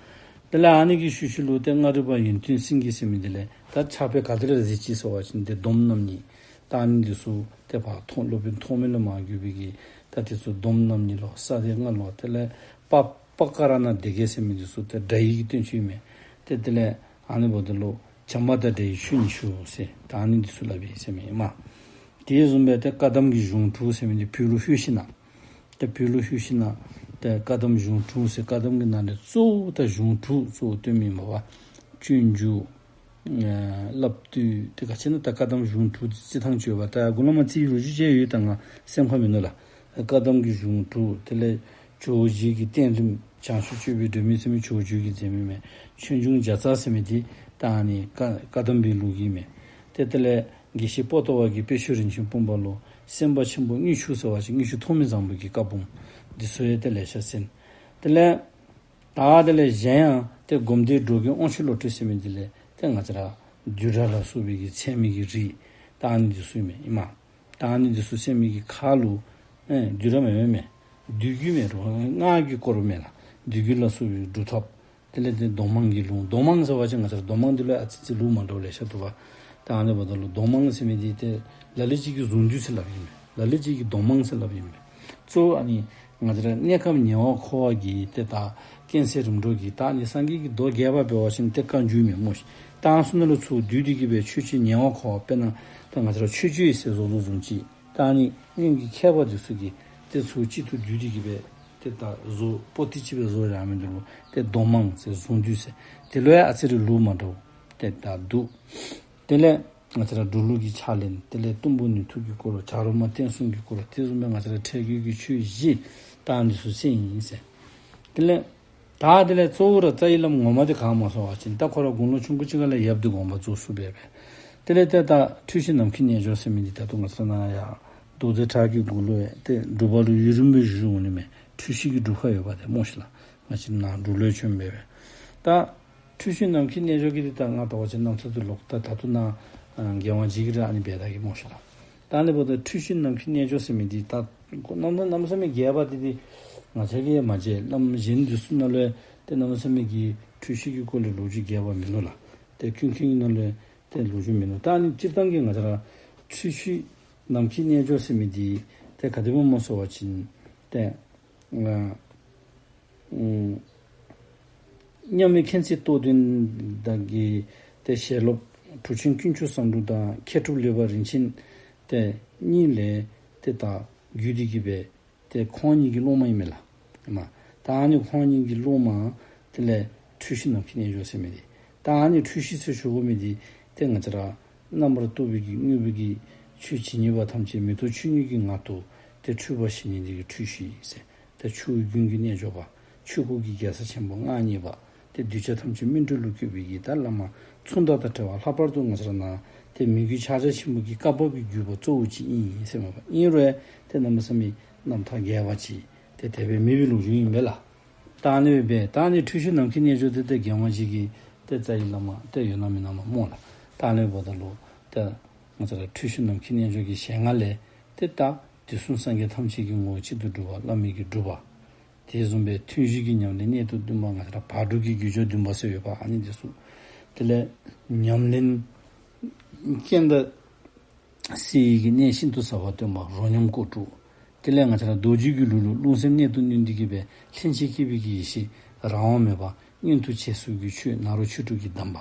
དེ་ལས་ཨ་ནི་གི་ཤུལ་ཤུལ་ལུ་ཏེ་མངའ་རིས་པ་ཡོན་ཏན་སེང་གེ་ཟེར་མི་འདི་ལས་ད་ཕྱག་དཔེ་ག་དེ་ར་མཛད་ཅི་ཟེར་བ་ཅིན་ཏེ་སྡོམ་རྣམ་གཉིས། ད་ཨ་ནི་འདི་ཚུ་ཏེ་ཕར་ཐོག་སློབ་དཔོན་ཐོགས་མེད་ལས་མར་བརྒྱུད་པའི་གི་ད་དེ་ཚུ་སྡོམ་རྣམ་གཉིས་ལོ་ས་སྡེ་ལྔ་ལོ། དེ་ལས་པ་པ་ཀ་ར་ཎ་སྡེ་བརྒྱད་ཟེར་མི་འདི་ཚུ་ཏེ་སྒྲ་ཡི་གི་བསྟན་བཅོས་མས། ཏེ་དེ་ལས་ཨ་ནི་འབདཝ་ད་ལུ་བྱམས་པ་དང་འབྲེལ་བའི་ཆོས་ཉི་ཤུ་ཟེར་ད་ཨ་ནི་འདི་ཚུ་སླབ་ཨིན་ཟེར་མས་ཨིན་མས། དེ་བཟུམ་སྦེ་ཏེ་བཀའ་གདམས་ཀྱི་གཞུང་དྲུག་ཟེར་མི་འདི་བོད་ལུ་ལྷོད་ཞིནམ་ཏེ་བོད་ལུ་ལྷོད་ཞིནམ་ཏེ་བཀའ་གདམས་གཞུང་དྲུག་ཟེར་བཀའ་གདམས་ཀྱི་ནང་ལས་གཙོ་བོ་ད་གཞུང་དྲུག་གཙོ་བོ་སྟོན་མི་མས་པ། སྤྱོད་འཇུག་ཨེ་བསླབ་བཏུས་ཏེ་ག་ཅི་ཨིན་ན་ད་བཀའ་གདམས་གཞུང་དྲུག་འདི་རྩིས་ཐངས་ཅིག་ཡོད་པ། ད་མགུ་ལས་མར་རྩིས་ལོ་རྒྱུས་ཅིག་ཡོད། ད་ང་སེམས་ཁར་མིན་ནུག་ལགས། བཀའ་གདམས་ཀྱི་གཞུང་དྲུག། དེ་ལས་ཇོ་བོ་རྗེ་གི་བསྟན་རིམ་བྱང་ཆུབ་སྤྱོད་པའི་སྒྲོན་མེ་ཟེར་མི་ཇོ་བོ་རྗེ་གིས་མཛད་མི་མས། ཆོས་འབྱུང་བརྒྱ་རྩ་ཟེར་མི་འདི་ད་ཨ་ནི་བཀའ་བཀའ་གདམས་པའི་ལུགས་ཀྱི་མས། ཏེ་དེ་ལས་དགེ་བཤེས་པོ་ཏོ་བ་གི་དཔེ་ཆོས་རིན་ཆེན་སྤུངས་པ་ལོ། སེམས་དཔའ་ཆེན་པོ་དངུལ་ཆུ་ཟེར་བ་ཅིན་དངུལ་ཆུ་ཐོགས་མེད་བཟང་པོ་གི་བཀའ་འབུམ་འདི་ཚུ་ཡང་ཏེ་ལེ་ཤ་གསན། དེ་ལས་ད་དེ་ལས་གཞན་ཡང་ཏེ་སྒོམ་སྡེ་འགྲོ་མགོན་དབང་ཕྱུག་བློ་གྲོས་ཟེར་མི་འདི་ལས་ཏེ་ང་བཅས་ར་བསྡུས་གྲྭ་ལ་སོགས་པའི་གི་ཚད་མའི་གི་རིགས་ད་ཨ་ནི་འདི་ཚུ་མས་ཨིན་མས། ད་ཨ་ནི་འདི་ཚུ་ཚད་མའི་གི་ཁ་ལུ་ཨེ་བསྡུས་གྲྭ་མེན་མས། བསྡུས་རྒྱུད་མས་རོ། སྔགས་ཀྱི་སྐོར་མས་ལགས། བསྡུས་རྒྱུད་ལ་སོགས་པའི་སྒྲུབ་ཐབས། དེ་ལས་ཏེ་མདོ་མང་གི་ལུང་། མདོ་མང་ཟེར་བ་ཅིན་ང་བཅས་ར་མདོ་མང་འདི་ལུ་ཨ་ཙི་ཅིག་ལུགས་མ་འདྲཝ་ལེ་ཤ་འདུག་པ། ད་ཨ་ནི་འབདཝ་ད་ལུ་མདོ་མང་ཟེར་མི་འདི་ཏེ་ལ་ལུ་ཅིག་གིས་གཟུངས་བསྡུས་ཟེར་སླབ་ཨིན་མས། ལ་ལུ་ཅིག་གིས་མདོ་མང་ཟེར་སླབ་ཨིན་མས། གཙོ་བོ་ཨ་ནི་ང་བཅས་ར་གནས་སྐབས་ཉེ་བར་མཁོ་བ་གི་ཏེ་ད་རྐྱེན་སེལ་རིམ་གྲོ་གི་ད་ཨ་ནི་སངས་རྒྱས་ཀྱི་མདོ་རྒྱས་པ་འབད་བ་ཅིན་ཏེ་བཀའ་འགྱུར་མས་སྨོ་ཤིག། ད་ཨ་ནི་ཚུ་ནང་ལུ་ཚུར་བསྡུས་ཏེ་གི་སྦེ་ཆོས་ཀྱི་ཉེ་བར་མཁོ་བ་དཔེར་ན་ད་ང་བཅས་ར་མཆོད་བརྗོད་ཟེར་བཟོ་བཟོ་བཟུམ་ཅིག། ད་ཨ་ནི་སྔོན་གྱི་མཁས་པ་འདི་ཚུ་གིས་ཏེ་ཚུར་གཅིག་ཏུ་བསྡུས་ཏེ་གི་སྦེ་ཏེ་ད་བཟོ་པོ་ཏི་ཅིག་སྦེ་བཟོ་ར་མི་འདི་ལུ་ཏེ་མདོ་མང་ཟེར་གཟུངས་བསྡུས་ཟེར། དེ་ལུ་ཡང་ཨ་ཙི་རེ་ལུགས་མ་འདྲཝ་ཏེ་ད་འདུག། དེ་ལས་ང་བཅས་ར་འབྲུག་ལུགས་ཀྱི་ཕྱག་ལེན། དེ་ལས་གཏུམ་པོ་ནུས་མཐུ་གི་སྐོར། བྱ་རོག་མ་བསྟན་སྲུང་གི་སྐོར། དེ་བཟུམ་སྦེ་ང་བཅས་ར་ཁྲེགས་རྒོད་ཀྱི་ཆོས་བཞི་ད་ཨ་ནི་ཚུ་གསན་ཡི་ཟེར། དེ་ལས་ད་དེ་ལས་གཙོ་བོ་ར་རྩ་བའི་བླམ་ངོ་མ་འདི་ག་སྨོ་ཟེར་བ་ཅིན་ད་ཁོ་ར་དགུང་ལོ་ཆུང་ཀུ་ཅིག་ཁ་ལས་ཡབ་འདི་དགོངས་པ་རྫོགས་སོང་པས་པས། དེ་ལས་ཏེ་ད་འཁྲུལ་ཞིག་ནམ་མཁའི་རྣལ་འབྱོར་ཟེར་མི་འདི་ད་ལྟོ་ང་བཅས་ནཱ་ཡང་མདོ་སྡེ་བྲག་གི་མགུ་ལུ་ཡང་ཏེ་སྒྲུབ་པ་ལུ་ཡུན་རིངམོ་སྦེ་བཞུགས་འོང་ནི་མས། འཁྲུལ་ཞིག་གི་སྒྲུབ་ཁ་ཡོདཔ་འདི་སྨོ་ཤིག་ལགས། ང་བཅས་ནཱ་འབྲུག་ལུ་བྱོན་པས་པས། ད་འཁྲུལ་ཞིག་ནམ་མཁའི་རྣལ་འབྱོར་གྱི་འདི་ད་ང་ལྟ་བ་ཅིན་རྣམ་ཐར་འདི་ལོག་ད་ད་ལྟོ་ནཱ་ཨ་རྒྱལ་དབང་རྗེ་གིས་ར་ཨ་ནི་འབད་ད་གི་སྨོ་ཤིག་ལགས། ད་ཨ་ནི་འབདཝ་ད་འཁྲུལ་ཞིག་ནམ་མཁའི་རྣལ་འབྱོར་ཟེར་མི་འདི་ད་གནམ་མེད་གནམ་མེད་ས་མེད་རྒྱས་པ་འདི་འདི་ང་བཅས་ཀྱིས་ཡང་མ་མཇལ། བླམ་གཞན་འདི་ཚུ་ནང་ལུ་ཡང་ཏེ་གནམ་མེད་ས་མེད་ཀྱི་འཁྲུལ་ཞིག་གི་སྐོར་ལས་ལོ་རྒྱུས་རྒྱས་པ་མིན་ནུག་ལགས། ཏེ་ཀུན་མཁྱེན་གྱི་ནང་ལུ་ཡང་ཏེ་ལོ་རྒྱུས་མིན་ནུག། ད་ཨ་ནི་སྤྱིར་བཏང་གི་ང་བཅས་ར་འཁྲུལ་ཞིག་ནམ་མཁའི་རྣལ་འབྱོར་ཟེར་མི་འདི་ཏེ་ག་དེ་སྦེ་སྨོ་ཟེར་བ་ཅིན་ཏེ་ང་ཨུམ་མཉམ་མེད་མཁྱེན་བརྩེ་རྟོགས་ལྡན་དང་གི་ཏེ་ཞལ་སློབ་གྲུབ་ཆེན་དཀོན་མཆོག་བཟང་དྲུང་དང་མཁས་གྲུབ་ལེགས་པ་རིན་ཆེན་ཏེ་གཉིས་ལས་ཏེ་ད་བརྒྱུད་དེ་གི་སྦེ་ཏེ་ཁོང་གཉིས་ཀྱི་སློབ་མ་ཨིན་མས་ལགས། ཨིན་མས། ད་ཨ་ནི་ཁོང་གཉིས་ཀྱི་སློབ་མ་དེ་ལས་འཁྲུལ་ཞིག་ནམ་མཁའི་རྣལ་འབྱོར་ཟེར་མི་འདི། ད་ཨ་ནི་འཁྲུལ་ཞིག་ཟེར་ཞུ་དགོ་མི་འདི་ཏེ་ང་བཅས་ར་རྣམ་པར་རྟོག་པའི་གི་དངོས་པོའི་གི་ཆོས་ཇི་སྙེད་པ་ཐམས་ཅད་མེ་ཏོག་ཆུང་ངུའི་གི་ངང་དུ་ཏེ་འཁྲུལ་པ་ཞི་ནས་འདི་གིས་འཁྲུལ་ཞིག་ཟེར། ཏེ་ཆུ་བོ་རྒྱུན་གྱི་རྣལ་འབྱོར་པ། ཆོས་སྐུ་གི་རྒྱལ་ས་ཆེན་པོ་མངའ་བརྙེས་པ། ཏེ་གདུལ་བྱ་ཐམས་ཅད་སྨིན་གྲོལ་ལུ་བཀོད་པའི་གི་ད་བླ་མ་མཚུངས་ཟླ་དང་བྲལ་བ། ལྷག་པར་དུ་ང་བཅས་ར་ནཱ་ཏེ་མོས་གུས་ཕྱག་རྒྱ་ཆེན་པོ་གི་བཀའ་བབས་ཀྱི་བརྒྱུད་པ་གཙོ་བོ་ཅིག་ཨིན་ཟེར་མས་པ། ཨིན་རུང་ཡང་ཏེ་གནམ་མེད་ས་མེད་རྣམ་ཐར་རྒྱས་པ་ཅིག་ཏེ་དེ་སྦེ་མེད་པའི་ལོ་རྒྱུས་ཨིན་པས་ལགས། ད་ཨ་ནི་སྦེ་ད་ཨ་ནི་འཁྲུལ་ཞིག་ནམ་མཁའི་རྣལ་འབྱོར་འདི་ཏེ་རྒྱལ་དབང་རྗེ་གི་ཏེ་རྩ་བའི་བླ་མ་ཏེ་ཡོད་ན་མེད་ན་མ་སྨོ་ལགས། ད་ཨ་ནི་འབདཝ་ད་ལུ་ཏེ་ང་བཅས་ར་འཁྲུལ་ཞིག་ནམ་མཁའི་རྣལ་འབྱོར་གྱི་ཞལ་སྔ་ལས་ཏེ་ད་དུས་གསུམ་སངས་རྒྱས་ཐམས་ཅད་ཀྱི་ངོ་བོ་གཅིག་ཏུ་གྲུབ་པ་བླ་མེད་ཀྱི་གྲུབ་པ། དེ་བཟུམ་སྦེ་ཐུན་བཞི་གི་ཉམས་ལེན་གནད་དུ་བསྡུས་པ། ང་བཅས་ར་བག་གྲོ་གི་རྒྱུ་སྦྱོར་བདུན་པ་ཟེར་ཡོད་པ། ཨ་ནི་འདི་ཚུ། དེ་ལས་ཉམས་ལེན་རྐྱེན་དང་བསྲེ་བའི་གི་གནད་ཤིན་ཏུ་ཟབ་པ་སྟོན་པ་རོ་སྙོམས་སྐོར་དྲུག། དེ་ལས་ང་བཅས་ར་རྡོ་རྗེ་གི་ལུགས་ལུ་རླུང་སེམས་གནད་དུ་བསྣུན་ཏེ་གི་སྦེ་ལྷན་ཅིག་སྐྱེས་པའི་གི་ཡེ་ཤེས་རང་དབང་མེད་པ་མངོན་དུ་བྱེད་ཚུལ་གྱི་ཆོས་ནཱ་རོ་ཆོས་དྲུག་གི་གདམས་པ།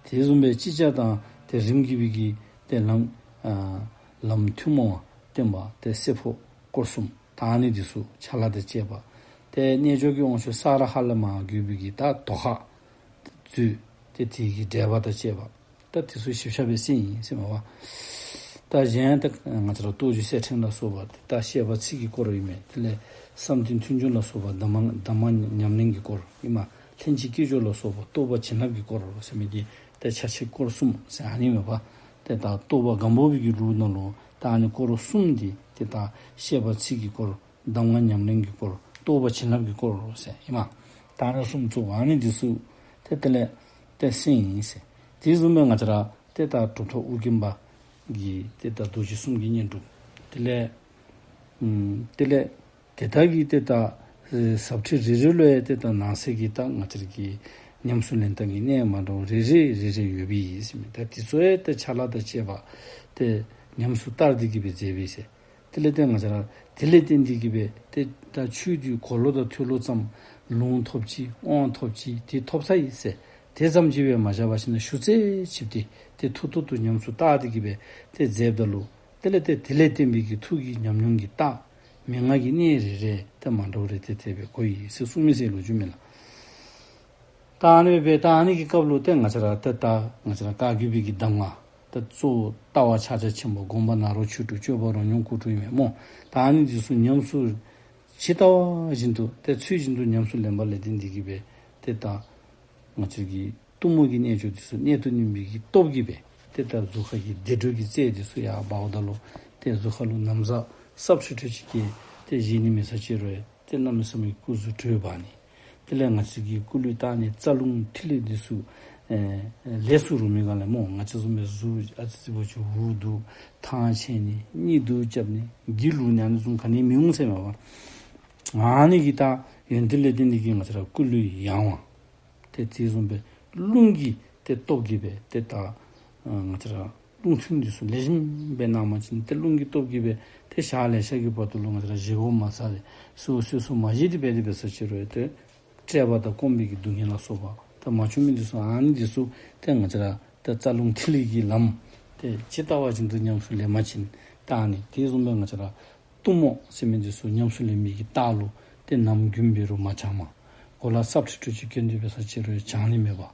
དེ་བཟུམ་སྦེ་ཅིག་ཅར་དང་ཏེ་རིམ་གྱིས་པའི་གི་ཏེ་ལམ་ཨ་ལམ་ཐུན་མོང་བ་སྟོན་པ་ཏེ་གསེར་ཕོ་སྐོར་གསུམ། ད་ཨ་ནི་འདི་ཚུ་ཕྱག་ལཱ་དང་བཅས་པ། ཏེ་རྣལ་འབྱོར་གྱི་དབང་ཕྱུག་ས་ར་ཧ་ལས་མར་བརྒྱུད་པའི་གི་ད་དོ་ཧ་མཛོད་ཏེ་དེ་གི་འགྲེལ་པ་དང་བཅས་པ། ད་དེ་ཚུ་ཞིབ་ཆ་སྦེ་གསན་ཡི་ཟེར་མས་པ། ད་གཞན་ད་ང་བཅས་ར་རྟོགས་བརྗོད་གསེར་ཕྲེང་ལ་སོགས་པ་ད་བཤད་པ་ཚིག་གི་སྐོར་ཨིན་མས། དེ་ལས་བསམ་གཏན་ཐུན་འཇོམས་ལ་སོགས་པ་གདམས་ངག་གདམས་ངག་ཉམས་ལེན་གྱི་སྐོར་ཨིན་མས། ལྷན་ཅིག་སྐྱེས་སྦྱོར་ལ་སོགས་པ་རྟོགས་པ་བྱིན་རླབས་ཀྱི་སྐོར་ཟེར་མི་འདི་ད་ཕྱག་ཕྱིད་སྐོར་གསུམ་ཟེར་ཨ་ནི་མས་པ། ཏེ་ད་རྟོགས་པ་སྒམ་པོ་པའི་གི་ལུགས་ནང་ལུ་ད་ཨ་ནི་སྐོར་གསུམ་འདི་ཏེ་ད་བཤད་པ་ཚིག་གི་སྐོར། གདམས་ངག་ཉམས་ལེན་གྱི་སྐོར། རྟོགས་པ་བྱིན་རླབས་ཀྱི་སྐོར་ཟེར་ཨིན་མས། ད་ཨ་ནི་གསུམ་གཙོ་བོ་ཨ་ནི་འདི་ཚུ་ཏེ་དེ་ལས་ཏེ་གསན་ཡི་ཟེར། དེ་བཟུམ་སྦེ་ང་བཅས་ར་ཏེ་ད་གྲུབ་ཐོབ་ཨོ་རྒྱན་པ་གིས་ཏེ་ད་རྡོ་རྗེ་གསུམ་གྱི་བསྙེན་སྒྲུབ། དེ་ལས་ཨམ་དེ་ལས་དེ་དག་གི་ཏེ་ད་ཨེ་ཟབ་ཁྲིད་རེ་རེ་ལུ་ཡང་ཏེ་ད་ནང་གསེས་ཀྱི་ད་ང་བཅས་ར་གི་ཉམས་སུ་ལེན་སྟངས་ཀྱི་གནད་མ་འདྲཝ་རེ་རེ་རེ་རེ་ཡོདཔ་ཨིན་ཟེར་མས། ད་དེ་ཚུ་ཡང་ཏེ་ཕྱག་ལཱ་དང་བཅས་པ་ཏེ་ཉམས་སུ་བསྟར་ཏེ་གི་སྦེ་མཛད་པས་ཟེར། དེ་ལས་ཏེ་ང་བཅས་ར་དེ་ལས་བརྟེན་ཏེ་གི་སྦེ་ཏེ་ད་ཆོས་འདི་གོ་ལོང་དང་ཐོས་ལོང་ཙམ་ལུང་ཐོབ་ཅི་དབང་ཐོབ་ཅི་དེ་ཐོབ་ཚར་ཡི་ཟེར། དེ་ཙམ་ཅིག་སྦེ་མ་བཞག་པར་ཞིན་ན་ཞུ་ཚད་ཆེ་སྟེ་ཏེ་ཐུགས་ཐོག་ཏུ་ཉམས་སུ་བསྟར་ཏེ་གི་སྦེ་ཏེ་མཛདཔ་ད་ལུ་དེ་ལས་ཏེ་དེ་ལས་བརྟེན་པའི་གི་ཐུགས་ཀྱི་ཉམས་མྱོང་གི་རྟགས་མན་ངག་གི་གནད་རེ་རེ་ཏེ་མ་འདྲཝ་རེ་ཏེ་དེ་སྦེ་གོ་ཡི་ཟེར་གསུངས་མི་ཟེར་ལོ་རྒྱུས་མས་ལགས། ད་ཨ་ནི་སྦེ་ད་ཨ་ནི་གི་སྐབས་ལུ་ཏེ་ང་བཅས་ར་ཏེ་ད་ང་བཅས་ར་བཀའ་བརྒྱུད་པའི་གི་གདམས་ངག་ཏེ་གཙོ་བོ་ལྟ་བ་ཕྱག་རྒྱ་ཆེན་པོ་སྒོམ་པ་ནཱ་རོ་ཆོས་དྲུག་སྤྱོད་པ་རོ་སྙོམས་སྐོར་དྲུག་ཨིན་མས་སྨོ། ད་ཨ་ནི་འདི་ཚུ་ཉམས་སུ་ཇི་ལྟ་བ་བཞིན་དུ་ཏེ་ཚུལ་བཞིན་དུ་ཉམས་སུ་ལེན་པ་ལས་བརྟེན་ཏེ་གི་སྦེ་ཏེ་ད་ང་བཅས་ཀྱི་གཏུམ་མོ་གི་རྣལ་འབྱོར་འདི་ཚུ་གནད་དུ་བསྣུན་པའི་གི་སྟོབས་ཀྱིས་སྦེ་ཏེ་ད་གཟུགས་ཁ་གི་བདེ་དྲོད་ཀྱི་རྩལ་འདི་ཚུ་ཡར་འབརཝ་ད་ལུ་ཏེ་གཟུགས་ཁ་ལུ་ན་བཟའ་སྲབ་ཧྲིལ་ཧྲིལ་ཅིག་གིས་ཏེ་བཞེས་ནི་མེད་ས་ཅིག་རུང་ཏེ་གནམ་མེད་ས་མེད་སྐུ་གཟུགས་དྲོད་འབར་ནི། དེ་ལས་ང་བཅས་ཀྱི་སྐུ་ལུས་བཏགས་ནི་རྩ་རླུང་ཐིག་ལེ་འདི་ཚུ་ཨེ་ལས་སུ་རུང་མི་ག་ལས་སྨོ། ང་བཅས་བཟུམ་སྦེ་གཟུགས་ཨ་ཙི་ཙི་བོ་ཅིག་འུ་སྡུག་ཐང་ཆད་ནི་གཉིད་སྡུག་རྐྱབ་ནི་སྒྱིད་ལུག་ནི་ཨ་ནི་བཟུམ་ག་ནི་མི་འོང་ཟེར་མས་པ། ཨ་ནི་གི་ད་ཡོན་ཏན་ལས་བརྟེན་ཏེ་གི་ང་བཅས་ར་སྐུ་ལུས་ཡང་བ། ཏེ་དེ་བཟུམ་སྦེ་རླུང་གི་ཏེ་སྟོབས་ཀྱིས་སྦེ་ཏེ་ད་ཨ་ང་བཅས་ར་རླུང་ཐུན་འདི་ཚུ་ལེགས་ཤོམ་སྦེ་གནང་པ་ཅིན་ཏེ་རླུང་གི་སྟོབས་ཀྱིས་སྦེ་ཏེ་ཞག་ལེ་ཤ་གི་བར་དུ་ལུ་ང་བཅས་ར་བཞེས་སྒོ་མ་ཟ་སྟེ་གསོལ་གསོལ་གསོལ་མ་བཞེས་ཏེ་སྦེ་དེ་སྦེ་ས་ཅིག་རུང་ཏེ་བཀྲེས་པ་དང་སྐོམ་པའི་གི་སྡུག་བསྔལ་ལ་སོགས་པ་ད་མ་བྱུང་མི་འདི་ཚུ་ཨ་ནི་འདི་ཚུ་ཏེ་ང་བཅས་ར་ཏེ་རྩ་རླུང་ཐིག་ལེ་གི་ལམ་ཏེ་ཇི་ལྟ་བ་བཞིན་དུ་ཉམས་སུ་ལེན་པ་ཅིན་ད་ཨ་ནི་དེ་བཟུམ་སྦེ་ང་བཅས་ར་གཏུམ་མོ་ཟེར་མི་འདི་ཚུ་ཉམས་སུ་ལེན་མི་གི་རྟགས་ལུ་ཏེ་ནམ་རྒྱུན་འབད་རུང་མ་བྱང་མ། གོ་ལ་སྲབ་ཧྲིལ་ཧྲིལ་ཅིག་གྱོན་ཏེ་འབད་ས་ཅིག་རུང་བྱང་ནི་མེད་པ།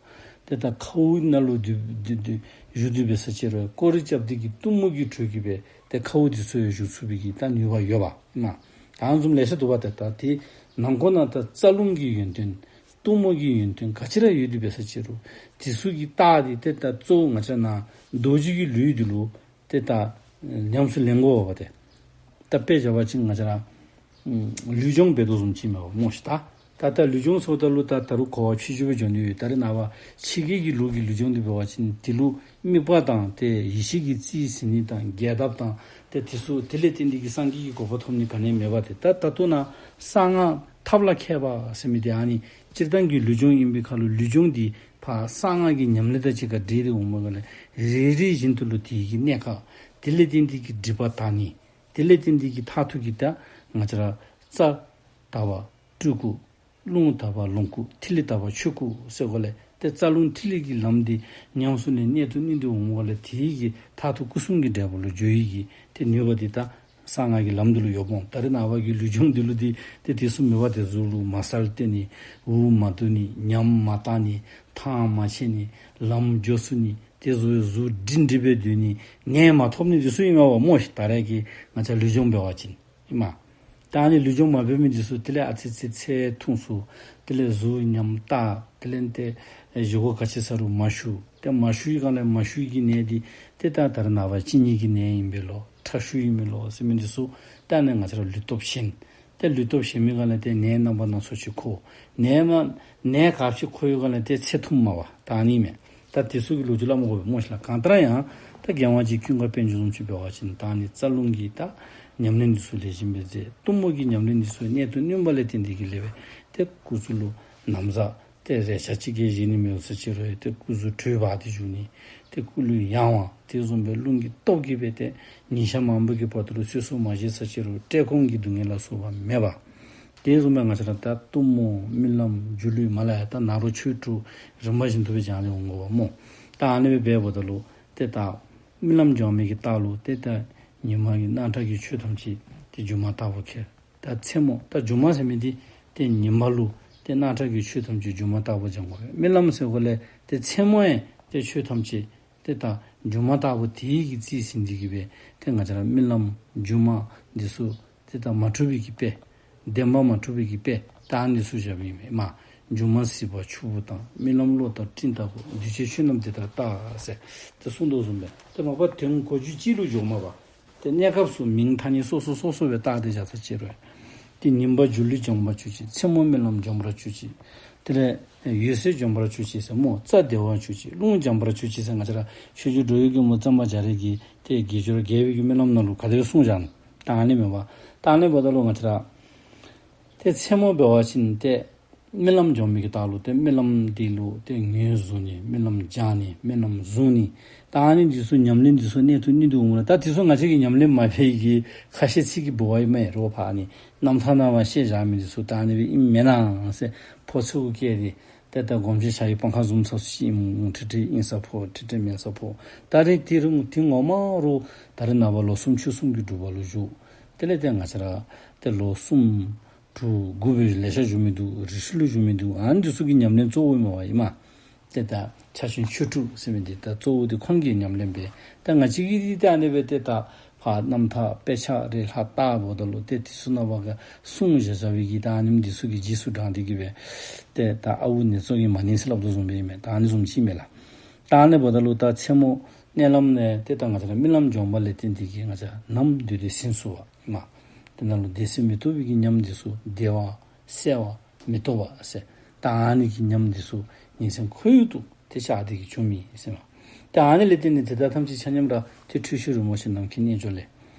ཏེ་ད་ཁཝ་ནང་ལུ་སྡོད་སྡོད་སྡོད་བཞུགས་ཏེ་འབད་ས་ཅིག་རུང་སྐོར་ར་རྐྱབ་སྟེ་གི་གཏུམ་མོ་གི་དྲོད་ཀྱིས་སྦེ་ཏེ་ཁཝ་འདི་ཚུ་ཡང་བཞུགས་ཚུགས་པའི་གི་ད་ནུས་པ་ཡོདཔ་ཨིན་མས། ད་ཨ་ནི་བཟུམ་ལེ་ཤ་འདུག་པ། ཏེ་ད་དེ་ནང་ཁོ་ན་ད་རྩ་རླུང་གི་ཡོན་ཏན་གཏུམ་མོ་གི་ཡོན་ཏན་ག་ཅི་ར་ཡོད་དེ་འབད་ས་ཅིག་རུང་དེ་ཚུ་གི་རྟགས་འདི་ཏེ་ད་གཙོ་བོ་ང་བཅས་ནཱ་རྡོ་རྗེ་གི་ལུས་འདི་ལུ་ཏེ་ད་ཉམས་སུ་ལེན་དགོ་པ་ཏེ། ད་དཔེ་བཞག་པ་ཅིན་ང་བཅས་ར་ཨམ་ལུས་སྦྱོང་འབད་དོ་བཟུམ་ཅིག་མས་པ་སྨོ་ཤིག། ད་ད་ད་ལུས་སྦྱོང་ཟེརཝ་ད་ལུ་ད་ད་རུང་གོ་བ་ཕྱི་འགྱུར་སྦེ་འགྱོ་ནི་ཡོད། ད་རེས་ནངས་པ་ཕྱི་རྒྱལ་གྱི་ལུགས་ཀྱི་ལུས་སྦྱོང་འདི་འབད་བ་ཅིན་དེ་ལུ་དམིགས་པ་དང་ཏེ་ཡེ་ཤེས་ཀྱིས་རྩིས་ཟིན་ནི་དང་རྒྱས་གདབ་དང་ཏེ་དེ་ཚུ་དེ་ལས་བརྟེན་ཏེ་གི་སངས་རྒྱས་ཀྱི་གོ་འཕང་ཐོབ་ནི་ག་ནི་ཡང་མེད་པ་ཏེ། ད་ད་ལྟོ་ནཱ་གསང་སྔགས་ཐབས་ལ་མཁས་པ་ཟེར་མི་འདི་ཨ་ནི་སྤྱིར་བཏང་གི་ལུས་སྦྱོང་ཨིན་པའི་ཁར་ལུ་ལུས་སྦྱོང་འདི་ཕར་གསང་སྔགས་ཀྱི་ཉམས་ལེན་དང་གཅིག་ཁར་འདྲེས་ཏེ་འོངམ་ག་ལས་རེ་རེ་བཞིན་དུ་ལུ་དེ་གི་གནད་ཁག་དེ་ལས་བརྟེན་ཏེ་གི་སྒྲིབ་པ་དག་ནི། དེ་ལས་བརྟེན་ཏེ་གི་མཐར་ཐུག་གི་ད་ང་བཅས་ར་རྩ་དག་པ་སྤྲུལ་སྐུ། རླུང་དག་པ་ལོངས་སྐུ། ཐིག་ལེ་དག་པ་ཆོས་སྐུ་ཟེར་ག་ལས་ཏེ་རྩ་རླུང་ཐིག་ལེ་གི་ལམ་འདི་ཉམས་སུ་ལེན་གནད་དུ་བསྣུན་ཏེ་འོངམ་ག་ལས་དེ་གི་མཐར་ཐུག་སྐུ་གསུམ་གྱི་འབྲས་བུ་ལུ་འགྱོ་ནི་གི་ཏེ་ནུས་པ་འདི་ད་གསང་སྔགས་ཀྱི་ལམ་འདི་ལུ་ཡོདཔ་འོང་། ད་རེས་ནངས་པ་གི་ལུས་སྦྱོང་འདི་ལུ་འདི་ཏེ་དེ་ཚུ་མེད་པ་ཏེ། གཟུགས་ལུ་མ་གསལ་སྟོན་ནི། འུ་མ་སྡུག་ནི། ཉམས་མ་བཏང་ནི། ཐང་མ་ཆད་ནི། ལམ་འགྱོ་ཚུགས་ནི། དེ་བཟུམ་སྦེ་གཟུགས་སྒྲིང་སྒྲི་སྦེ་སྡོད་ནི་ནད་མ་ཐོབ་ནི་འདི་ཚུ་ཨིན་མས་པ་སྨོ་ཤིག། ད་རེས་ཀྱི་ང་བཅས་ལུས་སྦྱོང་འབད་བ་ཅིན་ཨིན་མས། ད་ཨ་ནི་ལུས་སྦྱོང་མ་འབད་མི་འདི་ཚུ་དེ་ལས་ཨ་ཙི་ཙི་ཚེ་ཐུང་སུ། དེ་ལས་གཟུགས་ཉམས་ཏ། དེ་ལས་ཏེ་བཞེས་སྒོ་ག་ཅི་ཟ་རུང་མ་ཞུ། ཏེ་མ་ཞུ་བའི་སྒང་ལས་མ་ཞུ་བའི་གི་ནད་འདི་ཏེ་ད་ད་རེས་ནངས་པ་གཅིན་སྙི་གི་ནད་ཨིན་པས་ལོ། ཁྲག་ཤུགས་ཨིན་པས་ལོ་ཟེར་མི་འདི་ཚུ་ད་ཨ་ནི་ང་བཅས་ར་ལུས་སྟོབས་ཞན། ཏེ་ལུས་སྟོབས་ཞན་མི་སྒང་ལས་ཏེ་ནད་རྣམ་པ་སྣ་ཚོགས་ཅིག་འཁོར། ནད་མ་ནད་ག་ཅི་འཁོར་བའི་སྒང་ལས་ཏེ་ཚེ་ཐུང་མ་པ་ད་ཨ་ནི་མས། ད་དེ་ཚུ་གི་ལོ་རྒྱུས་སླབ་མ་དགོ་པས་སྨོ་ཤིག་ལགས། གང་ལྟར་ཡང་ད་རྒྱལ་དབང་རྗེ་ཀུན་དགའ་དཔལ་འབྱོར་བཟུམ་ཅིག་འབད་བ་ཅིན་ད་ཨ་ནི་རྩ་རླུང་གི་ད་ཉམས་ལེན་འདི་ཚུ་ལེགས་ཤོམ་སྦེ་མཛད། གཏུམ་མོ་གི་ཉམས་ལེན་འདི་ཚུ་གནད་དུ་བསྣུན་པ་ལས་བརྟེན་ཏེ་གི་ལས་སྦེ་ཏེ་སྐུ་གཟུགས་ལུ་ན་བཟའ་ཏེ་རེ་ཆ་ཅིག་གིས་བཞེས་ནི་མེད་ས་ཅིག་རུང་ཏེ་སྐུ་གཟུགས་དྲོད་འབར་ཏེ་བཞུགས་ནི། ཏེ་སྐུ་ལུས་ཡང་བ། དེ་བཟུམ་སྦེ་རླུང་གི་སྟོབས་ཀྱིས་སྦེ་ཏེ་ཉིན་ཞག་མང་པོ་གི་བར་དུ་ལུ་གསོལ་གསོལ་མ་བཞེས་ས་ཅིག་རུང་བཀྲེས་སྐོམ་གྱི་སྡུག་བསྔལ་ལ་སོགས་པ་མེད་པ། དེ་བཟུམ་སྦེ་ང་བཅས་ར་ད་གཏུམ་མོ་རྨི་ལམ་སྒྱུ་ལུས་མ་ལ་ཡ་ད་ནཱ་རོ་ཆོས་དྲུག་རིམ་པ་བཞིན་དུ་སྦེ་སྦྱང་སྟེ་འོང་དགོ་པས་སྨོ། ད་ཨ་ནི་སྦེ་འབདཝ་ད་ལུ་ཏེ་ད་རྨི་ལམ་སྦྱང་མི་གི་རྟགས་ལུ་ཏེ་ད་ཉི་མ་གི་སྣང་གྲགས་ཀྱི་ཆོས་ཐམས་ཅད་ཏེ་སྒྱུ་མ་ལྟ་བུ་ཁེལ། ད་མཚན་མོ་ད་སྒྱུ་མ་ཟེར་མི་འདི་ཏེ་ཉི་མ་ལུ་ཏེ་སྣང་གྲགས་ཀྱི་ཆོས་ཐམས་ཅད་སྒྱུ་མ་ལྟ་བུ་སྦྱང་དགོ་པས། རྨི་ལམ་ཟེར་ག་ལས་ཏེ་མཚན་མོ་ཡང་ཏེ་ཆོས་ཐམས་ཅད་ཏེ་ད་སྒྱུ་མ་ལྟ་བུ་དེ་གིས་རྩིས་ཟིན་ཏེ་གི་སྦེ་ཏེ་ང་བཅས་ར་རྨི་ལམ་སྒྱུ་མ་འདི་ཚུ་ཏེ་ད་མ་གྲུབ་པའི་གི་དཔེ། བདེན་པ་མ་གྲུབ་པའི་གི་དཔེ་ད་ཨ་ནི་ཚུ་བཞགཔ་ཨིན་མས། སྒྱུ་མ་སྲིད་པ་ཆུ་བུར་དང་། རྨི་ལམ་གློག་དང་སྤྲིན་ལྟ་བུ། འདུས་བྱས་ཆོས་རྣམས་དེ་ལྟར་བལྟ་ཟེར་ཏེ་གསུངས་དོ་བཟུམ་སྦེ་ཏེ་མ་པ་དོན་གོ་རྒྱུ་གཅིག་ལུ་འཇོག་མ་པ། ཏེ་གནས་སྐབས་སུ་མིང་ཐ་སྙད་སོ་སོ་སོ་སོ་སྦེ་བཏགས་ཏེ་བཞག་ས་ཅིག་རུང་ ཏེ་ཉིན་པ་སྒྱུ་ལུས་འཇོམས་པར་གྱུར་ཅིག། མཚན་མོ་རྨི་ལམ་འཇོམས་པར་གྱུར་ཅིག། དེ་ལས་འོད་གསལ་འཇོམས་པར་གྱུར་ཅིག་ཟེར་སྨོ། རྩ་བདེ་བར་གྱུར་ཅིག། རླུང་འཇམ་པར་གྱུར་ཅིག་ཟེར། ང་བཅས་ར་ཆོས་རྗེ་འགྲོ་བའི་མགོན་པོ་གཙང་པ་རྒྱ་རས་ཀྱིས་ཏེ་དགེ་སྦྱོར་རྒྱས་པའི་གི་རྨི་ལམ་ནང་ལུ་ག་དེ་སྦེ་གསུངས་བཞག་ནུག། ད་ཨ་ནི་མེན་པ། ད་ཨ་ནི་འབདཝ་ད་ལུ་ང་བཅས་ར་ཏེ་མཚན་མོ་འབད་བ་ཅིན་ཏེ་རྨི་ལམ་འཇོམས་མི་གི་རྟགས་ལུ་ཏེ་རྨི་ལམ་འདི་ལུ་ཏེ་ངོས་བཟུང་ནི། རྨི་ལམ་སྦྱང་ནི། རྨི་ལམ་བཟུང་ནི། ད་ཨ་ནི་འདི་ཚུ་ཉམས་ལེན་འདི་ཚུ་གནད་དུ་བསྣུན་དོ་འོང་ལགས། ད་འདི་ཚུ་ང་བཅས་ཀྱིས་ཉམས་ལེན་མ་འབད་བའི་གི་ཁ་བཤད་ཚིག་གི་འབོ་བ་ཨིན་མས། རོགས་ཕར་ཨ་ནི་རྣམ་ཐར་ནང་མར་བཤད་བཞག་མི་འདི་ཚུ་ད་ཨ་ནི་སྦེ་ཨིནམ་མེན་ན་ཟེར་ཕོ་ཚོད་བཀལ་ཏེ་ཏེ་ད་སྒོམ་ཆེན་ཞྭ་ཡི་སྤང་ཁ་བཟུམ་ཚུ་ཅིག་ཨིནམ་འོང་། ཁྲིག་ཁྲི་ཨིན་ས་ཕོ་ཁྲིག་ཁྲི་མེན་ས་ཕོ། ད་རེས་དེ་རུང་དེ་ངོ་མ་རོགས་ད་རེས་ནངས་པ་ལོ་གསུམ་ཕྱོགས་གསུམ་གྱི་སྒྲུབ་པ་ལུ་བཞུགས། དེ་ལས་ཏེ་ང་བཅས་ར་ཏེ་ལོ་གསུམ་དྲུག་དགུ་སྦེ་ལེ་ཤ་བཞུགས་མི་འདུག། རེ་ཤུལ་ལུ་བཞུགས་མི་འདུག། ཨ་ནི་འདི་ཚུ་གི་ཉམས་ལེན་གཙོ་བོ་ཨིན་མས་པ་ཨིན་མས། ཏེ་ད་ཕྱག་ཆེན་ཆོས་དྲུག་ཟེར་མི་འདི་ད་གཙོ་བོ་འདི་ཁོང་གིས་ཉམས་ལེན་འབད། ད་ང་བཅས་ཀྱིས་འདི་ད་ཨ་ནི་སྦེ་ཏེ་ད་ཕར་རྣམ་ཐར་དཔེ་ཆ་རེ་ལྷག་བལྟཝ་ད་ལུ་ཏེ་དེ་ཚུ་ནང་པ་ག་གསུངས་བཞག་བཞག་པའི་གི་ད་ཨ་ནི་འདི་ཚུ་གི་རྗེས་སུ་འབྲངས་ཏེ་གི་སྦེ་ཏེ་ད་ཨ་ཝུ་ནེ་ཙོ་གིས་མ་ནི་ཟེར་སླབ་དོ་བཟུམ་སྦེ་ཨིན་མས། ད་ཨ་ནི་བཟུམ་ཅིག་མས་ལགས། ད་ཨ་ནི་འབདཝ་ད་ལུ་ད་མཚན་མོ་མནལ་ལམ་ནང་ཏེ་ད་ང་བཅས་ར་རྨི་ལམ་འཇོམས་པ་ལས་བརྟེན་ཏེ་གི་ང་བཅས་ནམ་འདོད་དེ་ཟིན་ཚུགས་པ་ཨིན་མས། དེ་ནང་ལུ་བདེ་གསལ་མི་རྟོག་པའི་གི་ཉམས་འདི་ཚུ་བདེ་བ་གསལ་བ་མི་རྟོག་པ་ཟེར། ད་ཨ་ནི་གི་ཉམས་འདི་ཚུ་ངན་སེམས་ཁོར་ཡུག་ཏུ་ཏེ་ཤར་ཏེ་གི་བྱུང་མི་ཨིན་ཟེར་མས། ད་ཨ་ནི་ལས་བརྟེན་ཏེ་དེ་དག་ཐམས་ཅད་ཆ་མཉམ་ར་ཏེ་འཁྲུལ་ཞིག་རིན་པོ་ཆེ་ནམ་མཁའི་རྣལ་འབྱོར་ལས་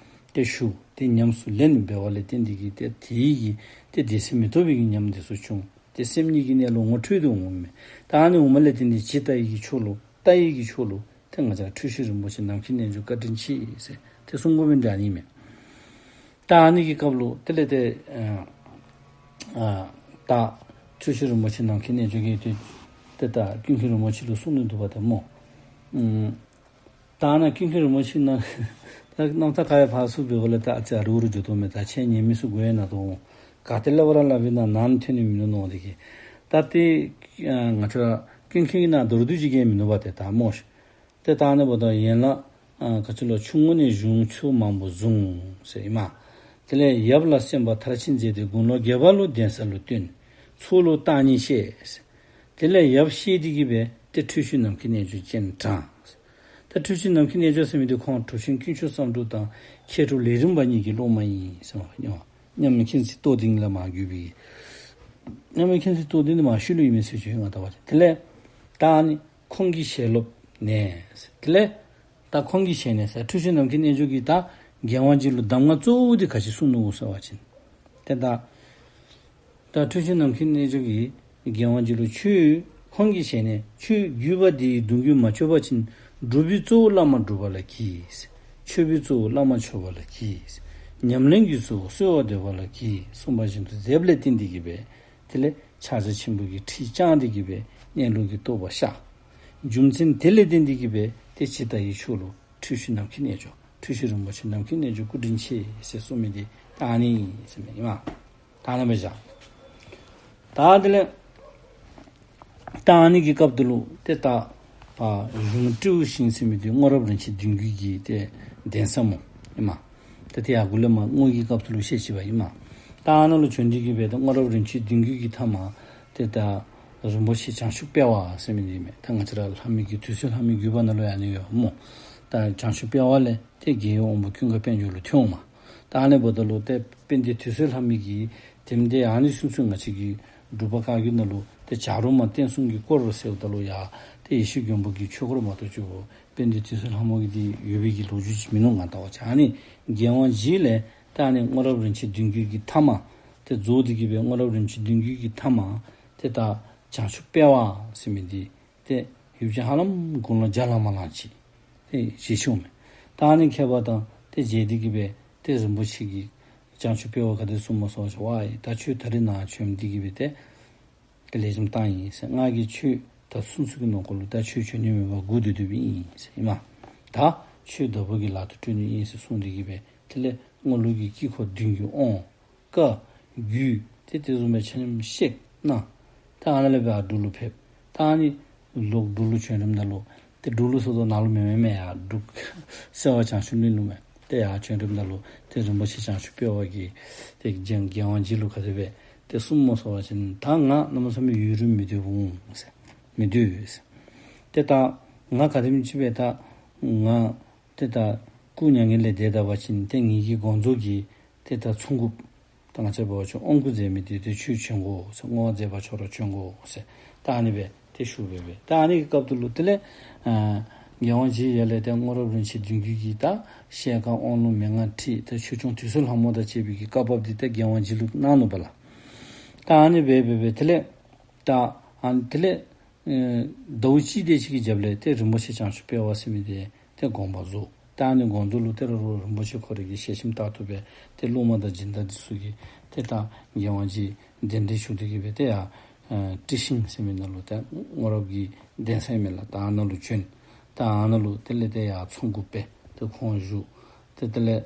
ཏེ་ཞུ། ཏེ་ཉམས་སུ་ལེན་འབད་བ་ལས་བརྟེན་ཏེ་གི་ཏེ་དེ་ཡི་གི་ཏེ་བདེ་གསལ་མི་རྟོག་པའི་གི་ཉམས་འདི་ཚུ་བྱུང་། ཏེ་སེམས་ཉིད་ཀྱི་གནས་ལུགས་ངོ་འཕྲོད་དེ་འོངམ་མས། ད་ཨ་ནི་འོངམ་ལས་བརྟེན་ཏེ་ཇི་ལྟ་བའི་གི་ཆོས་ལུ་ལྟ་བའི་གི་ཆོས་ལུ་ཏེ་ང་བཅས་འཁྲུལ་ཞིག་རིན་པོ་ཆེ་ནམ་མཁའི་རྣལ་འབྱོར་བཀའ་དྲིན་ཆེ་ཟེར་ཏེ་གསུང་དགོ་མི་འདི་ཨ་ནི་མས། ད་ཨ་ནི་གི་སྐབས་ལུ་དེ་ལས་ཏེ་ཨ་ཨ་ད་འཁྲུལ་ཞིག་རིན་པོ་ཆེ་ནམ་མཁའི་རྣལ་འབྱོར་གྱིས་ཏེ་ཏེ་ད་ཀུན་མཁྱེན་རིན་པོ་ཆེ་ལུ་གསུངས་ནི་འདུག་པ་ཏེ་སྨོ། ཨུམ། ད་ནཱ་ཀུན་མཁྱེན་རིན་པོ་ཆེ་ནཱ་ད་རྣམ་ཐར་ག་ཡང་ཕར་ཚུར་འབད་བ་ལས་ད་ཨ་ཙི་ཨ་རུ་རུ་འགྱོ་དོ་མས། ད་ཁྱེད་ཉན་མི་ཚུ་དགོངས་ཡངས་ནི་འདུག། ག་ཏེ་སླབ་ར་སླབ་ཨིན་ན་ནང་ཐོན་ནི་མིན་ནུག་མནོ་སྟེ་གི། ད་ཏེ་ཨ་ང་བཅས་ར་ཀུན་མཁྱེན་གྱི་ནང་མདོར་བསྡུས་ཅིག་གིས་མིན་ནུག་པ་ཏེ་ད་སྨོ་ཤིག། ཏེ་ད་ཨ་ནི་འབདཝ་ད་ཡན་ལག་ཨ་ག་ཅི་ལོ་ཆུང་ངུ་ནས་གཞུང་ཚུལ་མང་པོ་བཟུང་ཟེར་ཨིན་མས། དེ་ལས་ཡབ་ལ་གསན་པ་མཐར་ཕྱིན་མཛད་དེ་དགུང་ལོ་བརྒྱད་པ་ལུ་གདན་ས་ལུ་བཏོན། ཚོགས་ལུ་བརྟག་གཉིས་བཤད། དེ་ལས་ཡབ་བཤད་དེ་གི་སྦེ་ཏེ་འཁྲུལ་ཞིག་ནམ་མཁའི་རྣལ་འབྱོར་སྤྱན་དྲངས། ད་འཁྲུལ་ཞིག་ནམ་མཁའི་རྣལ་འབྱོར་ཟེར་མི་འདི་ཁོང་གྲུབ་ཆེན་དཀོན་མཆོག་བསམ་གྲུབ་དང་མཁས་གྲུབ་ལས་རིམ་པ་གཉིས་ཀྱི་སློབ་མ་ཨིན་ཟེར་མས། མཉམ་མེད་མཁྱེན་བརྩེ་རྟོགས་ལྡན་ལས་མར་བརྒྱུད་པའི་མཉམ་མེད་མཁྱེན་བརྩེ་རྟོགས་ལྡན་འདི་མར་ཤུལ་ལུ་ཨིན་མས་ཟེར་ཞུ་ཡི་ང་ལྟ་བ་ཅིན། དེ་ལས་ད་ཨ་ནི་ཁོང་གི་ཞལ་སློབ་ནས་དེ་ལས་ད་ཁོང་གི་ཞལ་ནས་ཟེར་འཁྲུལ་ཞིག་ནམ་མཁའི་རྣལ་འབྱོར་གྱིས་ད་རྒྱལ་དབང་རྗེ་ལུ་གདམས་ངག་གཙོ་བོ་འདི་ག་ཅི་གསུངས་ནུག་ཟེར་བ་ཅིན། ཏེ་ད་ད་འཁྲུལ་ཞིག་ནམ་མཁའི་རྣལ་འབྱོར་གྱིས་རྒྱལ་དབང་རྗེ་ལུ་ཁྱོད་ཁོང་གི་ཞལ་ནས་ཁྱོད་བརྒྱུད་པ་འདི་ཡི་གདུང་བརྒྱུད་མ་ཆོད་པ་ཅིན་སྒྲུབ་པའི་གཙོ་བོ་བླ་མ་སྒྲུབ་པ་ལ་གྱིས། མཆོད་པའི་གཙོ་བོ་བླ་མ་མཆོད་པ་ལ་གྱིས། ཉམས་ལེན་གྱི་གཙོ་བོ་གསོལ་བ་འདེབས་པ་ལ་གྱིས་གསུངས་པ་བཞིན་དུ་མཛདཔ་ལས་བརྟེན་ཏེ་གི་སྦེ་དེ་ལས་ཕྱག་རྒྱ་ཆེན་པོ་གི་ཁྲིད་བསྐྱངས་ཏེ་གི་སྦེ་གནས་ལུགས་ཀྱི་རྟོགས་པ་ཤར། རྒྱུ་མཚན་དེ་ལས་བརྟེན་ཏེ་གི་སྦེ་ཏེ་ཇི་ལྟ་བའི་ཆོས་ལུ་འཁྲུལ་ཞིག་ནམ་མཁའི་རྣལ་འབྱོར་འཁྲུལ་ཞིག་རིན་པོ་ཆེ་ནམ་མཁའི་རྣལ་འབྱོར་སྐུ་དྲིན་ཆེ་ཟེར་གསུངས་མི་འདི་ད་ཨ་ནི་ཨིན་ཟེར་མས་ཨིན་མས། ད་ཨ་ནི་སྦེ་བཞག། ད་དེ་ལས་ད་ཨ་ནི་གི་སྐབས་དེ་ལུ་ཏེ་ད་ཨ་གཞུང་སྤྲེའུ་ཞིང་ཟེར་མི་འདི་སྔོ་རབས་རིན་ཆེན་བདུན་བརྒྱུད་ཀྱི་ཏེ་གདན་ས་སྨོ་ཨིན་མས། ཏེ་དེ་ཡར་གུ་ལས་མར་སྔོན་གྱི་སྐབས་དེ་ལུ་བཤད་ཅི་པ་ཨིན་མས། ད་ཨ་ནཱ་ལུ་བྱོན་ཏེ་གི་སྦེ་ད་སྔོ་རབས་རིན་ཆེན་བདུན་བརྒྱུད་ཀྱི་མཐའ་མ་ཏེ་ད་རིན་པོ་ཆེ་བྱང་ཆུབ་དཔལ་བ་ཟེར་མི་འདི་མས། ད་ང་བཅས་ར་ལྷ་མོའི་གི་དུད་སོལ་ལྷ་མོའི་བརྒྱུད་པ་ནང་ལུ་ཡང་ཨ་ནི་ཡོད་སྨོ། ད་བྱང་ཆུབ་དཔལ་བ་ལས་ཏེ་རྒྱལ་བའི་དབང་པོ་ཀུན་དགའ་དཔལ་འབྱོར་ལུ་ཐོན་འོང་མས། ད་ཨ་ནི་འབདཝ་ད་ལུ་ཏེ་དཔལ་ལྡན་དུད་སོལ་ལྷ་མོ་གིས་དེ་མི་འདི་ཨ་ནི་ཚུན་ཚོད་ང་བཅས་ཀྱི་འབྲུག་པ་བཀའ་བརྒྱུད་ནང་ལུ་ཏེ་བྱ་རོག་མ་བསྟན་སྲུང་གི་སྐོར་ཟེརཝ་ད་ལུ་ཡང་ཏེ་ཡེ་ཤེས་མགོན་པོ་གི་ཆོས་སྐོར་མ་གཏོགས་ཅིག་གོ་དཔལ་ལྡན་དུད་སོལ་ལྷ་མོ་གི་འདི་ཡོད་པའི་གི་ལོ་རྒྱུས་ཅིག་མིན་ནུག་ང་ལྟ་བ་ཅིན། ཨ་ནི་རྒྱལ་དབང་རྗེ་ལས་ད་ཨ་ནི་སྔོ་རབས་རིན་ཆེན་བདུན་བརྒྱུད་ཀྱི་མཐའ་མ་ཏེ་རྫོགས་ཏེ་གི་སྦེ་སྔོ་རབས་རིན་ཆེན་བདུན་བརྒྱུད་ཀྱི་མཐའ་མ་ཏེ་ད་བྱང་ཆུབ་དཔལ་བ་ཟེར་མི་འདི་ཏེ་ཡུདཔ་ཅིག་ཧ་ལམ་དགུང་ལོ་བརྒྱ་ལང་མ་ལང་ཅིག་ཏེ་བཞེས་ཅི་འོང་མས། ད་ཨ་ནི་མཁས་པ་དང་ཏེ་མཇལ་ཏེ་གི་སྦེ་ཏེ་རིན་པོ་ཆེ་གིས་བྱང་ཆུབ་དཔལ་བ་ག་དེ་གསུངམ་སྨོ་ཟེར་བ་ཅིན། ཝའི་ད་ཁྱོད་ད་རིས་ནཱ་བྱོན་ཏེ་གི་སྦེ་ཏེ་ཏེ་ལེགས་ཤོམ་བཏང་ཡི་ཟེར། ང་གིས་ཁྱོད་ད་ཚུན་ཚོད་ཀྱི་ནང་འཁོད་ལུ་ད་ཁྱོད་བྱོན་ནི་མེད་པར་སྒུག་སྡོད་སྡོདཔ་ཨིན་ཟེར་ཨིན་མས། ད་ཁྱོད་བདག་པོ་གི་ལག་ཏུ་སྤྲོད་ནི་ཨིན་ཟེར་གསུངས་ཏེ་གི་སྦེ་དེ་ལས་སྔོ་ལུགས་ཀྱི་དཀྱིལ་འཁོར་བདུན་གྱི་དབང་བཀའ་རྒྱུད་ཏེ་དེ་བཟུམ་སྦེ་ཆ་མཉམ་བཤད་གནང་། ད་ཨ་ནཱ་ལས་སྦེ་ཨ་འབྲུག་ལུ་ཕེབས། ད་ཨ་ནི་ལོག་འབྲུག་ལུ་བྱོན་རནམ་ད་ལུ་ཏེ་འབྲུག་ལུ་ཟེརཝ་ད་ནཱ་ལུ་མེན་མེན་མེན་ཡ། འབྲུག་སེ་བ་བྱང་ཆུབ་གླིང་ལུ་མས། ཏེ་ཡར་བྱོན་རནམ་ད་ལུ་ཏེ་རིན་པོ་ཆེ་བྱང་ཆུབ་དཔལ་བ་གིས་ཏེ་རྒྱལ་རྒྱལ་དབང་རྗེ་ལུ་ག་དེ་སྦེ་ཏེ་གསུངམ་སྨོ་ཟེར་བ་ཅིན། ད་ང་གནམ་མེད་ས་མེད་ཡུན་རིང་མི་སྡོད་འོང་ཟེར། མི་སྡོད་ཟེར། ཏེ་ད་ང་ག་དེམ་ཅིག་སྦེ་ད་ང་ཏེ་ད་སྐུ་མྱ་ངན་ལས་འདས་ད་པ་ཅིན་ཏེ་ངེ་གི་དགོངས་རྫོགས་ཀྱི་ཏེ་ད་ཚོགས་འགོཔ་ ད་ང་བཅས་འབད་བ་ཅིན་དབང་བསྐུར་མཛད་མི་འདི་ཏེ་ཁྱོད་བྱོན་དགོ་ཟེར། བསྔོ་བ་མཛད་པ་ཁྱོད་ར་བྱོན་དགོ་ཟེར། ད་ཨ་ནི་སྦེ་ཏེ་ཞུ་སྦེ་སྦེ། ད་ཨ་ནི་གི་སྐབས་དེ་ལུ་དེ་ལས་ཨ་རྒྱལ་དབང་རྗེ་ཡར་ལས་ཏེ་སྔོ་རབས་རིན་ཆེན་བདུན་བརྒྱུད་ཀྱི་ད་ཤེལ་དཀར་དབང་ལུང་མན་ངག་ཁྲིད་ད་ཆོས་སྐྱོང་དུད་སོལ་ལྷ་མོ་དང་བཅས་པའི་གི་བཀའ་བབས་འདི་ད་རྒྱལ་དབང་རྗེ་ལུ་གནང་ནུག་པ་ལགས། ད་ཨ་ནི་སྦེ་སྦེ་སྦེ་དེ་ལས་ད་ཨ་ནི་དེ་ལས་ཨེ་ཟླཝ་གཅིག་དེ་ཅིག་གི་རྒྱབ་ལས་ཏེ་རིན་པོ་ཆེ་བྱང་ཆུབ་དཔལ་བ་ཟེར་མི་འདི་ཏེ་དགོངས་པ་རྫོགས། ད་ཨ་ནི་དགོངས་རྫོགས་ལུ་ཏེ་ར་རུང་རིན་པོ་ཆེ་ཁོ་རའི་གི་ཞལ་ཆེམས་ལྟར་དུ་སྦེ་ཏེ་སློབ་མ་དང་སྦྱིན་བདག་འདི་ཚུ་གིས་ཏེ་ད་རྒྱལ་དབང་རྗེ་གདན་འདྲེན་ཞུ་སྟེ་གི་སྦེ་ཏེ་ཡར་ཨེ་ཏི་ཤིང་ཟེར་མི་ནང་ལུ་ཏེ་སྔོ་རབས་ཀྱི་གདན་ས་ཨིན་མས་ལགས། ད་ཨ་ནཱ་ལུ་བྱོན། ད་ཨ་ནཱ་ལུ་དེ་ལས་ཏེ་ཡར་ཚོགས་དགོན་སྦེ་ཏེ་ཁོང་བཞུགས། ཏེ་དེ་ལས་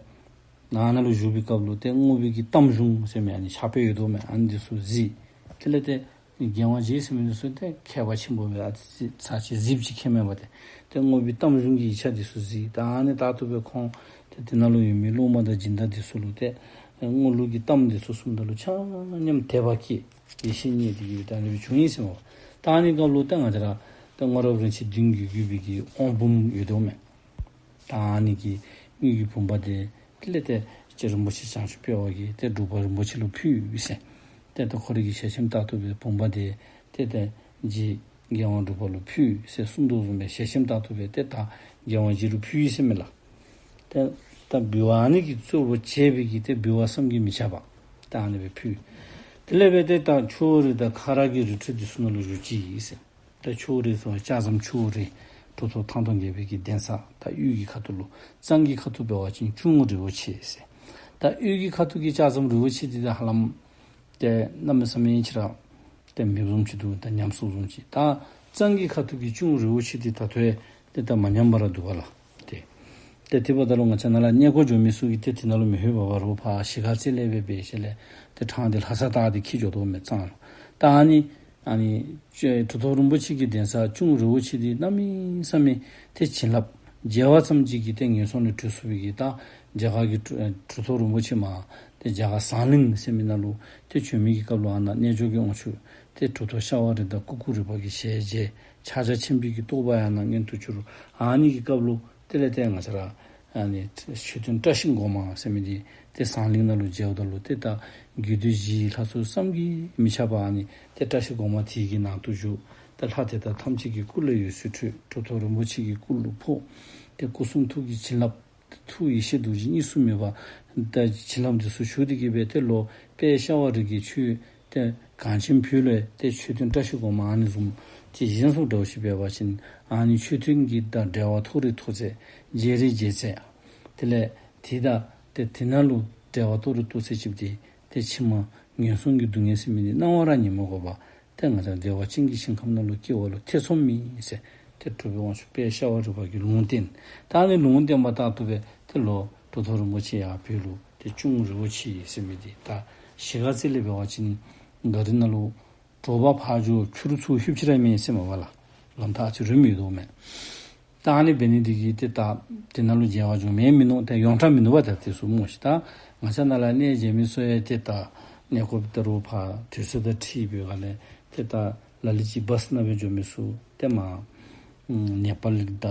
ཨ་ནཱ་ལུ་བཞུགས་པའི་སྐབས་ལུ་ཏེ་བསྔོ་བའི་གི་གཏམ་གཞུང་ཟེར་མི་ཨ་ནི་ཕྱག་དཔེ་ཡོད་དོ་མས། ཨ་ནི་འདི་ཚུ་གཟིགས། དེ་ལས་ཏེ་རྒྱལ་དབང་རྗེ་ཟེར་མི་འདི་ཚུ་ཏེ་མཁས་པ་ཆེན་པོ་སྦེ་ཨ་ཙི་ཙི་ཚར་གཅིག་གཟིགས་ཅིག་མཁྱེན་མས་པ་ཏེ། ཏེ་བསྔོ་བའི་གཏམ་གཞུང་གི་ཡིག་ཆ་འདི་ཚུ་གཟིགས། ད་ཨ་ནི་ལྟར་དུ་སྦེ་ཁོང་ཏེ་དེ་ནང་ལུ་ཡོད་མི་སློབ་མ་དང་སྦྱིན་བདག་འདི་ཚུ་ལུ་ཏེ་བསྔོ་ལུགས་ཀྱི་གཏམ་འདི་ཚུ་གསུངམ་ད་ལུ་ཆ་མཉམ་དད་པ་སྐྱེས། ཡེ་ཤེས་རྙེད་དེ་གི་ད་ཨ་ནི་སྦེ་བྱུང་ཡི་ཟེར་མས། ད་ཨ་ནི་སྐབས་ལུ་ཏེ་ང་བཅས་ར་ཏེ་སྔོ་རབས་རིན་ཆེན་བདུན་བརྒྱུད་བརྒྱུད་པའི་གི་དབང་བུམ་ཡོད་དོ་མས། ད་ཨ་ནི་གི་དངུལ་གྱི་བུམ་པ་དེ་དེ་ལས་ཏེ་རྗེ་རིན་པོ་ཆེ་བྱང་ཆུབ་དཔལ་བ་གིས་ཏེ་འབྲུག་པ་རིན་པོ་ཆེ་ལུ་ཕུལ་ཟེར། ཏེ་ད་ཁོ་རའི་གི་ཞལ་ཆེམས་ལྟར་དུ་སྦེ་བུམ་པ་དེ་ཏེ་ད་རྗེ་རྒྱལ་དབང་འབྲུག་པ་ལུ་ཕུལ་ཟེར་གསུངས་དོ་བཟུམ་སྦེ་ཞལ་ཆེམས་ལྟར་དུ་སྦེ་ཏེ་ད་རྒྱལ་དབང་རྗེ་ལུ་ཕུལ་ཡི་ཟེར་མས་ལགས། ཏེ་ད་འབུལ་བ་ཨ་ནི་གིས་གཙོ་བོ་བྱས་པའི་གི་ཏེ་འབུལ་བ་བསམ་གྱིས་མི་ཁྱབ་པ་ད་ཨ་ནི་སྦེ་ཕུལ། དེ་ལས་སྦེ་ཏེ་ད་ཆུ་བོ་རི་དང་ཁ་རག་གི་རི་ཁྲོད་འདི་ཚུ་ནང་ལུ་བཞུགས་ཅི་ཟེར། ད་ཆུ་བོ་རི་ཟེར་ལྕགས་ཟམ་ཆུ་བོ་རི་གྲུབ་ཐོབ་ཐང་སྟོང་རྒྱལ་པོའི་གི་གདན་ས་ད་དབུས་ཀྱི་ཁ་ཐུག་ལུ། གཙང་གི་ཁ་ཐུག་འབད་བ་ཅིན་ལྕུང་རི་བོ་ཆེ་ཟེར། ད་དབུས་ཀྱི་ཁ་ཐུག་གི་ལྕགས་ཟམ་རི་བོ་ཆེ་འདི་ད་ཧ་ལམ་ཏེ་གནམ་མེད་ས་མེད་ཅིག་ར་ཏེ་མེདཔ་བཟུམ་ཅིག་འདུག། ད་ཉམས་སུ་བཟུམ་ཅིག། ད་གཙང་གི་ཁ་ཐུག་གི་ལྕུང་རི་བོ་ཆེ་འདི་ད་ལྟོ་ཡང་ཏེ་ད་མ་ཉམས་པར་ར་འདུག་པ་ལགས། ཏེ་ཏེ་དེ་འབདཝ་ད་ལུ་ང་བཅས་ནཱ་ལས་གནས་སྐོར་འགྱོ་མི་ཚུ་གིས་ཏེ་དེ་ནང་ལུ་མི་ལྷོད་པར་རོགས་ཕར་གཞིས་ཀ་རྩེ་ལས་སྦེ་འབད་ཞིནམ་ལས་ཏེ་ཐང་འདི་ལྷ་ས་ལྟ་སྟེ་འཁྱིད་འགྱོ་དོ་མས་གཙང་ལུ། ད་ཨ་ནི་ཨ་ནི་ཅེ་གྲུབ་ཐོབ་རིན་པོ་ཆེ་གི་གདན་ས་ལྕུང་རི་བོ་ཆེ་འདི་གནམ་མེད་ས་མེད་ཏེ་བྱིན་རླབས་མཇལ་བ་ཙམ་ཅིག་གིས་ཏེ་ངན་སོང་ལས་གྲོལ་ཚུགས་པའི་གི་ད་རྒྱ་གར་གྱི་གྲུབ་ཨེ་གྲུབ་ཐོབ་རིན་པོ་ཆེ་མར་ཏེ་རྒྱ་གར་ཟངས་གླིང་ཟེར་མི་ནང་ལུ་ཏེ་བྱོན་མི་གི་སྐབས་ལུ་ཨ་ནཱ་རྣལ་འབྱོར་གྱི་དབང་ཕྱུག་ཏེ་གྲུབ་ཐོབ་ཤ་བ་རི་དང་ཀུ་ཀུ་རི་པ་གི་ཞལ་མཇལ། ཕྱག་རྒྱ་ཆེན་པོའི་གི་རྟོགས་པ་ཡང་ནཱ་མངོན་དུ་གྱུར། ཨ་ནི་གི་སྐབས་ལུ་དེ་ལས་ཏེ་ང་བཅས་ར་ཨ་ནི་མཆོད་རྟེན་བཀྲ་ཤིས་སྒོ་མང་ཟེར་མི་འདི་ཏེ་ཟངས་གླིང་ནང་ལུ་མཇལཝ་ད་ལུ་ཏེ་ད་དགོས་འདོད་བཞིའི་ལྷ་ཚོགས་བསམ་གྱིས་མི་ཁྱབ་པ་ཨ་ནི་ཏེ་བཀྲ་ཤིས་སྒོ་མང་དེ་གི་ནང་དུ་བཞུགས། ཏེ་ལྷ་དེ་དག་ཐམས་ཅད་ཀྱི་སྐུ་ལ་འོད་ཟེར་འཕྲོས། གྲུབ་ཐོབ་རིན་པོ་ཆེ་གི་སྐུ་ལུ་ཕོག། ཏེ་སྐུ་གསུང་ཐུགས་ཀྱི་བྱིན་རླབས་ཐུགས་ཡེ་ཤེས་རྡོ་རྗེ་གཉིས་སུ་མེད་པ་ད་བྱིན་རླབས་འདི་ཚུ་ཞུགས་ཏེ་གི་སྦེ་ཏེ་ལོག་དཔལ་ཤ་བ་རི་གི་ཆོས་ཏེ་གངས་ཅན་བོད་ལུ་ཏེ་མཆོད་རྟེན་བཀྲ་ཤིས་སྒོ་མང་ཨ་ནི་བཟུམ་ཅིག་བཞེངས་སོངམ་འདྲཝ་ཅིག་འབད་བ་ཅིན་ཨ་ནི་མཆོད་རྟེན་གྱི་དང་འབྲེལ་བ་མཐོ་རིས་མཐོ་ཚད་རྒྱས་རིས་རྒྱས་ཚད་དེ་ལས་དེ་དང་ཏེ་དེ་ནང་ལུ་འབྲེལ་བ་མཐོ་རིས་མཐོ་ཚད་ཅིག་ཏེ་ཏེ་ཕྱི་མ་ངན་སོང་གི་སྡུག་བསྔལ་ཟེར་མི་འདི་སྣང་བར་ར་ཉིད་མི་དགོ་པར་ཏེ་ང་བཅས་བདེ་བ་ཅན་གྱི་ཞིང་ཁམས་ནང་ལུ་སྐྱེ་བ་ལུ་ཐེ་ཚོམ་མེད་ཟེར་ཏེ་གྲུབ་པའི་དབང་ཕྱུག་དཔལ་ཤ་བ་རི་པ་གིས་ལུང་བསྟན། ད་ཨ་ནི་ལུང་བསྟན་པ་ལྟར་དུ་སྦེ་ཏེ་ལོག་གྲུབ་ཐོབ་རིན་པོ་ཆེ་ཡར་བོད་ལུ་ཏེ་ལྕུང་རི་བོ་ཆེ་ཟེར་མི་འདི་ད་གཞིས་ཀ་རྩེ་ལས་འབད་བ་ཅིན་ག་རི་ནང་ལུ་དྲོ་པ་ཕར་འགྱོ་ཕྱི་རུ་ཚུར་ལྷོདཔ་ཅིག་ར་མེད་ཟེར་མས་པ་ལགས། ལམ་ཐག་ཨ་ཙི་རིངམོ་ཡོད་དོ་མས། ད་ཨ་ནི་འབད་ནི་འདི་གིས་ཏེ་ད་དེ་ནང་ལུ་མཇལ་བར་འགྱོ་མི་མིན་ནུག། ཏེ་ཡོངས་གྲགས་མིན་ནུག་པ། ད་དེ་ཚུ་སྨོ་ཤིག། ད་ང་བཅས་ནཱ་ལས་གནས་མཇལ་མི་ཚུ་ཡང་ཏེ་ད་གནས་སྐོར་ད་རུང་ཕར་དུས་ཚོད་དང་འཁྲིལ་བའི་སྒང་ལས་ཏེ་ད་ལ་ལུ་ཅིག་བཱསི་ནང་སྦེ་འགྱོ་མི་ཚུ་ཏེ་མར་ནེ་པཱལ་གྱི་ད་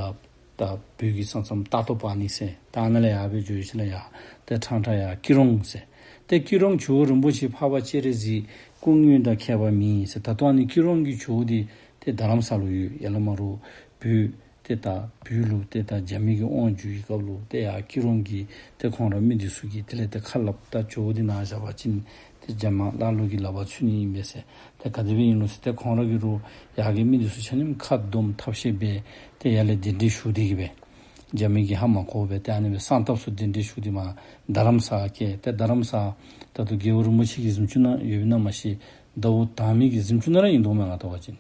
ད་བོད་ཀྱི་ས་མཚམས་ཏ་ཏོ་པ་ནི་ཟེར་ད་ཨ་ནཱ་ལས་ཡར་སྦེ་འགྱོ་ཡི་ཅིག་ལགས། ཡར་ཏེ་ཕྲང་ཕྲང་ཡར་ཀི་རོང་ཟེར་ཏེ་ཀི་རོང་ཇོ་བོ་རིན་པོ་ཆེ་འཕགས་པ་སྤྱན་རས་གཟིགས་སྐུ་དངོས་དང་ཁྱད་པར་མེད་ཟེར། ད་ལྟོ་ཨ་ནི་ཀི་རོང་གི་ཇོ་བོ་འདི་ཏེ་རྡ་རམ་ས་ལུ་ཡོད། ཡར་ལས་མར་རུང་བོད་ཏེ་ད་བོད་ལུ་ཏེ་ད་རྒྱ་མི་གིས་དབང་བསྒྱུར་བའི་སྐབས་ལུ་ཏེ་ཡར་ཀི་རོང་གི་ཏེ་ཁོང་ར་མི་འདི་ཚུ་གིས་དེ་ལས་ཏེ་ཁ་སླབ་ད་ཇོ་བོ་འདི་ནཱ་བཞག་པ་ཅིན་ཏེ་རྒྱ་དམར་ཀླ་ཀློ་གི་ལག་པར་ཚུད་ནི་ཨིན་པས་ཟེར། ཏེ་ག་དེ་སྦེ་ཨིན་ལོ་ཟེར། ཏེ་ཁོང་ར་གིས་རུང་ཡར་གྱི་མི་འདི་ཚུ་ཆ་མཉམ་ཁ་སྡོམ་ཐབས་ཤེས་འབད་ཏེ་ཡར་ལས་གདན་འདྲེན་ཞུ་སྟེ་གི་སྦེ་རྒྱ་མི་གིས་ཧ་མ་གོ་བར་ཏེ་ཨ་ནི་སྦེ་གསང་སྟབས་སུ་གདན་འདྲེན་ཞུ་སྟེ་མར་རྡ་རམ་ས་བསྐྱལ། ཏེ་རྡ་རམ་ས་ད་ལྟོ་རྒྱལ་བ་རིན་པོ་ཆེ་གི་གཟིམ་ཅུང་ནང་ཡོདཔ་ཨིན་ན་མ་ཤེས། ཟླཝ་དང་པའི་གི་གཟིམ་ཅུང་ནང་ར་ཨིན་དོ་མས། ང་བལྟ་བ་ཅིན་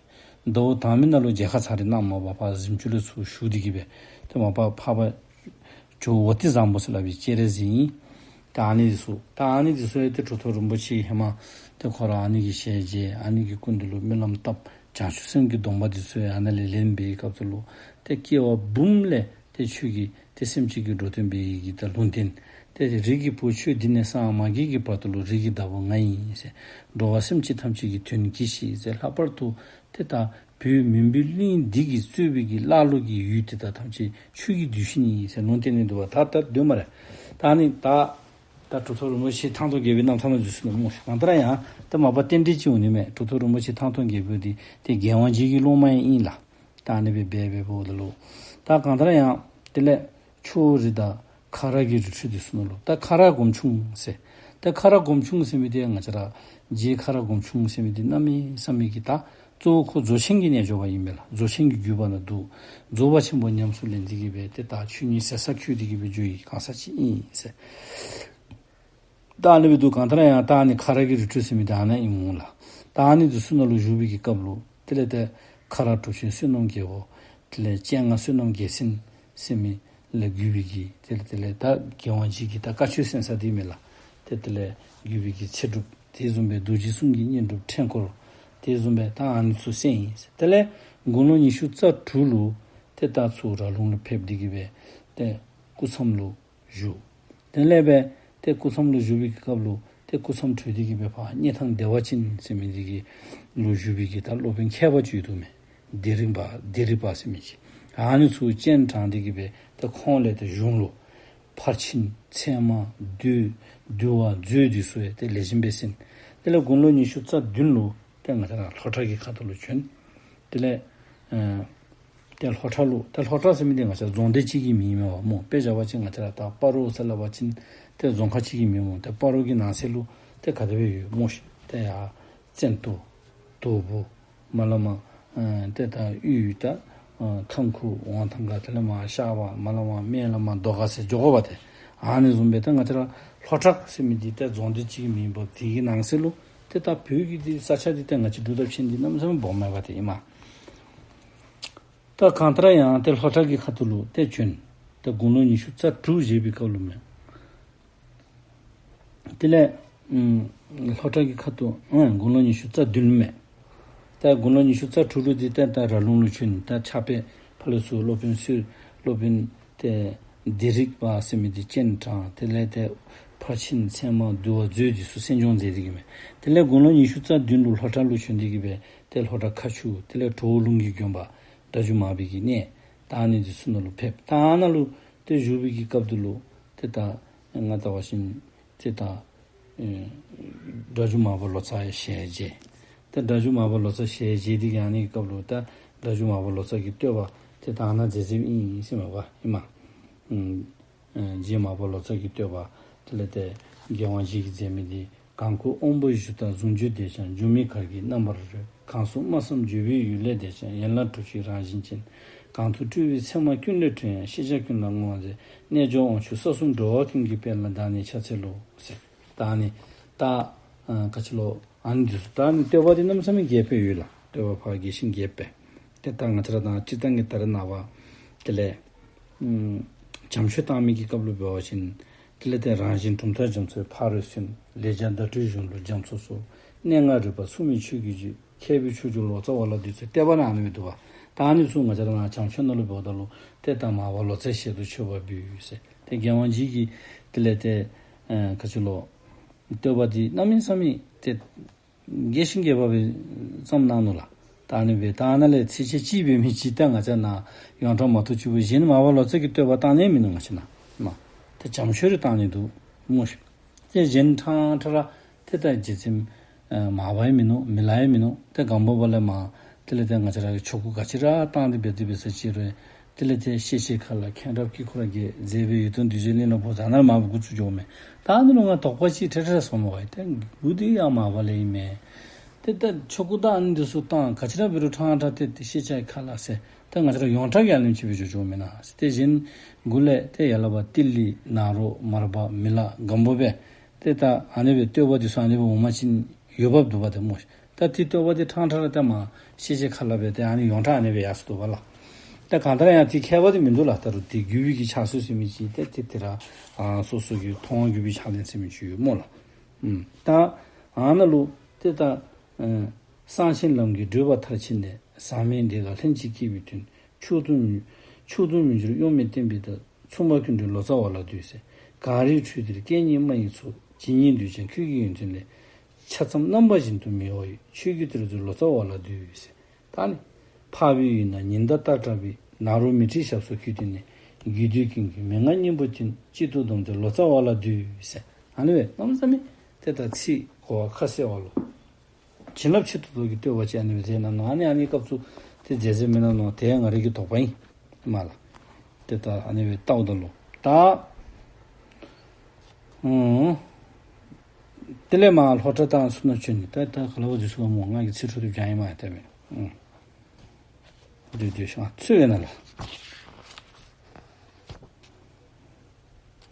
ཟླཝ་དང་པའི་ནང་ལུ་མཇལ་ཁ་ཚར་རེ་གནངམ་མ་པ་ཕར་གཟིམ་ཅུང་ལས་ཚུར་ཞུ་སྟེ་གི་སྦེ་ཏེ་མ་པ་འཕགས་པ་ཇོ་བོ་ཏི་བཟང་པོ་ཟེར་སླབ་པའི་སྤྱན་རས་གཟིགས་ཨིན། ད་ཨ་ནི་འདི་ཚུ་ད་ཨ་ནི་འདི་ཚུ་ཡང་ཏེ་གྲུབ་ཐོབ་རིན་པོ་ཆེ་ཧེ་མ་ཏེ་ཁོ་ར་ཨ་ནི་གི་ཞལ་མཇལ། ཨ་ནི་གི་སྐུ་མདུན་ལུ་སྨོན་ལམ་བཏབ། བྱང་ཆུབ་སེམས་ཀྱི་སྡོམ་པ་འདི་ཚུ་ཡང་ཨ་ནཱ་ལས་ལེན་པའི་སྐབས་སུ་ལུ་ཏེ་སྐྱེ་བ་འབུམ་ལས་ཏེ་ཆོས་ཀྱི་ཏེ་སེམས་ཅན་གྱི་འགྲོ་དོན་འབད་བའི་གི་ད་ལུང་བསྟན། ཏེ་རིགས་ཀྱི་བུ་ཁྱོད་འདི་ནས་སངས། མ་རྒན་གྱི་བར་དུ་ལུ་རིགས་ཀྱི་བདག་པོ་ང་ཡིན་ཟེར། འགྲོ་བ་སེམས་ཅན་ཐམས་ཅད་ཀྱི་དོན་གྱིས་ཤིག་ཟེར། ལྷག་པར་དུ་ཏེ་ད་བོད་མུན་པའི་གླིང་འདི་གིས་གཙོས་པའི་གི་ཀླ་ཀློ་གི་ཡུལ་དེ་དག་ཐམས་ཅད་ཁྱོད་ཀྱི་གདུལ་ཞིང་ཡིན་ཟེར་ལུང་བསྟན་ནི་འདུག་པ། ད་ད་སྡོད་སྨ་རེ། ད་ཨ་ནི་ད་ ད་གྲུབ་ཐོབ་རིན་པོ་ཆེ་ཐང་སྟོང་རྒྱལ་པོའི་རྣམ་ཐར་ནང་འདུག་ཟེར་ནུག་སྨོ། གང་ལྟར་ཡང་ད་མ་པ་རྟེན་འབྲེལ་ཅིག་འོང་ནི་མས། གྲུབ་ཐོབ་རིན་པོ་ཆེ་ཐང་སྟོང་རྒྱལ་པོ་འདི་ཏེ་རྒྱལ་དབང་རྗེ་གི་སློབ་མ་ཡང་ཨིན་ལགས། ད་ཨ་ནི་སྦེ་འབད་འབདཝ་ད་ལུ་ད་གང་ལྟར་ཡང་དེ་ལས་ཆུ་བོ་རི་དང་ཁ་རག་གི་རི་ཁྲོད་འདི་ཚུ་ནང་ལུ་ད་ཁ་རག་སྒོམ་ཆུང་ཟེར། ད་ཁ་རག་སྒོམ་ཆུང་ཟེར་མི་འདི་ང་བཅས་ར་རྗེ་ཁ་རག་སྒོམ་ཆུང་ཟེར་མི་འདི་གནམ་མེད་ས་མེད་ཀྱི་ད་གཙོ་བོ་ཁོ་རྫོགས་ཆེན་གྱི་རྣལ་འབྱོར་པ་ཨིན་མས་ལགས། རྫོགས་ཆེན་གྱི་བརྒྱུད་པ་ནང་འདུག། རྫོགས་པ་ཆེན་པོ་ཉམས་སུ་ལེན་ཏེ་གི་སྦེ་ཏེ་ད་ཆོས་ཉིད་ཟད་ས་འཁྱོལ་ཏེ་གི་སྦེ་འགྱོ་ཡི་གང་ཟག་ཅིག་ཨིན་ཟེར། ད་ཨ་ནི་སྦེ་འདུག། གང་ལྟར་ཡང་ད་ཨ་ནི་ཁ་རག་གི་རི་ཁྲོད་ཟེར་མི་ད་ཨ་ནཱ་ཨིན་འོང་ལགས། ད་ཨ་ནི་འདི་ཚུ་ནང་ལུ་བཞུགས་པའི་གི་སྐབས་ལུ་དེ་ལས་ཏེ་ཁ་རག་གྲུབ་ཆེན་བསོད་ནམས་རྒྱལ་པོ་དེ་ལས་སྤྱན་སྔ་བསོད་ནམས་རྒྱལ་མཚན་ཟེར་མི་ལས་བརྒྱུད་པའི་གི་དེ་ལས་དེ་ལས་ད་རྒྱལ་དབང་རྗེ་གི་ད་བཀའ་ཆོས་གསན་ས་འདི་མས་ལགས། ཏེ་དེ་ལས་བརྒྱུད་པའི་གི་ཚེ་སྒྲུབ། དེ་བཟུམ་སྦེ་རྡོ་རྗེ་གསུང་གི་བསྙེན་སྒྲུབ་ཕྲེང་སྐོར། དེ་བཟུམ་སྦེ་ད་ཨ་ནི་ཚུ་གསན་ཡི། དེ་ལས་དགུང་ལོ་ཉི་ཤུ་རྩ་དྲུག་ལུ་ཏེ་ད་ཚུར་ར་ལུང་ལུ་ཕེབས་ཏེ་གི་སྦེ་ཏེ་སྐུ་མཚམས་ལུ་བཞུགས། དེ་ལས་སྦེ་ཏེ་སྐུ་མཚམས་ལུ་བཞུགས་པའི་གི་སྐབས་ལུ་ཏེ་སྐུ་མཚམས་གྲོལ་ཏེ་གི་སྦེ་ཕར་སྙེ་ཐང་བདེ་བ་ཅན་ཟེར་མི་འདི་གི་ལུ་བཞུགས་པའི་གི་ད་སློབ་དཔོན་མཁས་པ་ཅིག་ཡོད་དོ་མས། སྡེ་རིག་པ་སྡེ་རིག་པ་ཟེར་མི་ཅིག། ཨ་ནི་ཚུ་སྤྱན་དྲངས་ཏེ་གི་སྦེ་ཏེ་ཁོང་ལས་ཏེ་གཞུང་ལུ་ཕར་ཕྱིན་ཚད་མ་འདུལ་འདུལ་བ་མཛོད་འདི་ཚུ་ཡང་ཏེ་ལེགས་ཤོམ་སྦེ་གསན། དེ་ལས་དགུང་ལོ་ཉི་ཤུ་རྩ་བདུན་ལུ་ཏེ་ང་བཅས་ར་ལྷོ་བྲག་གི་ཁ་ཐུག་ལུ་བྱོན། དེ་ལས་ཨ་ཏེ་ལྷོ་བྲག་ལུ་ཏེ་ལྷོ་བྲག་ཟེར་མི་འདི་ང་བཅས་རྫོང་སྡེ་གཅིག་གི་མིང་མས་པ་སྨོ། དཔེ་བཞག་པ་ཅིན་ང་བཅས་ར་ད་སྤ་རོ་ཟེར་སླབ་པ་ཅིན་ཏེ་རྫོང་ཁག་གཅིག་གི་མིང་སྨོ། ཏེ་སྤ་རོ་གི་ནང་གསེས་ལུ་ཏེ་ག་དེ་སྦེ་ཡོད་སྨོ་ཤིག། ཏེ་ཡར་བཙན་ཏོ་དོ་བུ་མར་ལས་མར་ཨ་ཏེ་ད་དབུས་ད་ཨ་ཐང་ཁུ་ཝང་ཐང་ཁ་དེ་ལས་མར་ཤར་བ་མར་ལས་མར་སྨད་ལས་མར་རྡོ་དཀར་ཟེར་འགྱོ་དགོ་པ་ཏེ། ཨ་ནི་བཟུམ་སྦེ་ད་ང་བཅས་ར་ལྷོ་བྲག་ཟེར་མི་འདི་ཏེ་རྫོང་སྡེ་གཅིག་གི་མིང་འབབ། དེ་གི་ནང་གསེས་ལུ་ཏེ་ད་བོད་ཀྱི་འདི་ས་ཆ་འདི་ཏེ་ང་བཅས་འབྲུག་དང་ཕྱི་འདི་གནམ་མེད་ས་མེད་སྦོམ་མས་པ་ཏེ་ཨིན་མས། ད་གང་ལྟར་ཡང་ཏེ་ལྷོ་བྲག་གི་ཁ་ཐུག་ལུ་ཏེ་བྱོན། ཏེ་དགུང་ལོ་ཉི་ཤུ་རྩ་དྲུག་བཞེས་པའི་སྐབས་ལུ་མས། དེ་ལས་ཨམ་ལྷོ་བྲག་གི་ཁ་ཐུག་ཨ་དགུང་ལོ་ཉི་ཤུ་རྩ་བདུན་མས། ད་དགུང་ལོ་ཉི་ཤུ་རྩ་དྲུག་ལུ་འདི་ཏེ་ད་ར་ལུང་ལུ་བྱོན། ད་ཕྱག་དཔེ་ཕར་ལས་ཚུར་སློབ་དཔོན་ཚུ་སློབ་དཔོན་ཏེ་སྡེ་རིག་པ་ཟེར་མི་འདི་སྤྱན་དྲངས། དེ་ལས་ཏེ་ཕར་ཕྱིན་ཚད་མ་འདུལ་བ་མཛོད་འདི་ཚུ་གསན་སྦྱོང་མཛད་དེ་གི་མས། དེ་ལས་དགུང་ལོ་ཉི་ཤུ་རྩ་བདུན་ལུ་ལྷོ་བྲག་ལུ་བྱོན་ཏེ་གི་སྦེ་ཏེ་ལྷོ་བྲག་མཁར་ཆུ་དེ་ལས་གྲོ་བོ་ལུང་གི་དགོན་པ་སྒྲ་སྒྱུར་མར་པའི་གི་གནས་ད་ཨ་ནི་འདི་ཚུ་ནང་ལུ་ཕེབས། ད་ཨ་ནཱ་ལུ་ཏེ་བཞུགས་པའི་གི་སྐབས་འདི་ལུ་ཏེ་ད་ང་བལྟ་བ་ཅིན་ཏེ་ད་ཨེ་སྒྲ་སྒྱུར་མར་པ་ལོ་ཙཱ་ཡང་ཞལ་མཇལ། ཏེ་སྒྲ་སྒྱུར་མར་པ་ལོ་ཙཱ་ཞལ་མཇལ་ཏེ་གི་ཨ་ནི་གི་སྐབས་ལུ་ད་སྒྲ་སྒྱུར་མར་པ་ལོ་ཙཱ་གི་བསྟོད་པ་ཏེ་ད་ཨ་ནཱ་མཛད་མཛདཔ་ཨིན་ཟེར་མས་པ་ཨིན་མས། ཨེ་རྗེ་མར་པ་ལོ་ཙཱ་གི་བསྟོད་པ་དེ་ལས་ཏེ་རྒྱལ་དབང་རྗེ་གིས་མཛད་མི་འདི། གང་སྐུ་དབང་པོ་བཞུགས་དང་གཟུངས་བརྗོད་བདེ་ཞིང་། འགྱུར་མེད་གར་གྱིས་རྣམ་པར་རོལ། གང་གསུང་སྨྲ་བསམ་བརྗོད་པའི་ཡུལ་ལས་འདས་ཤིང་། ཡན་ལག་དྲུག་ཅུའི་རང་བཞིན་ཅན། གང་ཐུགས་སྤྲུལ་པའི་མཚན་མ་ཀུན་ལས་འཕྲོས་ཡང་། ཤེས་བྱ་ཀུན་ལ་བསྔོ་བ་མཛད། རྣལ་འབྱོར་དབང་ཕྱུག་ས་གསུམ་འགྲོ་བ་ཀུན་གྱི་དཔལ། བདག་ནི་ཕྱག་འཚལ་ལོ་ཟེར། ད་ཨ་ནི་ད་ཨ་ག་ཅི་ལོ་ཨ་ནི་འདི་ཚུ་ད་ཨ་ནི་བསྟོད་པ་འདི་གནམ་མེད་ས་མེད་རྒྱས་པ་ཡོད་ལགས། བསྟོད་པ་ཕར་རྒྱས་ཤིང་རྒྱས་པ་སྦེ། ཏེ་ད་ང་བཅས་ར་དང་སྤྱིར་བཏང་གི་ད་རེས་ནངས་པ་དེ་ལས་ཨམ་བྱམས་ཆོས་བཏང་མི་གི་སྐབས་ལུ་འབད་བ་ཅིན་དེ་ལས་ཏེ་རང་བཞིན་གྲུབ་མཐའ་རྒྱ་མཚོའི་ཕ་རོལ་སོན། ལེགས་སྦྱར་བརྡ་སྤྲོད་གཞུང་ལུགས་རྒྱ་མཚོ་སོགས། གནས་ལྔ་རིག་པ་མཚུངས་མེད་ཆོས་ཀྱི་རྒྱུད། མཁས་པའི་ཕྱོགས་བཅུ་ལོ་ཙཱ་བ་ལ་འདུད་ཟེར་བསྟོད་པ་ནང་ཨ་ནི་སྦེ་འདུག་པ། ད་ཨ་ནི་ཚུ་ང་བཅས་ར་ནཱ་བྱམས་ཆོས་ནང་ལུ་འབདཝ་ད་ལུ་ཏེ་ད་མར་པ་ལོ་ཙཱའི་ཞལ་དུ་མཆོད་པ་འབུལ་ཟེར། ཏེ་རྒྱལ་དབང་རྗེ་གིས་དེ་ལས་ཏེ་ཨ་ག་ཅི་ལོ་བསྟོད་པ་འདི་གནམ་མེད་ས་མེད་ཏེ་རྒྱས་ཤིང་རྒྱས་པ་སྦེ་བརྩམས་གནང་ནུག་ལགས། ད་ཨ་ནི་སྦེ་ད་ཨ་ནཱ་ལས་ཚིགས་བཅད་གཅིག་འབད་མི་ཅིག་ད་ང་བཅས་ནཱ་ཡོངས་གྲགས་མ་གཏོགས་ཅིག་པོ་གཞན་མར་པ་ལོ་ཙཱ་གི་བསྟོད་པ་བཏང་ནི་མིན་ནུག། ང་བཅས་ནཱ་ནཱ་ཏེ་བྱམས་ཆོས་རེ་བཏང་ནི་འདུག་སྨོ་ཤིག། ཏེ་གཞན་ཕྲང་ཕྲང་ར་ཏེ་ད་རྗེ་བཙུན་ཨ་མར་པ་ཡང་མིན་ནུག། མི་ལ་ཡང་མིན་ནུག། ཏེ་སྒམ་པོ་པ་ལས་མར་དེ་ལས་ཏེ་ང་བཅས་ར་གི་ཆོ་ག་ག་ཅི་ར་བཏང་སྟེ་འབད་དེ་འབད་ས་ཅིག་རུང་དེ་ལས་ཏེ་ཤེས་བྱའི་མཁའ་ལ་མཁྱེན་རབ་དཀྱིལ་འཁོར་རྒྱས། མཛད་པའི་ཡིད་དུ་འདུས་བྱས་གླིང་ལ་སྤོས། ད་ནཱ་ལས་མར་འགོ་བཙུགས་འགྱོཝ་མས། ད་ཨ་ནི་ལུ་ང་དོགས་པ་ཅིག་ཕྲལ་ཕྲལ་སོང་མས་པ། ཏེ་འགོ་འདི་ཡང་མར་པ་ལས་ཨིན་མས། ཏེ་ད་ཆོ་ག་ད་ཨ་ནི་འདི་ཚུ་བཏང་ག་ཅི་ར་འབད་རུང་ཕྲང་ཕྲང་ཏེ་ཏེ་ཤེས་བྱའི་མཁའ་ལ་ཟེར་ད་ང་བཅས་ར་ཡོངས་གྲགས་ཀྱི་ཨ་ནེམ་ཅིག་སྦེ་འགྱོ་འགྱོཝ་མེན་ན་ཟེར། ཏེ་གཞན་འགོ་ལས་ཏེ་ཡར་ལས་ཕར་ཏི་ལི་ནཱ་རོ་མར་པ་མི་ལ་སྒམ་པོ་པ་ཏེ་ད་ཨ་ནི་སྦེ་བསྟོད་པ་འདི་ཚུ་ཨ་ནི་སྦེ་འོངམ་ཅིག་ཡོདཔ་འདུག་པ་ཏེ་སྨོ། ད་ཏེ་བསྟོད་པ་འདི་ཕྲང་ཕྲང་ར་ཏེ་མར་ཤེས་བྱའི་མཁའ་ལ་སྦེ་ཏེ་ཨ་ནི་ཡོངས་གྲགས་ཨ་ནི་སྦེ་ཡར་སོ་འདུག་པ་ལགས། ད་གང་ལྟར་ཡང་ཏེ་ཁྱད་པར་འདི་མིན་འདུག་ལགས། ད་རུང་ཏེ་བརྒྱུད་པའི་གི་ཕྱག་སྲོལ་ཟེར་མི་ཅིག་ཏེ་ཏེ་ཏེ་ར་ཨ་སོ་སོ་གི་མཐོང་བ་བརྒྱུད་པའི་ཕྱག་ལེན་ཟེར་མི་ཅིག་ཡོད་སྨོ་ལགས། ཨུམ། ད་ཨ་ནཱ་ལུ་ཏེ་ད་ཨ་གསང་ཆེན་ལམ་གྱི་བགྲོད་པ་མཐར་ཕྱིན་ནས། ཟག་མེད་བདེ་དགའ་ལྷན་ཅིག་སྐྱེས་པའི་དོན། ཕྱོགས་དུ་ཕྱོགས་དུ་མི་འགྱུར་གཡོ་མེད་བརྟན་པའི་བདག། མཚུངས་པ་ཀུན་གྲོལ་ལོ་ཙཱ་བ་ལ་འདུད་ཟེར། གངས་རིའི་ཁྲོད་འདིར་སྐད་སྙན་སྨྲ་བའི་ཚོགས། ཇི་སྙེད་འདུས་ཀྱང་ཁྱོད་ཀྱི་ཡོན་ཏན་ལས། ཆ་ཙམ་རྣམ་པ་བཞིན་དུ་མི་གཡོ་བའི། ཆོས་ཀྱི་གཏེར་མཛོད་ལོ་ཙཱ་བ་ལ་འདུད་ཟེར། ད་ནི་འཕགས་པའི་ཡུལ་ན་ཉི་ཟླ་ལྟར་བཀྲ་བའི། ནཱ་རོ་མཻ་ཏྲིའི་ཞབས་སོར་འཁོད་དུས་ནས། དགོས་འདོད་ཀུན་གྱི་མན་ངག་སྙིང་པོ་བསྟན། གཅིག་ཏུ་བསྡོམས་ཏེ་ལོ་ཙཱ་བ་ལ་འདུད་ཟེར། ཨ་ནི་སྦེ་གནམ་མེད་ས་མེད་ཏེ་ད་ཚིག་གོ་བ་ཁ་གསལ་བ་ལུ་བྱིན་རླབས་ཆེ་ཏོག་ཏོ་གི་བསྟོད་པ་ཅིག་ཨ་ནི་སྦེ་མཛད་གནང་ནུག། ཨ་ནི་ཨ་ནི་སྐབས་སུ་ཏེ་མཛད་མཛདཔ་མེན་ན་མནོ། དེ་ཡང་ང་རའི་གི་དོགས་པ་ཨིན་མས་ལགས། ཏེ་ད་ཨ་ནི་སྦེ་བལྟཝ་ད་ལུ་ད་ཨུམ་དེ་ལས་མར་ལྷོ་བྲག་དང་ཚུ་ནང་བྱོན་ནི། ད་ད་ག་ལ་བ་འཛུལ་སོང་སྨོ། ང་གིས་ཚིག་འཕྲོ་མཐུད་རྐྱབ་ཨིན་མས། ཏེ་མེན་ཨུམ་སྡོད་སྡོད་ཤིག། ཨ་ཚུ་ཡོད་ན་ལགས།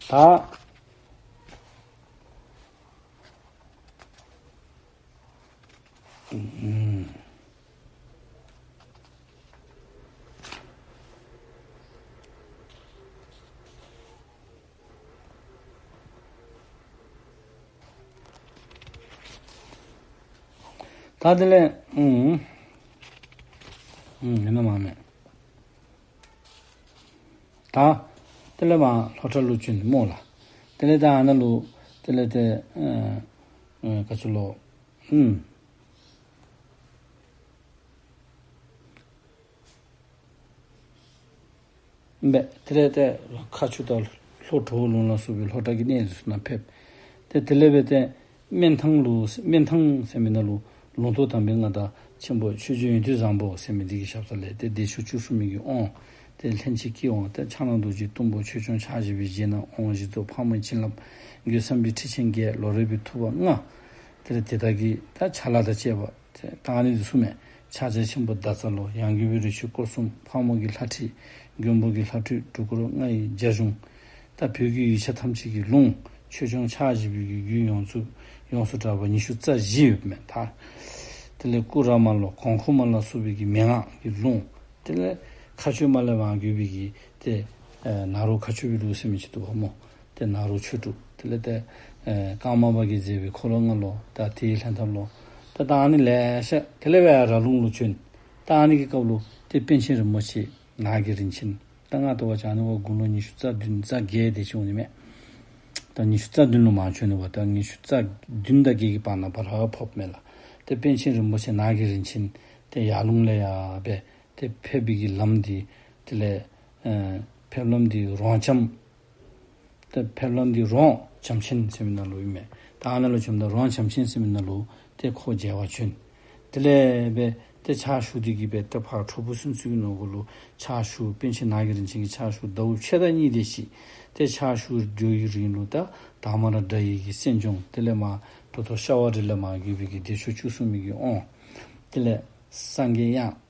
ད་ཨུམ། ད་དེ་ལས་ཨུམ་ཨུམ་ཡིན་ན་མ་མེད། ད་དེ་ལས་མར་ལྷོ་བྲག་ལུ་བྱོན་ནི་སྨོ་ལགས། དེ་ལས་ད་ཨ་ནཱ་ལུ་དེ་ལས་ཏེ་ཨ་ཨ་ག་ཅི་ལོ་ཨུམ་སྦེ་དེ་ལས་ཏེ་མཁར་ཆུ་དང་ལྷོ་གྲོ་བོ་ལུང་ལ་སོགས་པའི་ལྷོ་བྲག་གི་གནས་ཚུ་ནང་ཕེབས། ཏེ་དེ་ལས་སྦེ་ཏེ་སྨན་ཐང་ལུ་སྨན་ཐང་ཟེར་མི་ནང་ལུ་ལུང་རྟོགས་དམ་པའི་མངའ་བདག་ཆེན་པོ་ཆོས་རྗེ་ཡོན་ཏན་བཟང་པོ་ཟེར་མི་འདི་གི་ཞབས་ས་ལས་ཏེ་བདེ་མཆོག་བཅུ་གསུམ་མའི་གི་དབང་། ཏེ་ལྷན་ཅིག་སྐྱེས་དབང་། ཏེ་ཕྱག་ན་རྡོ་རྗེ་གཏུམ་པོ་ཆོས་སྐྱོང་ཕྱག་བཞི་པའི་རྗེས་གནང་དབང་བཞི་རྫོགས་ཕག་མོའི་བྱིན་རླབས་རྒོད་ཚང་པའི་ཁྲི་ཆེན་བརྒྱད། ལོ་རས་པའི་ཐུབ་པ་ལྔ། དེ་ལས་དེ་དག་གི་ད་ཕྱག་ལཱ་དང་བཅས་པ་ཏེ་ད་ཨ་ནི་འདི་ཚུ་མས། ཕྱག་རྒྱ་ཆེན་པོ་ཟླ་རྩ་ལོ། ཡང་དགོས་པའི་རི་ཆུ་སྐོར་གསུམ། ཕག་མོ་གི་ལྷ་ཁྲིད། མགོན་པོ་གི་ལྷ་ཁྲིད། སྒྲུབ་སྐོར་ལྔ་ཡི་རྒྱ་གཞུང་། ད་བོད་ཀྱི་ཡིག་ཆ་ཐམས་ཅད་ཀྱི་ལུང་། ཆོས་སྐྱོང་ཕྱག་བཞི་པའི་གི་རྒྱུད་ཡོངས་སུ་ཡོངས་སུ་གྲགས་པ་ཉི་ཤུ་རྩ་བཞི་ཡོདཔ་མས་ད། དེ་ལས་ཀུ་ར་མ་ལོ་གོང་ཁུ་མ་ལ་སོགས་པའི་གི་མན་ངག་གི་ལུང་། དེ་ལས་མཁའ་སྤྱོད་མ་ལས་མར་བརྒྱུད་པའི་གི་ཏེ་ཨེ་ནཱ་རོ་མཁའ་སྤྱོད་པའི་ལུགས་ཟེར་མི་ཅིག་འདུག་པ་སྨོ། ཏེ་ནཱ་རོ་ཆོས་དྲུག། དེ་ལས་ཏེ་ཨེ་ཀརྨ་པ་གིས་མཛད་པའི་འཁོར་ལོ་ལྔ་ལོ། ད་དེའི་ལྷན་ཐབས་ལོ། ད་ད་ཨ་ནི་ལེ་ཤ། དེ་ལས་སྦེ་ར་ལུང་ལུ་བྱོན། ད་ཨ་ནི་གི་སྐབས་ལུ་ཏེ་པཎ་ཆེན་རིན་པོ་ཆེ་ནགས་ཀྱི་རིན་ཆེན། ད་ང་བལྟ་བ་ཅིན་ཨ་ནི་བ་དགུང་ལོ་ཉི་ཤུ་རྩ་བདུན་རྩ་བརྒྱད་དེ་ཅིག་འོང་ནི་མས། ད་ཉི་ཤུ་རྩ་བདུན་ལུ་མར་བྱོན་ནི་བ། ད་ཉི་ཤུ་རྩ་བདུན་དང་བརྒྱད་ཀྱི་བར་ན་བར་ཕོགཔ་མས་ལགས། ཏེ་པཎ་ཆེན་རིན་པོ་ཆེ་ནགས་ཀྱི་རིན་ཆེན་ཏེ་ཡར་ལུང་ལས་ཡར་སྦེ་ཏེ་ཕེབས་པའི་གི་ལམ་འདི་དེ་ལས་ཨེ་ཕེབས་ལམ་འདི་རོང་ལྕམ། ཏེ་ཕེབས་ལམ་འདི་རོང་བྱམས་ཆེན་ཟེར་མི་ནང་ལུ་ཨིན་མས། ད་ཨ་ནཱ་ལུ་བྱོནམ་ད་རོང་བྱམས་ཆེན་ཟེར་མི་ནང་ལུ་ཏེ་ཁོ་མཇལ་བར་བྱོན། དེ་ལས་སྦེ་ཏེ་ཕྱག་ཞུ་སྟེ་གི་སྦེ་ཏེ་ཕར་གྲོ་བོ་སུམ་ཅུ་གི་ནང་གུ་ལུ་ཕྱག་ཞུ། པཎ་ཆེན་ནགས་ཀྱི་རིན་ཆེན་གྱི་ཕྱག་ཞུ་ཟླཝ་ཕྱེད་དང་གཉིས་དེ་ཅིག་ཏེ་ཕྱག་ཞུ་སྡོད་པའི་རིང་ལུ་ད་དར་མ་ར་དགྲ་ཡི་གི་སེང་ལྗོངས། དེ་ལས་མར་གྲུབ་ཐོབ་ཤ་བ་རི་ལས་མར་བརྒྱུད་པའི་གི་བདེ་མཆོག་བཅུ་གསུམ་མའི་གི་དབང་། དེ་ལས་སངས་རྒྱས་དབྱངས།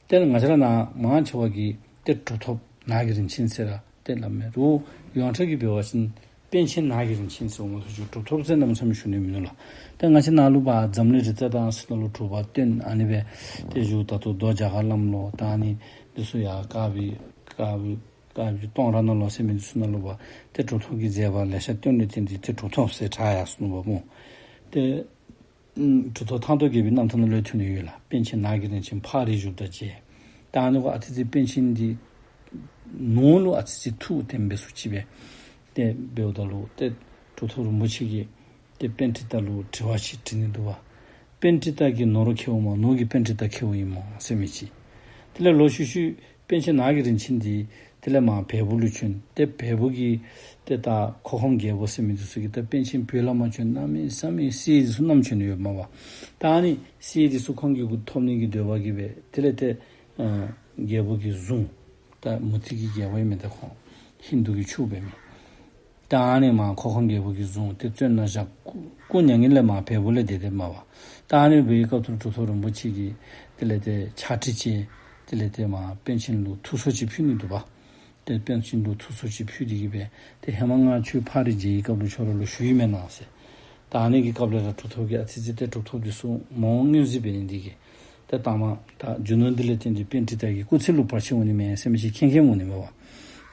ཏེ་ང་བཅས་ར་ནཱ་མང་ཆེ་བ་གིས་ཏེ་གྲུབ་ཐོབ་ནགས་ཀྱི་རིན་ཆེན་ཟེར་ར་ཏེ་སླབ་མས། རོགས་ཡོངས་གྲགས་ཀྱིས་འབད་བ་ཅིན་པཎ་ཆེན་ནགས་ཀྱི་རིན་ཆེན་ཟེར་འོང་མས། ཞུ་གྲུབ་ཐོབ་ཟེར་གནམ་མེད་ས་མེད་ཞུ་ནི་མིན་ནུག་ལགས། ཏེ་ང་བཅས་ནཱ་ལུ་འབད་འཛམ་གླིང་རི་རྩ་དང་ཟེར་ནང་ལུ་གྲུབ་པ་སྟོན་ཨ་ནི་སྦེ་ཏེ་བཞུགས། ད་ལྟོ་རྡོ་རྒྱ་གར་བླམ་ལོ། ད་ཨ་ནི་འདི་ཚུ་ཡར་དཀར་སྦིས་དཀར་སྦིས་དཀར་སྦིས་སྟོང་ར་ནང་ལོ་ཟེར་མི་འདི་ཚུ་ནང་ལུ་འབད་ཏེ་གྲུབ་ཐོབ་ཀྱི་མཛད་པ་ལེ་ཤ་སྟོན་ནི་དེ་འདི་ཏེ་གྲུབ་ཐོབ་ཟེར་གྲགས་ཡར་སོ་ནུག་པ་སྨོ། ཏེ་ཨམ་གྲུབ་ཐོབ་ཐང་སྟོང་རྒྱས་པའི་རྣམ་ཐར་ནང་ལུ་ཐོན་ནི་ཡོད་ལགས། པཎ་ཆེན་ནགས་ཀྱི་རིན་ཆེན་ཕག་རི་བཞུགས་དང་མཇལ། ད་ཨ་ནི་གུ་ཨ་ཙི་ཙི་པཎ་ཆེན་འདི་ནོར་ལུ་ཨ་ཙི་ཙི་ཐུགས་བརྟན་པས་སུ་ཅིག་སྦེ་ཏེ་འབདཝ་ད་ལུ་ཏེ་གྲུབ་ཐོབ་རིན་པོ་ཆེ་གིས་ཏེ་པཎྜི་ཏ་ལུ་དྲི་བ་ཅིག་དྲི་ནི་འདུག་པ། པཎྜི་ཏ་གིས་ནོར་ཁེཝ་མས། ནོར་གྱིས་པཎྜི་ཏ་ཁེཝ་ཨིན་མས་ཟེར་མི་ཅིག། དེ་ལས་ལོག་ཤུལ་ཤུལ་པཎ་ཆེན་ནགས་ཀྱི་རིན་ཆེན་འདི་དེ་ལས་མར་བལ་པོ་ལུ་བྱོན། ཏེ་བལ་པོ་གི་ཏེ་ད་མཁོ་ཁམས་རྒྱལ་པོ་ཟེར་མི་འདི་ཚུ་གིས་ད་པཎ་ཆེན་བོད་ལས་མར་བྱོན་གནམ་མེད་ས་མེད་གསེར་འདི་ཚུ་བསྣམས་བྱོན་ནི་ཡོདཔ་མས་པ། ད་ཨ་ནི་གསེར་འདི་ཚུ་ཁོང་གིས་གུ་ཐོབ་ནི་གི་འདོད་པ་གིས་སྦེ་དེ་ལས་ཏེ་ཨ་རྒྱལ་པོ་གི་གཟུངས། ད་མུ་སྟེགས་ཀྱི་རྒྱལ་པོ་ཨིན་མས་ད་ཁོང་། ཧིན་དུ་གི་ཕྱུགཔོ་ཨིན་མས། ད་ཨ་ནི་མར་མཁོ་ཁམས་རྒྱལ་པོ་གི་གཟུངས་དེ་བཙོན་ནང་བཞག། སྐུ་མྱ་ངན་ལས་མར་བལ་པོ་ལས་འདས་འདསཔ་མས་པ། ད་ཨ་ནི་འབད་བའི་སྐབས་སུ་གྲུབ་ཐོབ་རིན་པོ་ཆེ་གིས་དེ་ལས་ཏེ་ཕྱག་བྲིས་བཅས། དེ་ལས་ཏེ་མར་པཎ་ཆེན་ལུ་ཐུགས་གསོ་ཅིག་ཕུལ་ནི་འདུག་པ། ཏེ་པཎ་ཆེན་ལུ་ཐུགས་གསོ་ཅིག་ཕུལ་ཏེ་གིས་སྦེ་ཏེ་ཧེ་མ་ང་ཁྱོད་ཕག་རི་མཇལ་བའི་སྐབས་ལུ་ཁྱོད་ར་ལུ་ཞུ་ཡི་མེན་ན་ཟེར། ད་ཨ་ནི་གི་སྐབས་ལས་ར་གྲུབ་ཐོབ་ཀྱིས་ཨ་ཙི་ཙི་ཏེ་གྲུབ་ཐོབ་འདི་ཚུ་མ་འོངས་མངོན་གཟིགས་འབད་ནི་འདི་གིས་ཏེ་ད་མ་ད་རྒྱུ་ནོར་འདི་ལས་བརྟེན་ཏེ་པཎྜི་ཏ་གི་སྐུ་ཚེ་ལུ་བར་ཆད་འོང་ནི་མས་ཟེར་མི་ཅིག་མཁྱེན་མཁྱེནམ་འོང་ནི་མས་པ།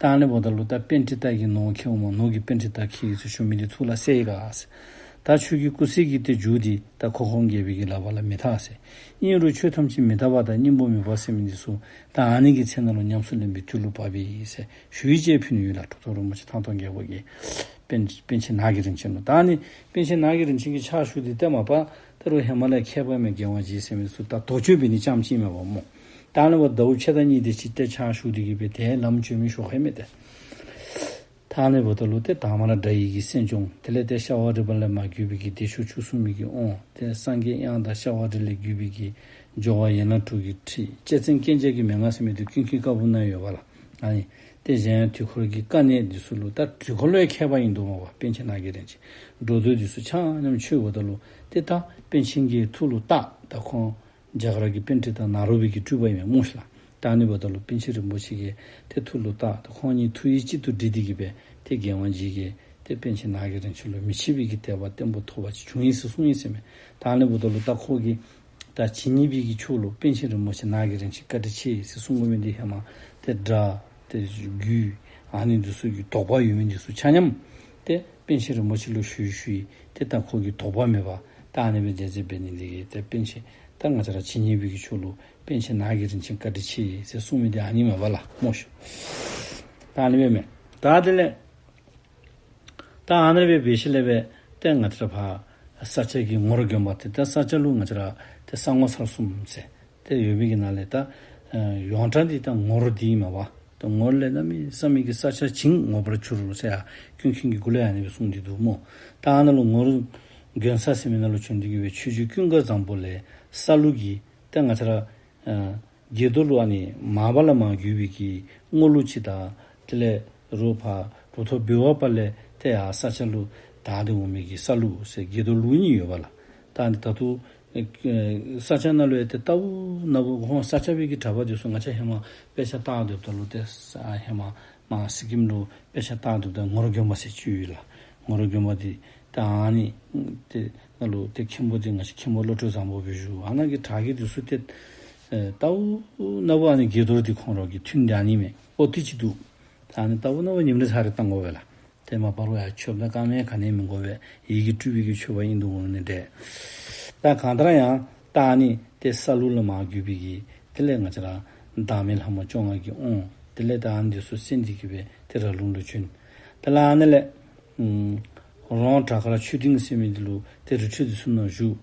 ད་ཨ་ནི་འབདཝ་ད་ལུ་ད་པཎྜི་ཏ་གིས་ནོར་ཁེཝ་མས། ནོར་གྱིས་པཎྜི་ཏ་ཁེ་ཟེར་ཞུ་མི་འདི་ཐུགས་ལུ་གསལ་ཡི་ག་ཟེར། ད་ཁྱོད་ཀྱི་སྐུ་ཚེ་གི་ཏེ་མཇུག་འདི་ད་མཁོ་ཁམས་རྒྱལ་པོ་གི་ལག་པ་ལུ་མི་ཐལ་ཟེར། ཨིན་རུང་ཆོས་ཐམས་ཅད་མི་རྟག་པ་དང་སྙིང་པོ་མེད་པ་ཟེར་མི་འདི་ཚུ་ད་ཨ་ནི་གི་ཚེ་ནང་ལུ་ཉམས་སུ་ལེན་པའི་དུས་ལུ་བབས་པས་ཟེར་ཞུ་ཡིག་ཅིག་ཕུལ་ནི་ཡོད་ལགས། གྲུབ་ཐོབ་རིན་པོ་ཆེ་ཐང་སྟོང་རྒྱལ་པོ་གིས་པཎ་པཎ་ཆེན་ནགས་ཀྱི་རིན་ཆེན་ལུ། ད་ཨ་ནི་པཎ་ཆེན་ནགས་ཀྱི་རིན་ཆེན་གྱི་ཕྱག་ཞུ་འདི་ཏེ་མ་པ་ད་རུང་ཧེ་མ་ལས་མཁས་པ་མས། རྒྱལ་དབང་རྗེ་ཟེར་མི་ཚུ་ད་དོགས་གཅོད་འབད་ནི་རྐྱངམ་ཅིག་མས་པ་སྨོ། ད་ཨ་ནི་འབདཝ་ད་ཟླཝ་ཕྱེད་དང་གཉིས་དེ་ཅིག་ཏེ་ཕྱག་ཞུ་སྟེ་གིས་སྦེ་ཏེ་ལམ་བྱོན་མི་ཤོ་ཁ་མས་ཏེ། ད་ཨ་ནི་འབདཝ་ད་ལུ་ཏེ་དང་པ་ར་དགྲ་ཡི་གི་སེམས་སྦྱོང་། དེ་ལས་ཏེ་ཤ་བ་རི་པ་ལས་མར་བརྒྱུད་པའི་གི་བདེ་མཆོག་བཅུ་གསུམ་མའི་གི་དབང་། ཏེ་སངས་རྒྱས་དབྱངས་དང་ཤ་བ་རི་ལས་བརྒྱུད་པའི་གི་སྦྱོར་བ་ཡན་ལག་དྲུག་གི་ཁྲིད། བཅས་ཚུན་སྐྱེས་ཆེན་གྱི་མན་ངག་ཟེར་མི་འདི་ཀུན་མཁྱེན་བཀའ་འབུམ་ནང་ཡོད་པ་ལགས། ཨ་ནི་ཏེ་གཞན་དུས་འཁོར་གྱི་དཀའ་གནད་འདི་ཚུ་ལུ་ད་དུས་འཁོར་ལུ་ཡང་མཁས་པ་ཨིན་འདུག་སྨོ་པ། པཎ་ཆེན་ནགས་ཀྱི་རིན་ཆེན། འགྲོ་འདུལ་འདི་ཚུ་ཆ་མཉམ་ཆོས་འབདཝ་ད་ལུ་ཏེ་ད་པཎ་ཆེན་གྱི་ཐུགས་ལུ་བཏགས། ད་ཁོང་རྒྱ་གར་གྱི་པཎྜི་ཏ་ནཱ་རོ་པའི་གི་སྤྲུལ་པ་ཨིན་མས་སྨོ་ཤིག་ལགས། ད་ཨ་ནི་འབདཝ་ད་ལུ་པཎ་ཆེན་རིན་པོ་ཆེ་གིས་ཏེ་ཐུགས་ལུ་བཏགས། ད་ཁོང་གཉིས་ཐུགས་ཡིད་གཅིག་ཏུ་དྲིལ་ཏེ་གི་སྦེ་ཏེ་རྒྱལ་དབང་རྗེ་གིས་ཏེ་པཎ་ཆེན་ནགས་ཀྱི་རིན་ཆེན་ལུ་མི་ཕྱེད་པའི་གི་དད་པ་བརྟན་པོ་ཐོབ་པ་ཅིག་བྱུང་ཡི་ཟེར་གསུངས་ཡི་ཟེར་མས། ད་ཨ་ནི་འབདཝ་ད་ལུ་ད་ཁོ་གིས་ད་ཇི་སྙེད་པའི་གི་ཆོས་ལུ་པཎ་ཆེན་རིན་པོ་ཆེ་ནགས་ཀྱི་རིན་ཆེན་བཀའ་དྲིན་ཆེ་ཟེར་གསུང་དགོ་མི་འདི་ཧེ་མ་ཏེ་དགྲ་ཏེ་རྒྱུད་ཨ་ནི་འདི་ཚུ་གི་དོགས་པ་ཡོད་མི་འདི་ཚུ་ཆ་མཉམ་ཏེ་པཎ་ཆེན་རིན་པོ་ཆེ་ལུ་ཞུ་ཞུ་ཡི། ཏེ་ད་ཁོ་གི་དོགས་པ་མེད་པ་ད་ཨ་ནི་སྦེ་མཛད་མཛདཔ་འབད་ནི་འདི་གིས་ཏེ་པཎ་ཆེན་ད་ང་བཅས་ར་ཇི་སྙེད་པའི་གི་ཆོས་ལུ་པཎ་ཆེན་ནགས་ཀྱི་རིན་ཆེན་བཀའ་དྲིན་ཆེ་ཟེར་གསུང་མི་འདི་ཨ་ནི་མས་པ་ལགས་སྨོ་ཤིག། ད་ཨ་ནི་སྦེ་མས། ད་དེ་ལས་ད་ཨ་ནི་སྦེ་འབད་ཞིནམ་ལས་སྦེ་ཏེ་ང་བཅས་ར་ཕར་ས་སྐྱ་གི་ངོར་དགོན་པ་ཏེ་ད་ས་སྐྱ་ལུ་ང་བཅས་ར་ཏེ་ས་ངོ་ས་གསུམ་ཟེར་ཏེ་ཡོད་པའི་གི་ནང་ལས་ད་ཨ་ཡོངས་གྲགས་འདི་ད་ངོར་འདི་ཨིན་མས་པ། ད་ངོར་ལས་གནམ་མེད་ས་མེད་ཀྱི་ས་སྐྱ་བྱིངས་ངོ་བོར་གྱུར་ཟེར་ཡང་ཀུན་མཁྱེན་གྱི་མགུར་ལས་ཨ་ནི་སྦེ་གསུངས་ཏེ་འདུག་སྨོ། ད་ཨ་ནཱ་ལུ་ངོར་དགོན་ས་ཟེར་མི་ནང་ལུ་བྱོན་ཏེ་གི་སྦེ་ཆོས་རྗེ་ཀུན་དགའ་བཟང་པོ་ལས་ས་ལུགས་ཀྱི་ཏེ་ང་བཅས་ར་ཨ་དགྱེས་རྡོར་ལུ་ཨ་ནི་མར་པ་ལས་མར་བརྒྱུད་པའི་གི་དངོས་ལུགས་ཅིག་དང་དེ་ལས་རོགས་ཕར་གྲུབ་ཐོབ་འབུལ་བ་པ་ལས་ཏེ་ཡར་ས་སྐྱ་ལུ་དར་ཏེ་འོང་མི་གི་ས་ལུགས་ཟེར་དགྱེས་རྡོར་ལུགས་གཉིས་ཡོད་པ་ལགས། ད་ཨ་ནི་ད་ལྟོ་ཨེ་ས་སྐྱ་ནང་ལུ་ཡང་ཏེ་རྟག་བུ་ན་བུ་ཁོང་ས་སྐྱ་པའི་གི་གྲྭ་པ་འདི་ཚུ་ང་བཅས་ཧེ་མ་དཔེ་ཆ་ལྟ་སྡོདཔ་ད་ལུ་ཏེ་ས་ཧེ་མ་མར་སི་ཀིམ་ལུ་དཔེ་ཆ་ལྟ་སྡོདཔ་ད་ངོར་དགོན་པ་ཟེར་ཅིག་ཡོད་ལགས། ངོར་དགོན་པ་འདི་ད་ཨ་ནི་ཏེ་ནཱ་ལུ་ཏེ་མཁན་པོ་འདི་ང་བཅས་མཁན་པོ་བློ་གྲོས་བཟང་པོ་སྦེ་བཞུགས། ཨ་ནཱ་གི་གྲྭ་རྒན་འདི་ཚུ་ཏེ་ཨེ་རྟག་བུ་ན་བུ་ཨ་ནི་དགྱེས་རྡོར་འདི་ཁོང་ར་གི་མཐུན་ཏེ་ཨ་ནི་མས། པོ་ཏི་ཅིག་འདུག། ད་ཨ་ནི་རྟག་བུ་ན་བུ་ཉིནམ་རེ་ཚར་རེ་བཏང་དགོ་པས་ལགས། ཏེ་མ་པ་རུང་ཡང་མཆོདཔ་ད་དཀའ་ངལ་ག་ནི་མི་དགོ་པས། ཡིད་ཀྱིས་སྤྲུལ་པའི་གི་མཆོད་པ་ཨིན་འདུག་འོང་ནི་འདྲས། ད་གང་ལྟར་ཡང་ད་ཨ་ནི་ཏེ་ས་ལུགས་ལས་མར་བརྒྱུད་པའི་གི་དེ་ལས་ང་བཅས་ར་བདག་མེད་ལྷ་མོ་བཅོ་ལྔ་གི་དབང་དེ་ལས་ད་ཨ་ནི་འདི་ཚུ་གསན་ཏེ་གི་སྦེ་ཏེ་ར་ལུང་ལུ་བྱོན། དེ་ལས་ཨ་ནི་ལས་ཨམ་རོང་བྲག་དཀར་ཆོས་སྡིངས་ཟེར་མི་འདི་ལུ་ཏེ་རི་ཁྲོད་འདི་ཚུ་ནང་བཞུགས།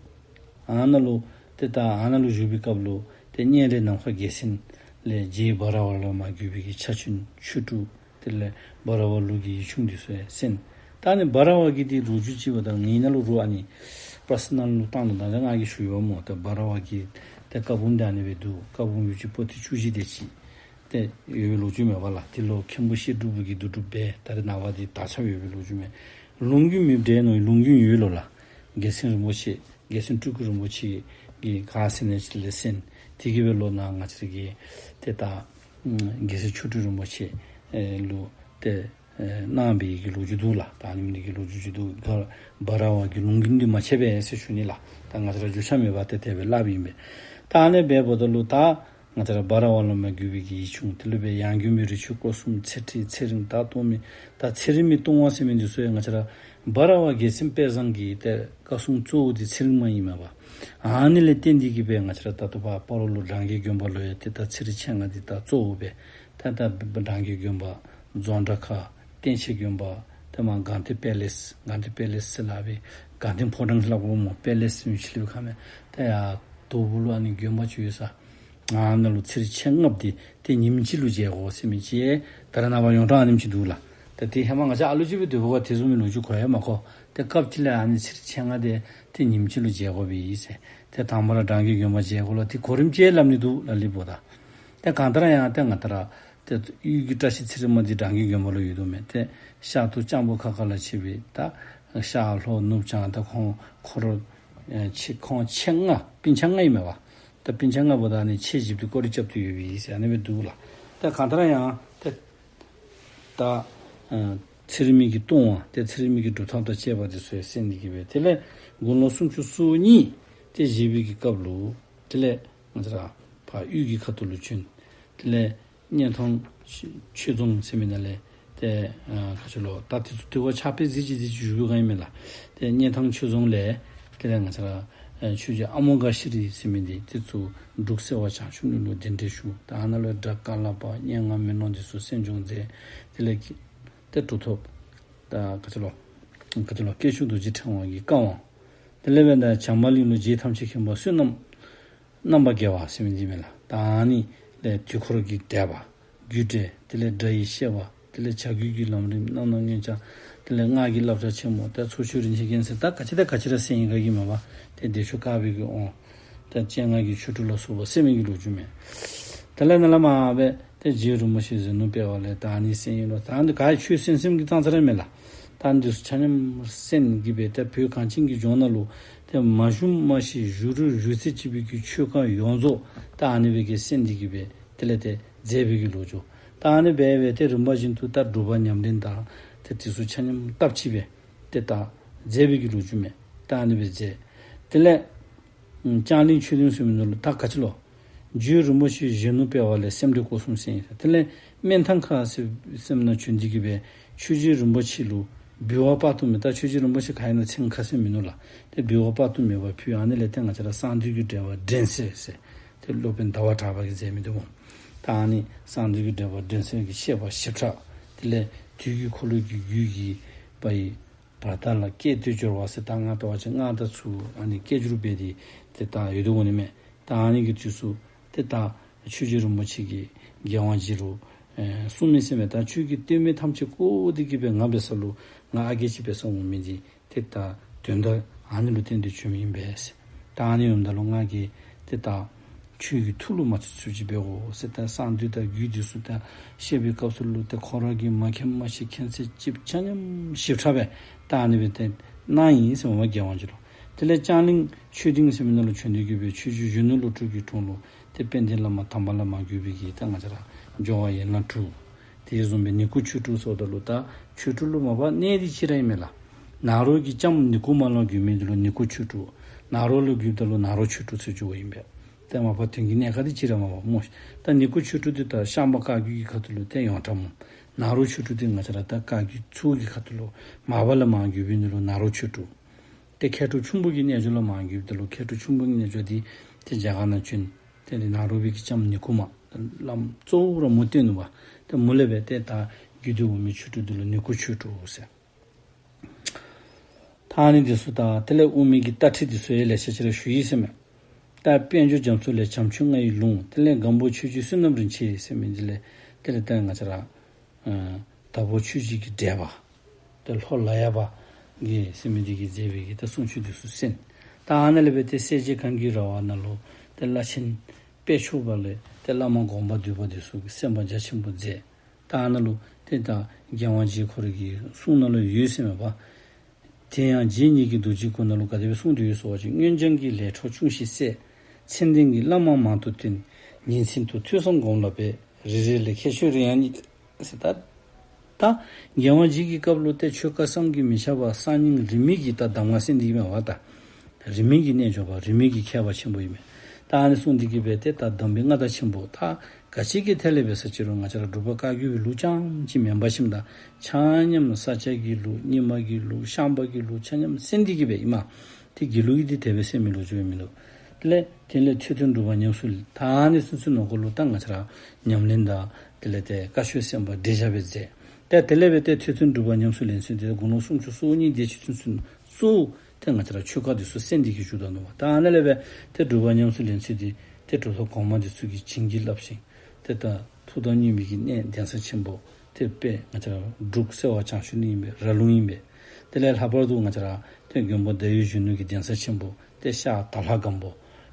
ཨ་ནཱ་ལུ་ཏེ་ད་ཨ་ནཱ་ལུ་བཞུགས་པའི་སྐབས་ལུ་ཏེ་གཉན་རི་ནམ་མཁའ་རྒྱལ་མཚན་ལས་རྗེ་འབའ་ར་བ་ལས་མར་བརྒྱུད་པའི་གི་ཕྱག་ཆེན་ཆོས་དྲུག། དེ་ལས་འབའ་ར་བ་ལུགས་ཀྱི་ཡིག་ཆུང་འདི་ཚུ་ཡང་གསན། ད་ཨ་ནི་འབའ་ར་བ་གི་འདི་ལོ་རྒྱུས་ཅིག་འབདཝ་ད་ངེའི་ནང་ལུ་རོགས་ཨ་ནི་པར་སོ་ནཱལ་ལུ་བཏང་ནུག། ད་ང་གིས་ཞུ་ཡི་སྨོ། ད་འབའ་ར་བ་གི་ཏེ་བཀའ་འབུམ་འདི་ཨ་ནི་སྦེ་འདུག། བཀའ་འབུམ་ཡོད་ཅིག་པོ་ཏི་བཅུ་བཞི་དེ་ཅིག་ཏེ་ཡོད་པའི་ལོ་རྒྱུས་མས་པ་ལགས། དེ་ལུ་མཁན་པོ་བཤད་སྒྲུབ་པ་གིས་བསྡུ་སྒྲུབ་འབད། ད་རེས་ནངས་པ་འདི་དར་ཁྱབ་ཡོད་པའི་ལོ་རྒྱུས་མས། ལུང་རྒྱུན་མེདཔ་འདྲས་མནོ་ཡི། ལུང་རྒྱུན་ཡོད་ལོ་ལགས། རྒྱལ་མཚན་རིན་པོ་ཆེ་རྒྱལ་མཚན་སྤྲུལ་སྐུ་རིན་པོ་ཆེ་གིས་ག་ཟེར་ནི་ཅིག་ལས་གསན། དེ་གིས་སྦེ་ལོག་ནཱ་ང་བཅས་ར་གི་ཏེ་ད་ཨམ་རྒྱལ་སྲས་ཆོས་དྲུག་རིན་པོ་ཆེ་ཨེ་ལུ་ཏེ་ཨེ་གནང་བའི་གི་ལོ་རྒྱུས་འདུག་ལགས། ད་ཨ་ནི་འདི་གི་ལོ་རྒྱུས་ཅིག་འདུག། འབའ་འབའ་ར་བ་གི་ལུང་རྒྱུན་འདི་མ་ཆད་པས་ཟེར་ཞུ་ནི་ལགས། ད་ང་བཅས་ར་རྒྱུས་ཆ་མེད་པར་ཏེ་དེ་སྦེ་སླབ་ཨིན་པས། ད་ཨ་ནི་སྦེ་འབདཝ་ད་ལུ་ད་ང་བཅས་ར་འབའ་ར་བ་ལས་མར་བརྒྱུད་པའི་གི་ཡིག་ཆུང་དེ་ལུ་སྦེ་ཡང་དགོན་པའི་རི་ཆོས་སྐོར་གསུམ་ཚེ་ཁྲིད་ཚེ་རིང་དག་གཏོར་མའི་ད་ཚེ་རིང་མའི་གཏོར་དབང་ཟེར་མི་འདི་ཚུ་ཡང་ང་བཅས་ར་འབའ་ར་བ་རྒྱལ་མཚན་དཔལ་བཟང་གི་ཏེ་བཀའ་སྲུང་གཙོ་བོ་འདི་ཚེ་རིང་མ་ཨིན་མས་པ། ཨ་ནི་ལས་བརྟེན་ཏེ་གི་སྦེ་ང་བཅས་ར་ད་ལྟོ་ཕར་སྤ་རོ་ལུ་འབྲང་རྒྱས་དགོན་པ་ལུ་ཡང་ཏེ་ད་ཚེ་རིང་མཆེད་ལྔ་འདི་ད་གཙོ་བོ་སྦེ་ད་ད་འབྲང་རྒྱས་དགོན་པ་རྫོང་བྲག་ཁ་བསྟན་ཆེ་དགོན་པ་ཏེ་མར་དགའ་ལྡན་པེ་ལེས་དགའ་ལྡན་པེ་ལེས་ཟེར་སླབ་པའི་དགའ་ལྡན་ཕོ་བྲང་སླབ་དགོ་སྨོ། པེ་ལེས་མི་ཆི་ལུ་ཁ་མེད། ད་ཡར་དོ་བུ་ལུ་ཨ་ནི་དགོན་པ་ཅིག་ཡོད་ས། ཨ་ནཱ་ལུ་ཚེ་རིང་མཆེད་ལྔ་འདི་ཏེ་ཉིནམ་གཅིག་ལུ་མཇལ་དགོ་ཟེར་མི་ཅིག་ད་རེས་ནངས་པ་ཡོངས་གྲགས་ཨ་ནེམ་ཅིག་འདུག་ལགས། ད་ཏེ་ཧེ་མ་ང་བཅས་ཨ་ལུ་ཅིག་སྦེ་སྡོད་པ་ཏེ་བཟུམ་མའི་ལོ་རྒྱུས་གོ་ཡང་མ་གོ། ཏེ་སྐབས་ཅིག་ལས་ཨ་ནི་ཚེ་རིང་མཆེད་ལྔ་འདི་ཏེ་ཉིནམ་གཅིག་ལུ་མཇལ་དགོ་པས་ཟེར། ཏེ་དང་པ་ར་འབྲང་རྒྱས་དགོན་པ་མཇལ་དགོ་ལགས། ཏེ་གོ་རིམ་ཅིག་སླབ་ནི་འདུག་ལགས་ལི་བོ་ད། ཏེ་གང་ལྟར་ཡང་ཏེ་ང་བཅས་ར་ཏེ་དབུས་ཀྱི་བཀྲ་ཤིས་ཚེ་རིང་མ་འདི་འབྲང་རྒྱས་དགོན་པ་ལུ་ཡོད་དོ་མས། ཏེ་ཤར་དུ་སྤྱང་པོ་ཁ་ཁ་ལ་ཕྱེ་བའི་ད་ཤར་ལྷོ་ནུབ་བྱང་ད་ཁོང་འཁོར་ཨེ་ཕྱེད་ཁོང་ཕྱེད་ལྔ་སྤུན་ཆ་ལྔ་ཨིན་མས་པ། ད་སྤུན་ཆ་ལྔ་པོ་ད་ཨ་ནི་ཕྱེད་བཞི་པོ་འདི་སྐོར་ར་རྐྱབ་སྟེ་ཡོད་པས་ཟེར་ཨ་ནི་སྦེ་འདུག་ལགས། ད་གང་ལྟར་ཡང་ཏེ་ད་ཨ་ཚེ་རིང་མའི་གི་གཏོར་དབང་ཏེ་ཚེ་རིང་མའི་གི་སྒྲུབ་ཐབས་དང་བཅས་པ་འདི་ཚུ་ཡང་གསན་ཏེ་གི་སྦེ་དེ་ལས་དགུང་ལོ་སུམ་ཅུ་སོ་གཉིས་ཏེ་བཞེས་པའི་གི་སྐབས་ལུ་དེ་ལས་ང་བཅས་ར་ཕར་དབུས་ཀྱི་ཁ་ཐུག་ལུ་བྱོན། དེ་ལས་གཉན་ཐང་ཆོས་ཆོས་རྫོང་ཟེར་མི་ནང་ལས་ཏེ་ཨ་ག་ཅི་ལོ་ད་དེ་ཚུ་དེ་བ་ཕྱག་དཔེ་གཟིགས་ཅི་གཟིགས་ཅི་བཞུགས་པའི་སྒང་ཨིན་མས་ལགས། ཏེ་གཉན་ཐང་ཆོས་རྫོང་ལས་དེ་ལས་ང་བཅས་ར་ཨ་ཆོས་རྗེ་ཨ་མོ་ག་ཤི་རི་ཟེར་མི་འདི་དེ་ཚུ་འབྲུག་སེ་བ་བྱང་ཆུབ་གླིང་ལུ་གདན་འདྲེན་ཞུ། ད་ཨ་ནཱ་ལུ་སྒྲ་ཀ་ལ་པ་སྙན་ངག་མེ་ལོང་འདི་ཚུ་གསན་སྦྱོང་མཛད། དེ་ལས་ཀྱི་ཏེ་གྲུབ་ཐོབ་ད་ག་ཅི་ལོ་ག་ཅི་ལོ་དཀོན་མཆོག་རྡོ་རྗེ་ཕྲེང་བ་གི་བཀའ་དབང་། དེ་ལས་སྦེ་ད་བྱམས་པ་གླིང་ལུ་རྗེ་ཐམས་ཅད་མཁྱེན་པ་བསོད་ནམས་རྣམ་པར་རྒྱལ་བ་ཟེར་མི་འདི་མས་ལགས། ད་ཨ་ནི་ལས་དུས་འཁོར་གྱི་འདས་པ་རྒྱུ་འབྲས་དེ་ལས་སྒྲ་ཡི་བཤད་པ་ དེ་ལས་བྱ་རྒོད་ཀྱི་ལམ་རིམ་རྣམ་སྣང་མངོན་བྱང་། དེ་ལས་སྔགས་ཀྱི་བསླབ་བྱ་ཆེན་མོ། ད་ཚོགས་ཆོས་རིན་ཆེན་རྒྱན་ཟེར་ད་ག་ཅི་དང་ག་ཅི་ར་གསན་ཡི་ག་གི་མ་པ། ཏེ་བདེ་མཆོག་དཀར་པོའི་གི་དབང་། ད་སྤྱན་སྔ་གི་ཆོ་འཕྲུལ་ལ་སོགས་པ་གསན་མི་གི་ལོ་རྒྱུས་མས། དེ་ལས་ནཱ་ལས་མར་སྦེ་ཏེ་རྗེ་རིན་པོ་ཆེ་ཟེ་ནོར་དཔལ་བ་ལས་ད་ཨ་ནི་གསན་ཡི་ལོ། ད་ཨ་ནི་ག་ཡི་ཆོས་གསན་གསནམ་གི་ཙང་ཙ་ར་མེན་ལགས། ད་ཨ་ནི་འདི་ཚུ་ཆ་མཉམ་གསན་གི་སྦེ་ད་བོད་གངས་ཅན་གྱི་ལྗོངས་ནང་ལུ་ཏེ་མ་བཞུགས་མ་ཤི་བཞུགས་རུང་བཞུགས་ཚད་ཅིག་པའི་གི་ཆོས་བཀའ་ཡོངས་རྫོགས་ད་ཨ་ནི་སྦེ་གི་གསན་ཏེ་གི་སྦེ་དེ་ལས་ཏེ་མཛད་པའི་གི་ལོ་རྒྱུས། ད་ཨ་ནི་སྦེ་སྦེ་ཏེ་རིམ་པ་བཞིན་དུ་ད་སྒྲུབ་པ་ཉམས་ལེན་དང་ཏེ་དེ་ཚུ་ཆ་མཉམ་སྟབས་གཅིག་སྦེ་ཏེ་ད་མཛད་པའི་གི་ལོ་རྒྱུས་མས། ད་ཨ་ནི་སྦེ་མཛད། དེ་ལས་ཨམ་ལྕང་གླིང་ཆོས་སྡིངས་ཟེར་མི་ནང་ལུ་ད་ག་ཅི་ལོ། རྗེ་རིན་པོ་ཆེ་ཟེ་ནོར་དཔལ་བ་ལས་སེམས་འགྲེལ་སྐོར་གསུམ་གསན་ཡི། དེ་ལས་སྨན་ཐང་ཁ་ཟེར་ཟེར་མི་ནང་བྱོན་ཏེ་གི་སྦེ་ཆོས་རྗེ་རིན་པོ་ཆེ་ལུ་འབུལ་བ་དཔག་ཏུ་མེད། ད་ཆོས་རྗེ་རིན་པོ་ཆེ་ག་ཡི་ན་མཚན་ཁ་གསལ་མིན་ནུག་ལགས། ཏེ་འབུལ་བ་དཔག་ཏུ་མེད་པ་ཕུལ། ཨ་ནི་ལས་ཏེ་ང་བཅས་ར་གསང་འདུས་ཀྱི་འགྲེལ་པ་འདྲེན་གསེར་ཟེར་ཏེ་སློབ་དཔོན་ཟླ་བ་གྲགས་པ་གིས་མཛད་མི་འདི་འོང་། ད་ཨ་ནི་གསང་འདུས་ཀྱི་འགྲེལ་པ་འདྲེན་གསེར་གྱི་བཤད་པ་ཞིབ་ཕྲ། དེ་ལས་དུས་ཀྱི་འཁོར་ལོ་གི་རྒྱུད་ཀྱི་པའི་བར་དག་ལ་སྐད་དོད་སྦྱོར་བ་ཟེར་ད་ང་ལྟ་བ་ཅིན་སྔགས་དང་ཚུ་ཨ་ནི་སྐད་སྒྱུར་འབད་དེ་ཏེ་ད་ཡོད་དོ་འོང་ནི་མས། ད་ཨ་ནི་གི་དུས་སུ་ཏེ་ད་ཆོས་རྗེ་རིན་པོ་ཆེ་གིས་རྒྱལ་དབང་རྗེ་ལུ་ཨེ་གསུངས་མི་ཟེར་མས། ད་ཁྱོད་ཀྱི་སྟོད་སྨད་ཐམས་ཅད་བསྐོར་ཏེ་གི་སྦེ་ང་འབད་ས་ལུ་ང་ཨ་རྒས་ཅིག་འབད་ས་འོང་མི་འདི་ཏེ་ད་དོན་དག་ཨ་ནི་ལུ་བརྟེན་ཏེ་བྱོན་མི་ཨིན་པས་ཟེར། ད་ཨ་ནི་འོངམ་ད་ལུ་ང་གིས་ཏེ་ད་ཁྱོད་ཀྱི་ཐུགས་ལུ་མ་ཚུད་ཚུདཔ་ཅིག་འབད་དགོ་ཟེར། ད་གསང་འདུས་དང་རྒྱུད་འདི་ཚུ་ད་བཤད་པའི་སྐབས་སུ་ལུ་ཏེ་ཁོ་ར་གིས་མ་མཁྱེན་མ་ཤེས་མཁྱེན་ཚད་ཅིག་ཆ་མཉམ་ཞིབ་ཕྲ་སྦེ་ད་ཨ་ནི་སྦེ་ཏེ་གནང་ཡི་ཟེར་མས་རྒྱལ་དབང་རྗེ་ལུ། དེ་ལས་ལྕང་གླིང་ཆོས་སྡིངས་ཟེར་མི་ནང་ལུ་བྱོན་ཏེ་གི་སྦེ་ཆོས་རྗེ་གཞོན་ནུ་བློ་གྲོས་ཀྱི་དྲུང་ལུ་ཏེ་དཔལ་ལྡན་བླ་མ་དམ་པ་ལ་མ་གུས་པའི་གི་ད་ང་བཅས་ར་སྦྱོར་བ་ཡན་ལག་དྲུག། དེ་བཟུམ་སྦེ་ནི་ཀུ་ཆོས་དྲུག་ཟེརཝ་ད་ལུ་ད་ཆོས་དྲུག་ལུ་མ་པ་གནད་འདི་གཅིག་ར་ཨིན་མས་ལགས། ནཱ་རོ་གི་ལྕམ་ནི་ཀུ་མ་ལ་གུས་མི་འདི་ལུ་ནི་ཀུ་ཆོས་དྲུག། ནཱ་རོ་ལུ་གུསཔ་ད་ལུ་ནཱ་རོ་ཆོས་དྲུག་ཟེར་ཞུཝ་ཨིན་པས། ཏེ་མ་པ་དོན་གྱི་གནད་ཁག་འདི་གཅིག་ར་མ་པ་སྨོ། ད་ནི་ཀུ་ཆོས་དྲུག་འདི་ད་ཤངས་པ་བཀའ་བརྒྱུད་ཀྱི་ཁ་ཐུག་ལུ་ཏེ་ཡོངས་གྲགས་སྨོ། ནཱ་རོ་ཆོས་དྲུག་འདི་ང་བཅས་ར་ད་བཀའ་བརྒྱུད་ཚུ་གི་ཁ་ཐུག་ལུ་མ་པ་ལ་མ་གུས་པའི་འདི་ལུ་ནཱ་རོ་ཆོས་དྲུག། ཏེ་མཁས་གྲུབ་ཆུང་པོ་གི་རྣལ་འབྱོར་ལ་མ་གུས་པའི་འདི་ལུ་མཁས་གྲུབ་ཆུང་པོ་གི་རྣལ་འབྱོར་འདི་ཏེ་རྒྱ་གར་ནང་བྱོན། ཏེ་ནཱ་རོ་པའི་གི་ལྕམ་ནི་ཀུ་མ་བླམ་གཙོ་བོ་ར་མོ་བསྟེན་ནུག་པ། ཏེ་མོ་ལས་སྦེ་ཏེ་ད་བརྒྱུད་དེ་འོང་མི་ཆོས་དྲུག་འདི་ལུ་ནི་ཀུ་ཆོས་དྲུག་ཟེར། ད་ཨ་ནི་འདི་ཚུ་དང་དེ་ལས་དབུ་མའི་གི་ལྟ་ཁྲིད་འདི་ཚུ་ཡང་ལེ་ཤ་ཅིག་ར་ཞུ་ཡི་ཟེར་མས། ད་དཔལ་འབྱོར་རྒྱ་མཚོ་ལས་བྱམས་ཆོས་ལྔ་ཡི་ལུང་། དེ་ལས་སྒམ་པོ་ཆོས་རྗེ་བསོད་ནམས་རིན་ཆེན་ཟེར་མི་འདི་ལས་དེ་ལས་ད་ང་བཅས་ར་ཨ་དྭགས་པོ་ཆོས་རྗེ་གི་འགྲེལ་པ། ཏེ་ལྷོ་ལ་ཡ་པ་གིས་ཟེར་མི་འདི་གིས་མཛད་པའི་གི་ད་གསུང་ཆོས་འདི་ཚུ་གསན། ད་ཨ་ནཱ་ལས་སྦེ་ཏེ་སྲས་བཅས་གངས་ཀྱི་ར་བ་ནང་ལུ་ཏེ་བླ་ཆེན་དཔལ་མཆོག་པ་ལས་ཏེ་བླ་མ་དགོངས་པ་འདུས་པ་འདི་ཚུ་གིས་གསན་པ་རྒྱ་ཆེན་པོ་མཛད། ད་ཨ་ནཱ་ལུ་ཏེ་ད་རྒྱལ་དབང་རྗེ་ཁོ་རའི་གི་གསུང་ནང་ལུ་ཡོད་ཟེར་མས་པ། དེ་ཡང་རྗེ་ཉིད་ཀྱིས་རྡོ་རྗེའི་སྐུ་ནང་ལུ་ག་དེ་སྦེ་གསུངས་ཏེ་ཡོད་ཟེར་བ་ཅིན། སྔོན་སྦྱངས་ཀྱི་ལས་འཕྲོ་ཆུང་ཞིང་གསལ། མཚན་ལྡན་གྱི་བླ་མ་མང་དུ་བསྟེན། ཉིན་མཚན་དུ་ཐོས་བསམ་སྒོམ་ལ་འབད། རེ་རེ་ལས་ཁྱད་ཆོས་རེ་ཡང་རྙེད། ཟེར་ད་ད་རྒྱལ་དབང་རྗེ་གི་སྐབས་ལུ་ཏེ་ཆོས་བཀའ་བསམ་གྱིས་མི་ཁྱབ་པ་གསར་རྙིང་རིས་མེད་ཀྱི་ད་གདམས་ངག་གསན་ཏེ་ཨིན་མས་པ། ད་རིས་མེད་ཀྱི་རྣལ་འབྱོར་པ་རིས་མེད་ཀྱི་མཁས་པ་ཆེན་པོ་ཨིན་མས། ད་ཨ་ནི་གསུངས་ཏེ་གི་སྦེ་ཏེ་ད་གདམས་པའི་མངའ་བདག་ཆེན་པོ་ད་ག་ཅི་གི་ཐད་ལས་འབད་ས་ཅི་རུང་ང་བཅས་ར་འབྲུག་པ་བཀའ་བརྒྱུད་པའི་ལུགས་རྐྱངམ་ཅིག་མེན་པ་ཞིནམ་ད་ཆ་མཉམ་ས་སྐྱ་གི་ལུགས་རྙིང་མ་གི་ལུགས་ཤངས་པ་གི་ལུགས་ཆ་མཉམ་གསན་ཏེ་གི་སྦེ་ཨིན་མས། ཏེ་དགེ་ལུགས་ཀྱི་འདི་དེ་སྦེ་གསན་མི་ལོ་རྒྱུས་མིན་འདུག། དེ་ལས་དེ་ལས་ཐོས་བསྟན་སྒྲུབ་པ་ཉམས་སུ་ལེན། ད་ཨ་ནི་ཚུན་ཚོད་ནང་འཁོད་ལུ་ད་ང་བཅས་ར་ཉམས་ལེན་དང་དེ་ལས་ཏེ་བཀའ་ཆོས་གསན་པ་འགྲེལ་བཤད་སྦེ་མཛད། ཏེ་དེ་ལས་སྦེ་ཏེ་ཐོས་བསྟན་སྒྲུབ་པ་ཉམས་སུ་ལེན་ཚུན་ཏེ་དགུང་ལོ་སུམ་ཅུ་སོ་གཉིས་དེ་ཅིག་ཚུན་ཚོད་གཙོ་བོ་ཏེ་ང་བཅས་ར་ཆོས་བཀའ་འདི་ཚུ་གསན་ཏེ་གི་བཞུགས་ད་ནུག་པ། ད་ཨ་ནཱ་ལས་སྦེ་ཏེ་སྒྲུབ་པ་ཉམས་སུ་ལེན་ཚུན་ཏེ་ཏེ་གྲུབ་ཐོབ་གོང་མ་འདི་ཚུ་གིས་བྱིན་གྱིས་བརླབས་ཤིང་ཏེ་ད་ཐུགས་དམ་བསྙེན་པའི་གི་གནས་གདན་ས་ཆེན་པོ་ཏེ་དཔལ་ང་བཅས་ར་འབྲུག་སེ་བ་བྱང་ཆུབ་གླིང་ཨིན་པས། ར་ལུང་ཨིན་པས། དེ་ལས་ལྷག་པར་དུ་ང་བཅས་ར་ཏེ་མགོན་པོ་ཟླ་འོད་གཞོན་ནུ་གི་གདན་ས་ཆེན་པོ་ཏེ་ཤར་དྭགས་ལྷ་སྒམ་པོ་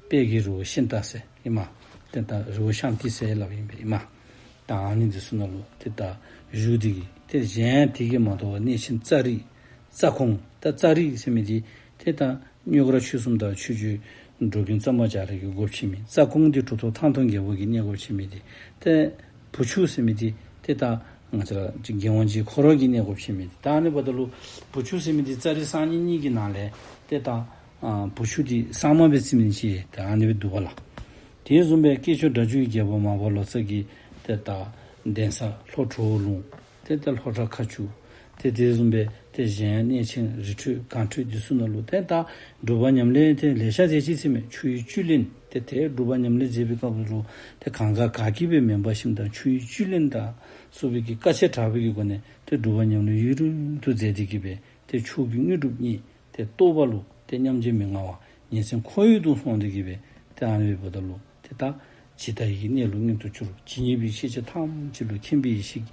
དཔལ་གྱི་རི་བོ་ཤིང་རྟ་ཟེར་ཨིན་མས། ཏེ་ད་རི་བོ་ཤང་ཏི་ཟེར་སླབ་ཨིན་པས་ཨིན་མས། ད་ཨ་ནི་འདི་ཚུ་ནང་ལུ་ཏེ་ད་བཞུགས་ཏེ་གི་ཏེ་གཞན་དེ་གིས་མ་དོ་བར་གནས་ཆེན་རྩ་རི་རྩ་ཁོང་ད་རྩ་རི་ཟེར་མི་འདི་ཏེ་ད་རྙོག་གྲ་ཆོས་གསུམ་དང་ཆོས་རྗེ་འགྲོ་མགོན་གཙང་པ་རྒྱ་རས་ཀྱི་སྒོ་ཕྱེ་མི། རྩ་ཁོང་འདི་གྲུབ་ཐོབ་ཐང་སྟོང་རྒྱལ་པོ་གི་གནས་སྒོ་ཕྱེ་མི་འདི། ཏེ་བུ་ཆུ་ཟེར་མི་འདི་ཏེ་ད་ང་བཅས་ར་རྒྱལ་དབང་རྗེ་ཁོ་ར་གི་གནས་སྒོ་ཕྱེ་མི་འདི། ད་ཨ་ནི་འབདཝ་ད་ལུ་བུ་ཆུ་ཟེར་མི་འདི་རྩ་རི་གསར་རྙིང་གཉིས་ཀྱི་ནང་ལས་ཏེ་ད་ཨ་བུ་ཆུ་འདི་གསར་མ་སྦེ་བརྩི་མི་ཅིག་ད་ཨ་ནི་སྦེ་འདུག་པ་ལགས། དེ་བཟུམ་སྦེ་སྐྱེས་མཆོག་སྒྲ་བསྒྱུར་གྱི་རྒྱལ་པོ་མར་པ་ལོ་ཙཱ་གི་ཏེ་ད་གདན་ས་ལྷོ་གྲོ་བོ་ལུང་། ཏེ་ད་ལྷོ་བྲག་མཁར་ཆུ། ཏེ་དེ་བཟུམ་སྦེ་ཏེ་གཞན་གནས་ཆེན་རི་ཁྲོད་གངས་ཁྲོད་འདི་ཚུ་ནང་ལུ་ཏེ་ད་སྒྲུབ་པ་ཉམས་ལེན་ཏེ་ལེ་ཤ་མཛད་ཅི་ཟེར་མས། ཆུ་ཡི་བཅུད་ལེན་ཏེ་ཏེ་སྒྲུབ་པ་ཉམས་ལེན་མཛད་པའི་སྐབས་ལུ་ཏེ་གང་ག་ག་གིས་སྦེ་མེན་པར་ཞིནམ་ད་ཆུ་ཡི་བཅུད་ལེན་དང་སོགས་པའི་གི་དཀའ་སྤྱད་དྲག་པོའི་གི་སྒོ་ནས་ཏེ་སྒྲུབ་པ་ཉམས་ལེན་ཡུན་རིང་དུ་མཛད་དེ་གི་སྦེ་ཏེ་མཆོག་གི་དངོས་གྲུབ་བརྙེས། ཏེ་རྟོགས་པ་ལུ་ཏེ་མཉམ་རྗེས་མི་མངའ་བ་ཉིན་མཚན་ཁོར་ཡུག་ཏུ་སོང་སྟེ་གི་སྦེ་ཏེ་ཨ་ནི་སྦེ་འབདཝ་ད་ལུ་ཏེ་ད་ཇི་ལྟ་བའི་གནས་ལུགས་མངོན་དུ་གྱུར། ཇི་སྙེད་པའི་ཤེས་བྱ་ཐམས་ཅད་ལུ་མཁྱེན་པའི་ཡེ་ཤེས་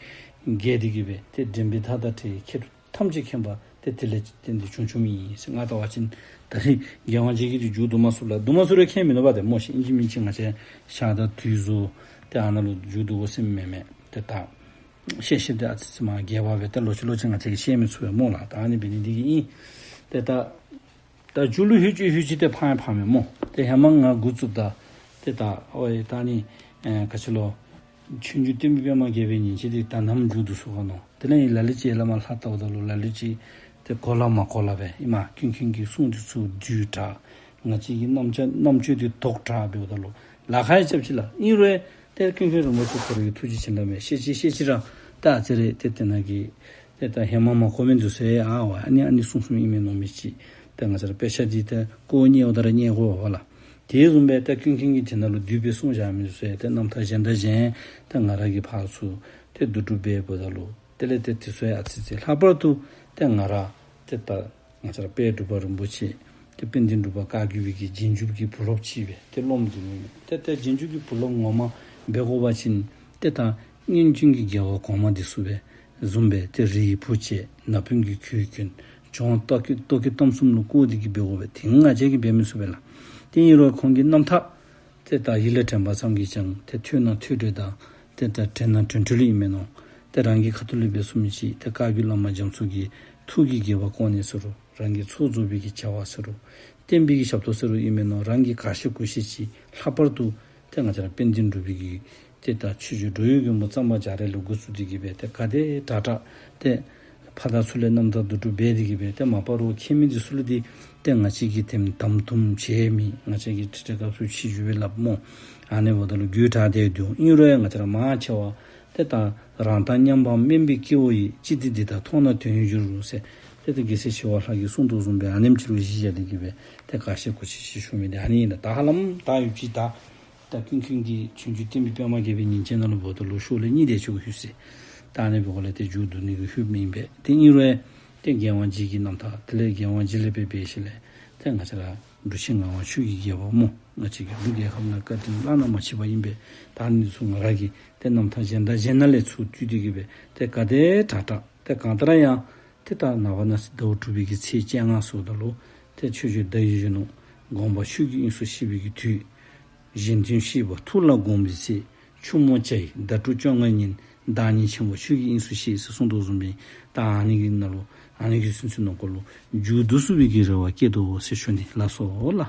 རྒྱས་ཏེ་གི་སྦེ་ཏེ་འདྲེན་པའི་མཐའ་དང་བྲལ་བའི་ཁྱད་དུ་ཐམས་ཅད་མཁྱེན་པ་ཏེ་དེ་ལས་བརྟེན་ཏེ་བྱུང་བྱུངམ་ཨིན་ཟེར། ང་བལྟ་བ་ཅིན་ད་རེས་རྒྱལ་དབང་རྗེ་གིས་འདི་མཇུག་བསྡུ་མ་ཚུགས་ལགས། བསྡུ་མ་ཚུགས་རུང་ཁྱད་མིན་འདུག་པ། ཏེ་སྨོ་ཤིག་ཨིན་ཅི་མིན་ཅི་ང་བཅས་ཞག་དང་དུས་སུ་ཏེ་ཨ་ནཱ་ལུ་མཇུག་བསྡུ་དགོ་ཟེར་མེན་མས། ཏེ་ད་བཤད་བཤདཔ་འདི་ཨ་ཙི་ཙི་མ་རྒྱས་པ་སྦེ་ཏེ་ལོག་ཅི་ལོག་ཅི་ང་བཅས་ཀྱིས་བཤད་མི་ཚུགས་པས་སྨོ་ལགས། ད་ཨ་ནི་འབད་ནི་འདི་གིས་ཨིན། ཏེ་ད་ད་མཇུག་ལུ་ལྷོད་ཅི་ལྷོད་ཅི་ཏེ་ཕངས་ཡང་ཕངས་མས་སྨོ། ཏེ་ཧེ་མ་ང་འགོ་བཙུགསཔ་ད་ཏེ་ད་ཨོ་ཡེ་ད་ནི་ཨེ་ག་ཅི་ལོ་ཆོས་འབྱུང་བསྟན་པའི་པདྨ་རྒྱས་པའི་ཉིན་བྱེད་འདི་ད་ནམ་མཇུག་བསྡུ་ཚུགས་ག་མནོ། དེ་ལས་ཨིན་ལ་ལུ་ཅིག་ལས་མར་ལྷག་བལྟཝ་ད་ལུ་ལ་ལུ་ཅིག་ཏེ་གོ་ལ་མ་གོ་ལ་སྦེ་ཨིན་མས། ཀུན་མཁྱེན་གྱི་གསུང་འདི་ཚུ་བསྡུས་དྲགས། ང་བཅས་ཀྱི་རྣམ་བཅད་རྣམ་དཔྱོད་འདི་དོག་དྲགས་འབདཝ་ད་ལུ་ལཱ་ཁག་ཡང་རྐྱབ་ཅི་ལགས། ཨིན་རུང་ཏེ་ཀུན་མཁྱེན་རིན་པོ་ཆེ་ཁོ་རའི་གི་ཐུགས་རྗེ་བྱིན་རླབས་མས། བཤད་ཅི་བཤད་ཅི་ར་ད་ཨ་ཙི་རེ་ཏེ་དེ་ནང་གི་ཏེ་ད་ཧེ་མ་མ་གོ་མི་འདི་ཚུ་ཡང་ཨ་ཨ་ནི་ཨ་ནི་གསུངས་གསུངསམ་ཨིན་མས་མནོ་མི་ཅིག། ཏེ་ང་བཅས་ར་དཔེ་ཆ་འདི་ཏེ་ཀོ་བརྙན་འོ་ད་ར་བརྙན་གོ་བ་ལགས། དེ་བཟུམ་སྦེ་ཏེ་ཀུན་མཁྱེན་གྱིས་དེ་ནང་ལུ་བསྡུས་སྦེ་གསུངས་བཞག་མི་འདི་ཚུ་ཡང་ཏེ་རྣམ་ཐར་གཞན་དང་གཞན་ཏེ་ང་ར་གིས་ཕར་ཚུར་ཏེ་བསྡུ་སྒྲུབ་འབདཝ་ད་ལུ་དེ་ལས་ཏེ་དེ་ཚུ་ཡང་ཨ་ཙི་ཙི་ལྷག་པར་དུ་ཏེ་ང་ར་ཏེ་ད་ང་བཅས་ར་དཔལ་འབྲུག་པ་རིན་པོ་ཆེ་ཏེ་དཔལ་ལྡན་འབྲུག་པ་བཀའ་བརྒྱུད་པའི་གི་རྗེས་འཇུག་གི་བུ་སློབ་ཅིག་སྦེ་ཏེ་སློབ་མ་འདི་ནི་ཏེ་ཏེ་རྗེས་འཇུག་གི་བུ་སློབ་ངོ་མ་འབད་དགོ་པ་ཅིན་ཏེ་ད་སྔོན་བྱོན་གྱི་རྒྱལ་བ་གོང་མ་འདི་ཚུ་སྦེ་བཟུམ་སྦེ་ཏེ་རིའི་བུ་བྱས་ན་བུན་གྱི་གོས་གྱོན། ལྗོངས་ལྟོ་གོས་ལྟོ་གོས་གཏམ་གསུམ་ལུ་བཀོད་དེ་གི་འབད་དགོ་པས། དེ་ང་བཅས་ཀྱིས་འབད་མི་ཚུགས་པས་ལགས། ཏེ་ཨིན་རུང་ཁོང་གི་རྣམ་ཐར་ཏེ་ད་ཡིད་ལ་དྲན་པ་ཙམ་གྱིས་ཀྱང་ཏེ་ཐོས་ན་ཐོས་གྲོལ་དང་ཏེ་ད་དྲན་ན་དྲན་གྲོལ་ཨིན་མས་མནོ། ཏེ་རང་གི་ཁ་ཐུག་ལས་འབད་ཚུགས་མི་ཅིག་ཏེ་བཀའ་བརྒྱུད་བླ་མ་རྒྱ་མཚོ་གི་ཐུགས་ཀྱི་དགྱེས་པ་སྐོང་ནི་ཟེར་རུང་རང་གི་ཚོགས་རྫོགས་པའི་གི་བྱ་བ་ཟེར་རུང་བསྟན་པའི་གི་ཞབས་ཏོག་ཟེར་རུང་ཨིན་མས་མནོ། རང་གི་ག་ཤེས་གུ་ཤེས་ཅིག་ལྷག་པར་དུ་ཏེ་ང་བཅས་ར་དཔལ་ལྡན་འབྲུག་པའི་གི་ཏེ་ད་ཆོས་རྗེ་འགྲོ་བའི་མགོན་པོ་གཙང་པ་རྒྱ་རས་ལས་འགོ་བཙུགས་ཏེ་གི་སྦེ་ཏེ་ག་དེ་དྲག་དྲག་ཏེ་ཕར་དང་ཚུར་ལས་རྣམ་ཐར་བསྡུ་སྒྲུབ་འབད་དེ་གི་སྦེ་ཏེ་མ་པ་རོགས་མཁྱེན་མི་འདི་ཚུ་ལུ་འདི་ཏེ་ང་བཅས་ཀྱིས་དེམ་དམ་དུམ་བྱེད་མི་ང་བཅས་ཀྱིས་ཁྲིད་ཁྲིད་སྐབས་སུ་ཆིག་བརྒྱ་སྦེ་སླབ་སྨོ། ཨ་ནི་འབདཝ་ད་ལུ་རྒྱུད་དྲག་སྟེ་འདུག། ཨིན་རུང་ཡང་ང་བཅས་ར་མང་ཆེ་བ་ཏེ་ད་རང་དང་མཉམ་པ་དམན་པའི་སྐྱེ་བོ་ཡིས། ཅི་སྟེ་འདི་དག་མཐོང་ན་དོན་ཡོད་འགྱུར་རོ་ཟེར། ཏེ་ད་རྒྱལ་སྲས་ཞི་བ་ལྷ་གིས་གསུངས་དོ་བཟུམ་སྦེ་ཨ་ནེམ་ཅིག་ལུ་གཞི་བཞག་སྟེ་གི་སྦེ་ཏེ་ག་ཤེས་གུ་ཤེས་ཅིག་ཞུ་མི་འདི་ཨ་ནི་ཨིན་ལགས། ད་ཧ་ལམ་ད་ཡོད་ཅི་ད་ད་ཀུན་མཁྱེན་གྱི་ཆོས་འབྱུང་བསྟན་པའི་པདྨ་རྒྱས་པའི་ཉིན་བྱེད་ནང་ལུ་འབདཝ་ད་ལུ་ཤོག་ལེབ་གཉིས་དེ་ཅིག་གུ་ལྷོད་ཅི། ད་ཨ་ནི་འབད་དགོཔ་ལས་ཏེ་མཇུག་བསྡུ་ནི་གི་ལྷོདཔ་ཨིན་པས། ཏེ་ཨིན་རུང་ཏེ་རྒྱལ་དབང་རྗེ་གི་རྣམ་ཐར་དེ་ལས་རྒྱལ་དབང་རྗེ་ལས་སྦེ་འབད་ཞིནམ་ལས་ཏེ་ང་བཅས་ར་འབྲུག་ཆེན་ངག་དབང་ཆོས་ཀྱི་རྒྱལ་པོ་སྨོ། ང་བཅས་ཀྱི་འབྲུག་རྒྱལ་ཁབ་ནང་བཀའ་དྲིན་བླ་ན་མ་མཆིས་པ་ཨིན་པས། ད་ཨ་ནི་ཚུ་ང་ར་གིས་ཏེ་རྣམ་ཐར་གཞན་དང་གཞན་ནང་ལས་ཚུར་བཏུས་ཏེ་གི་སྦེ་ཏེ་ག་དེ་དྲག་དྲག་ཏེ་གང་ལྟར་ཡང་ཏེ་ད་ནངས་པ་གནངས་ཚེ་ཟླཝ་དྲུག་པའི་གི་ཚེས་བཅོ་ལྔ་ཟེརཝ་ད་ལུ་ཏེ་ཆོས་རྗེ་ཟླ་འོད་གཞོན་ནུ་དགོངས་པ་ཆོས་ཀྱི་དབྱིངས་སུ་གཤེགས་པའི་གི་དུས། གཞན་དོན་ཤེས་པ་ཐུགས་ལ་དགོངས་པའི་ཚེ། ཆུ་མོ་བྱ་ཡི་ཟླ་དྲུག་བཅོ་ལྔ་ཉིན། བདག་ཉིད་ཆེན་པོ་ཆོས་ཀྱི་དབྱིངས་སུ་གཤེགས་ཟེར་གསུངས་དོ་བཟུམ་སྦེ་ད་ཨ་ནི་གི་ནང་ལུ་ཨ་ནི་གི་ཚུན་ཚོད་ནང་འཁོད་ལུ་མཇུག་བསྡུ་ཚུགས་པའི་གི་རེ་བ་བསྐྱེད་དོ་ཟེར་ཞུ་ནི་ལགས་སོ་ལགས།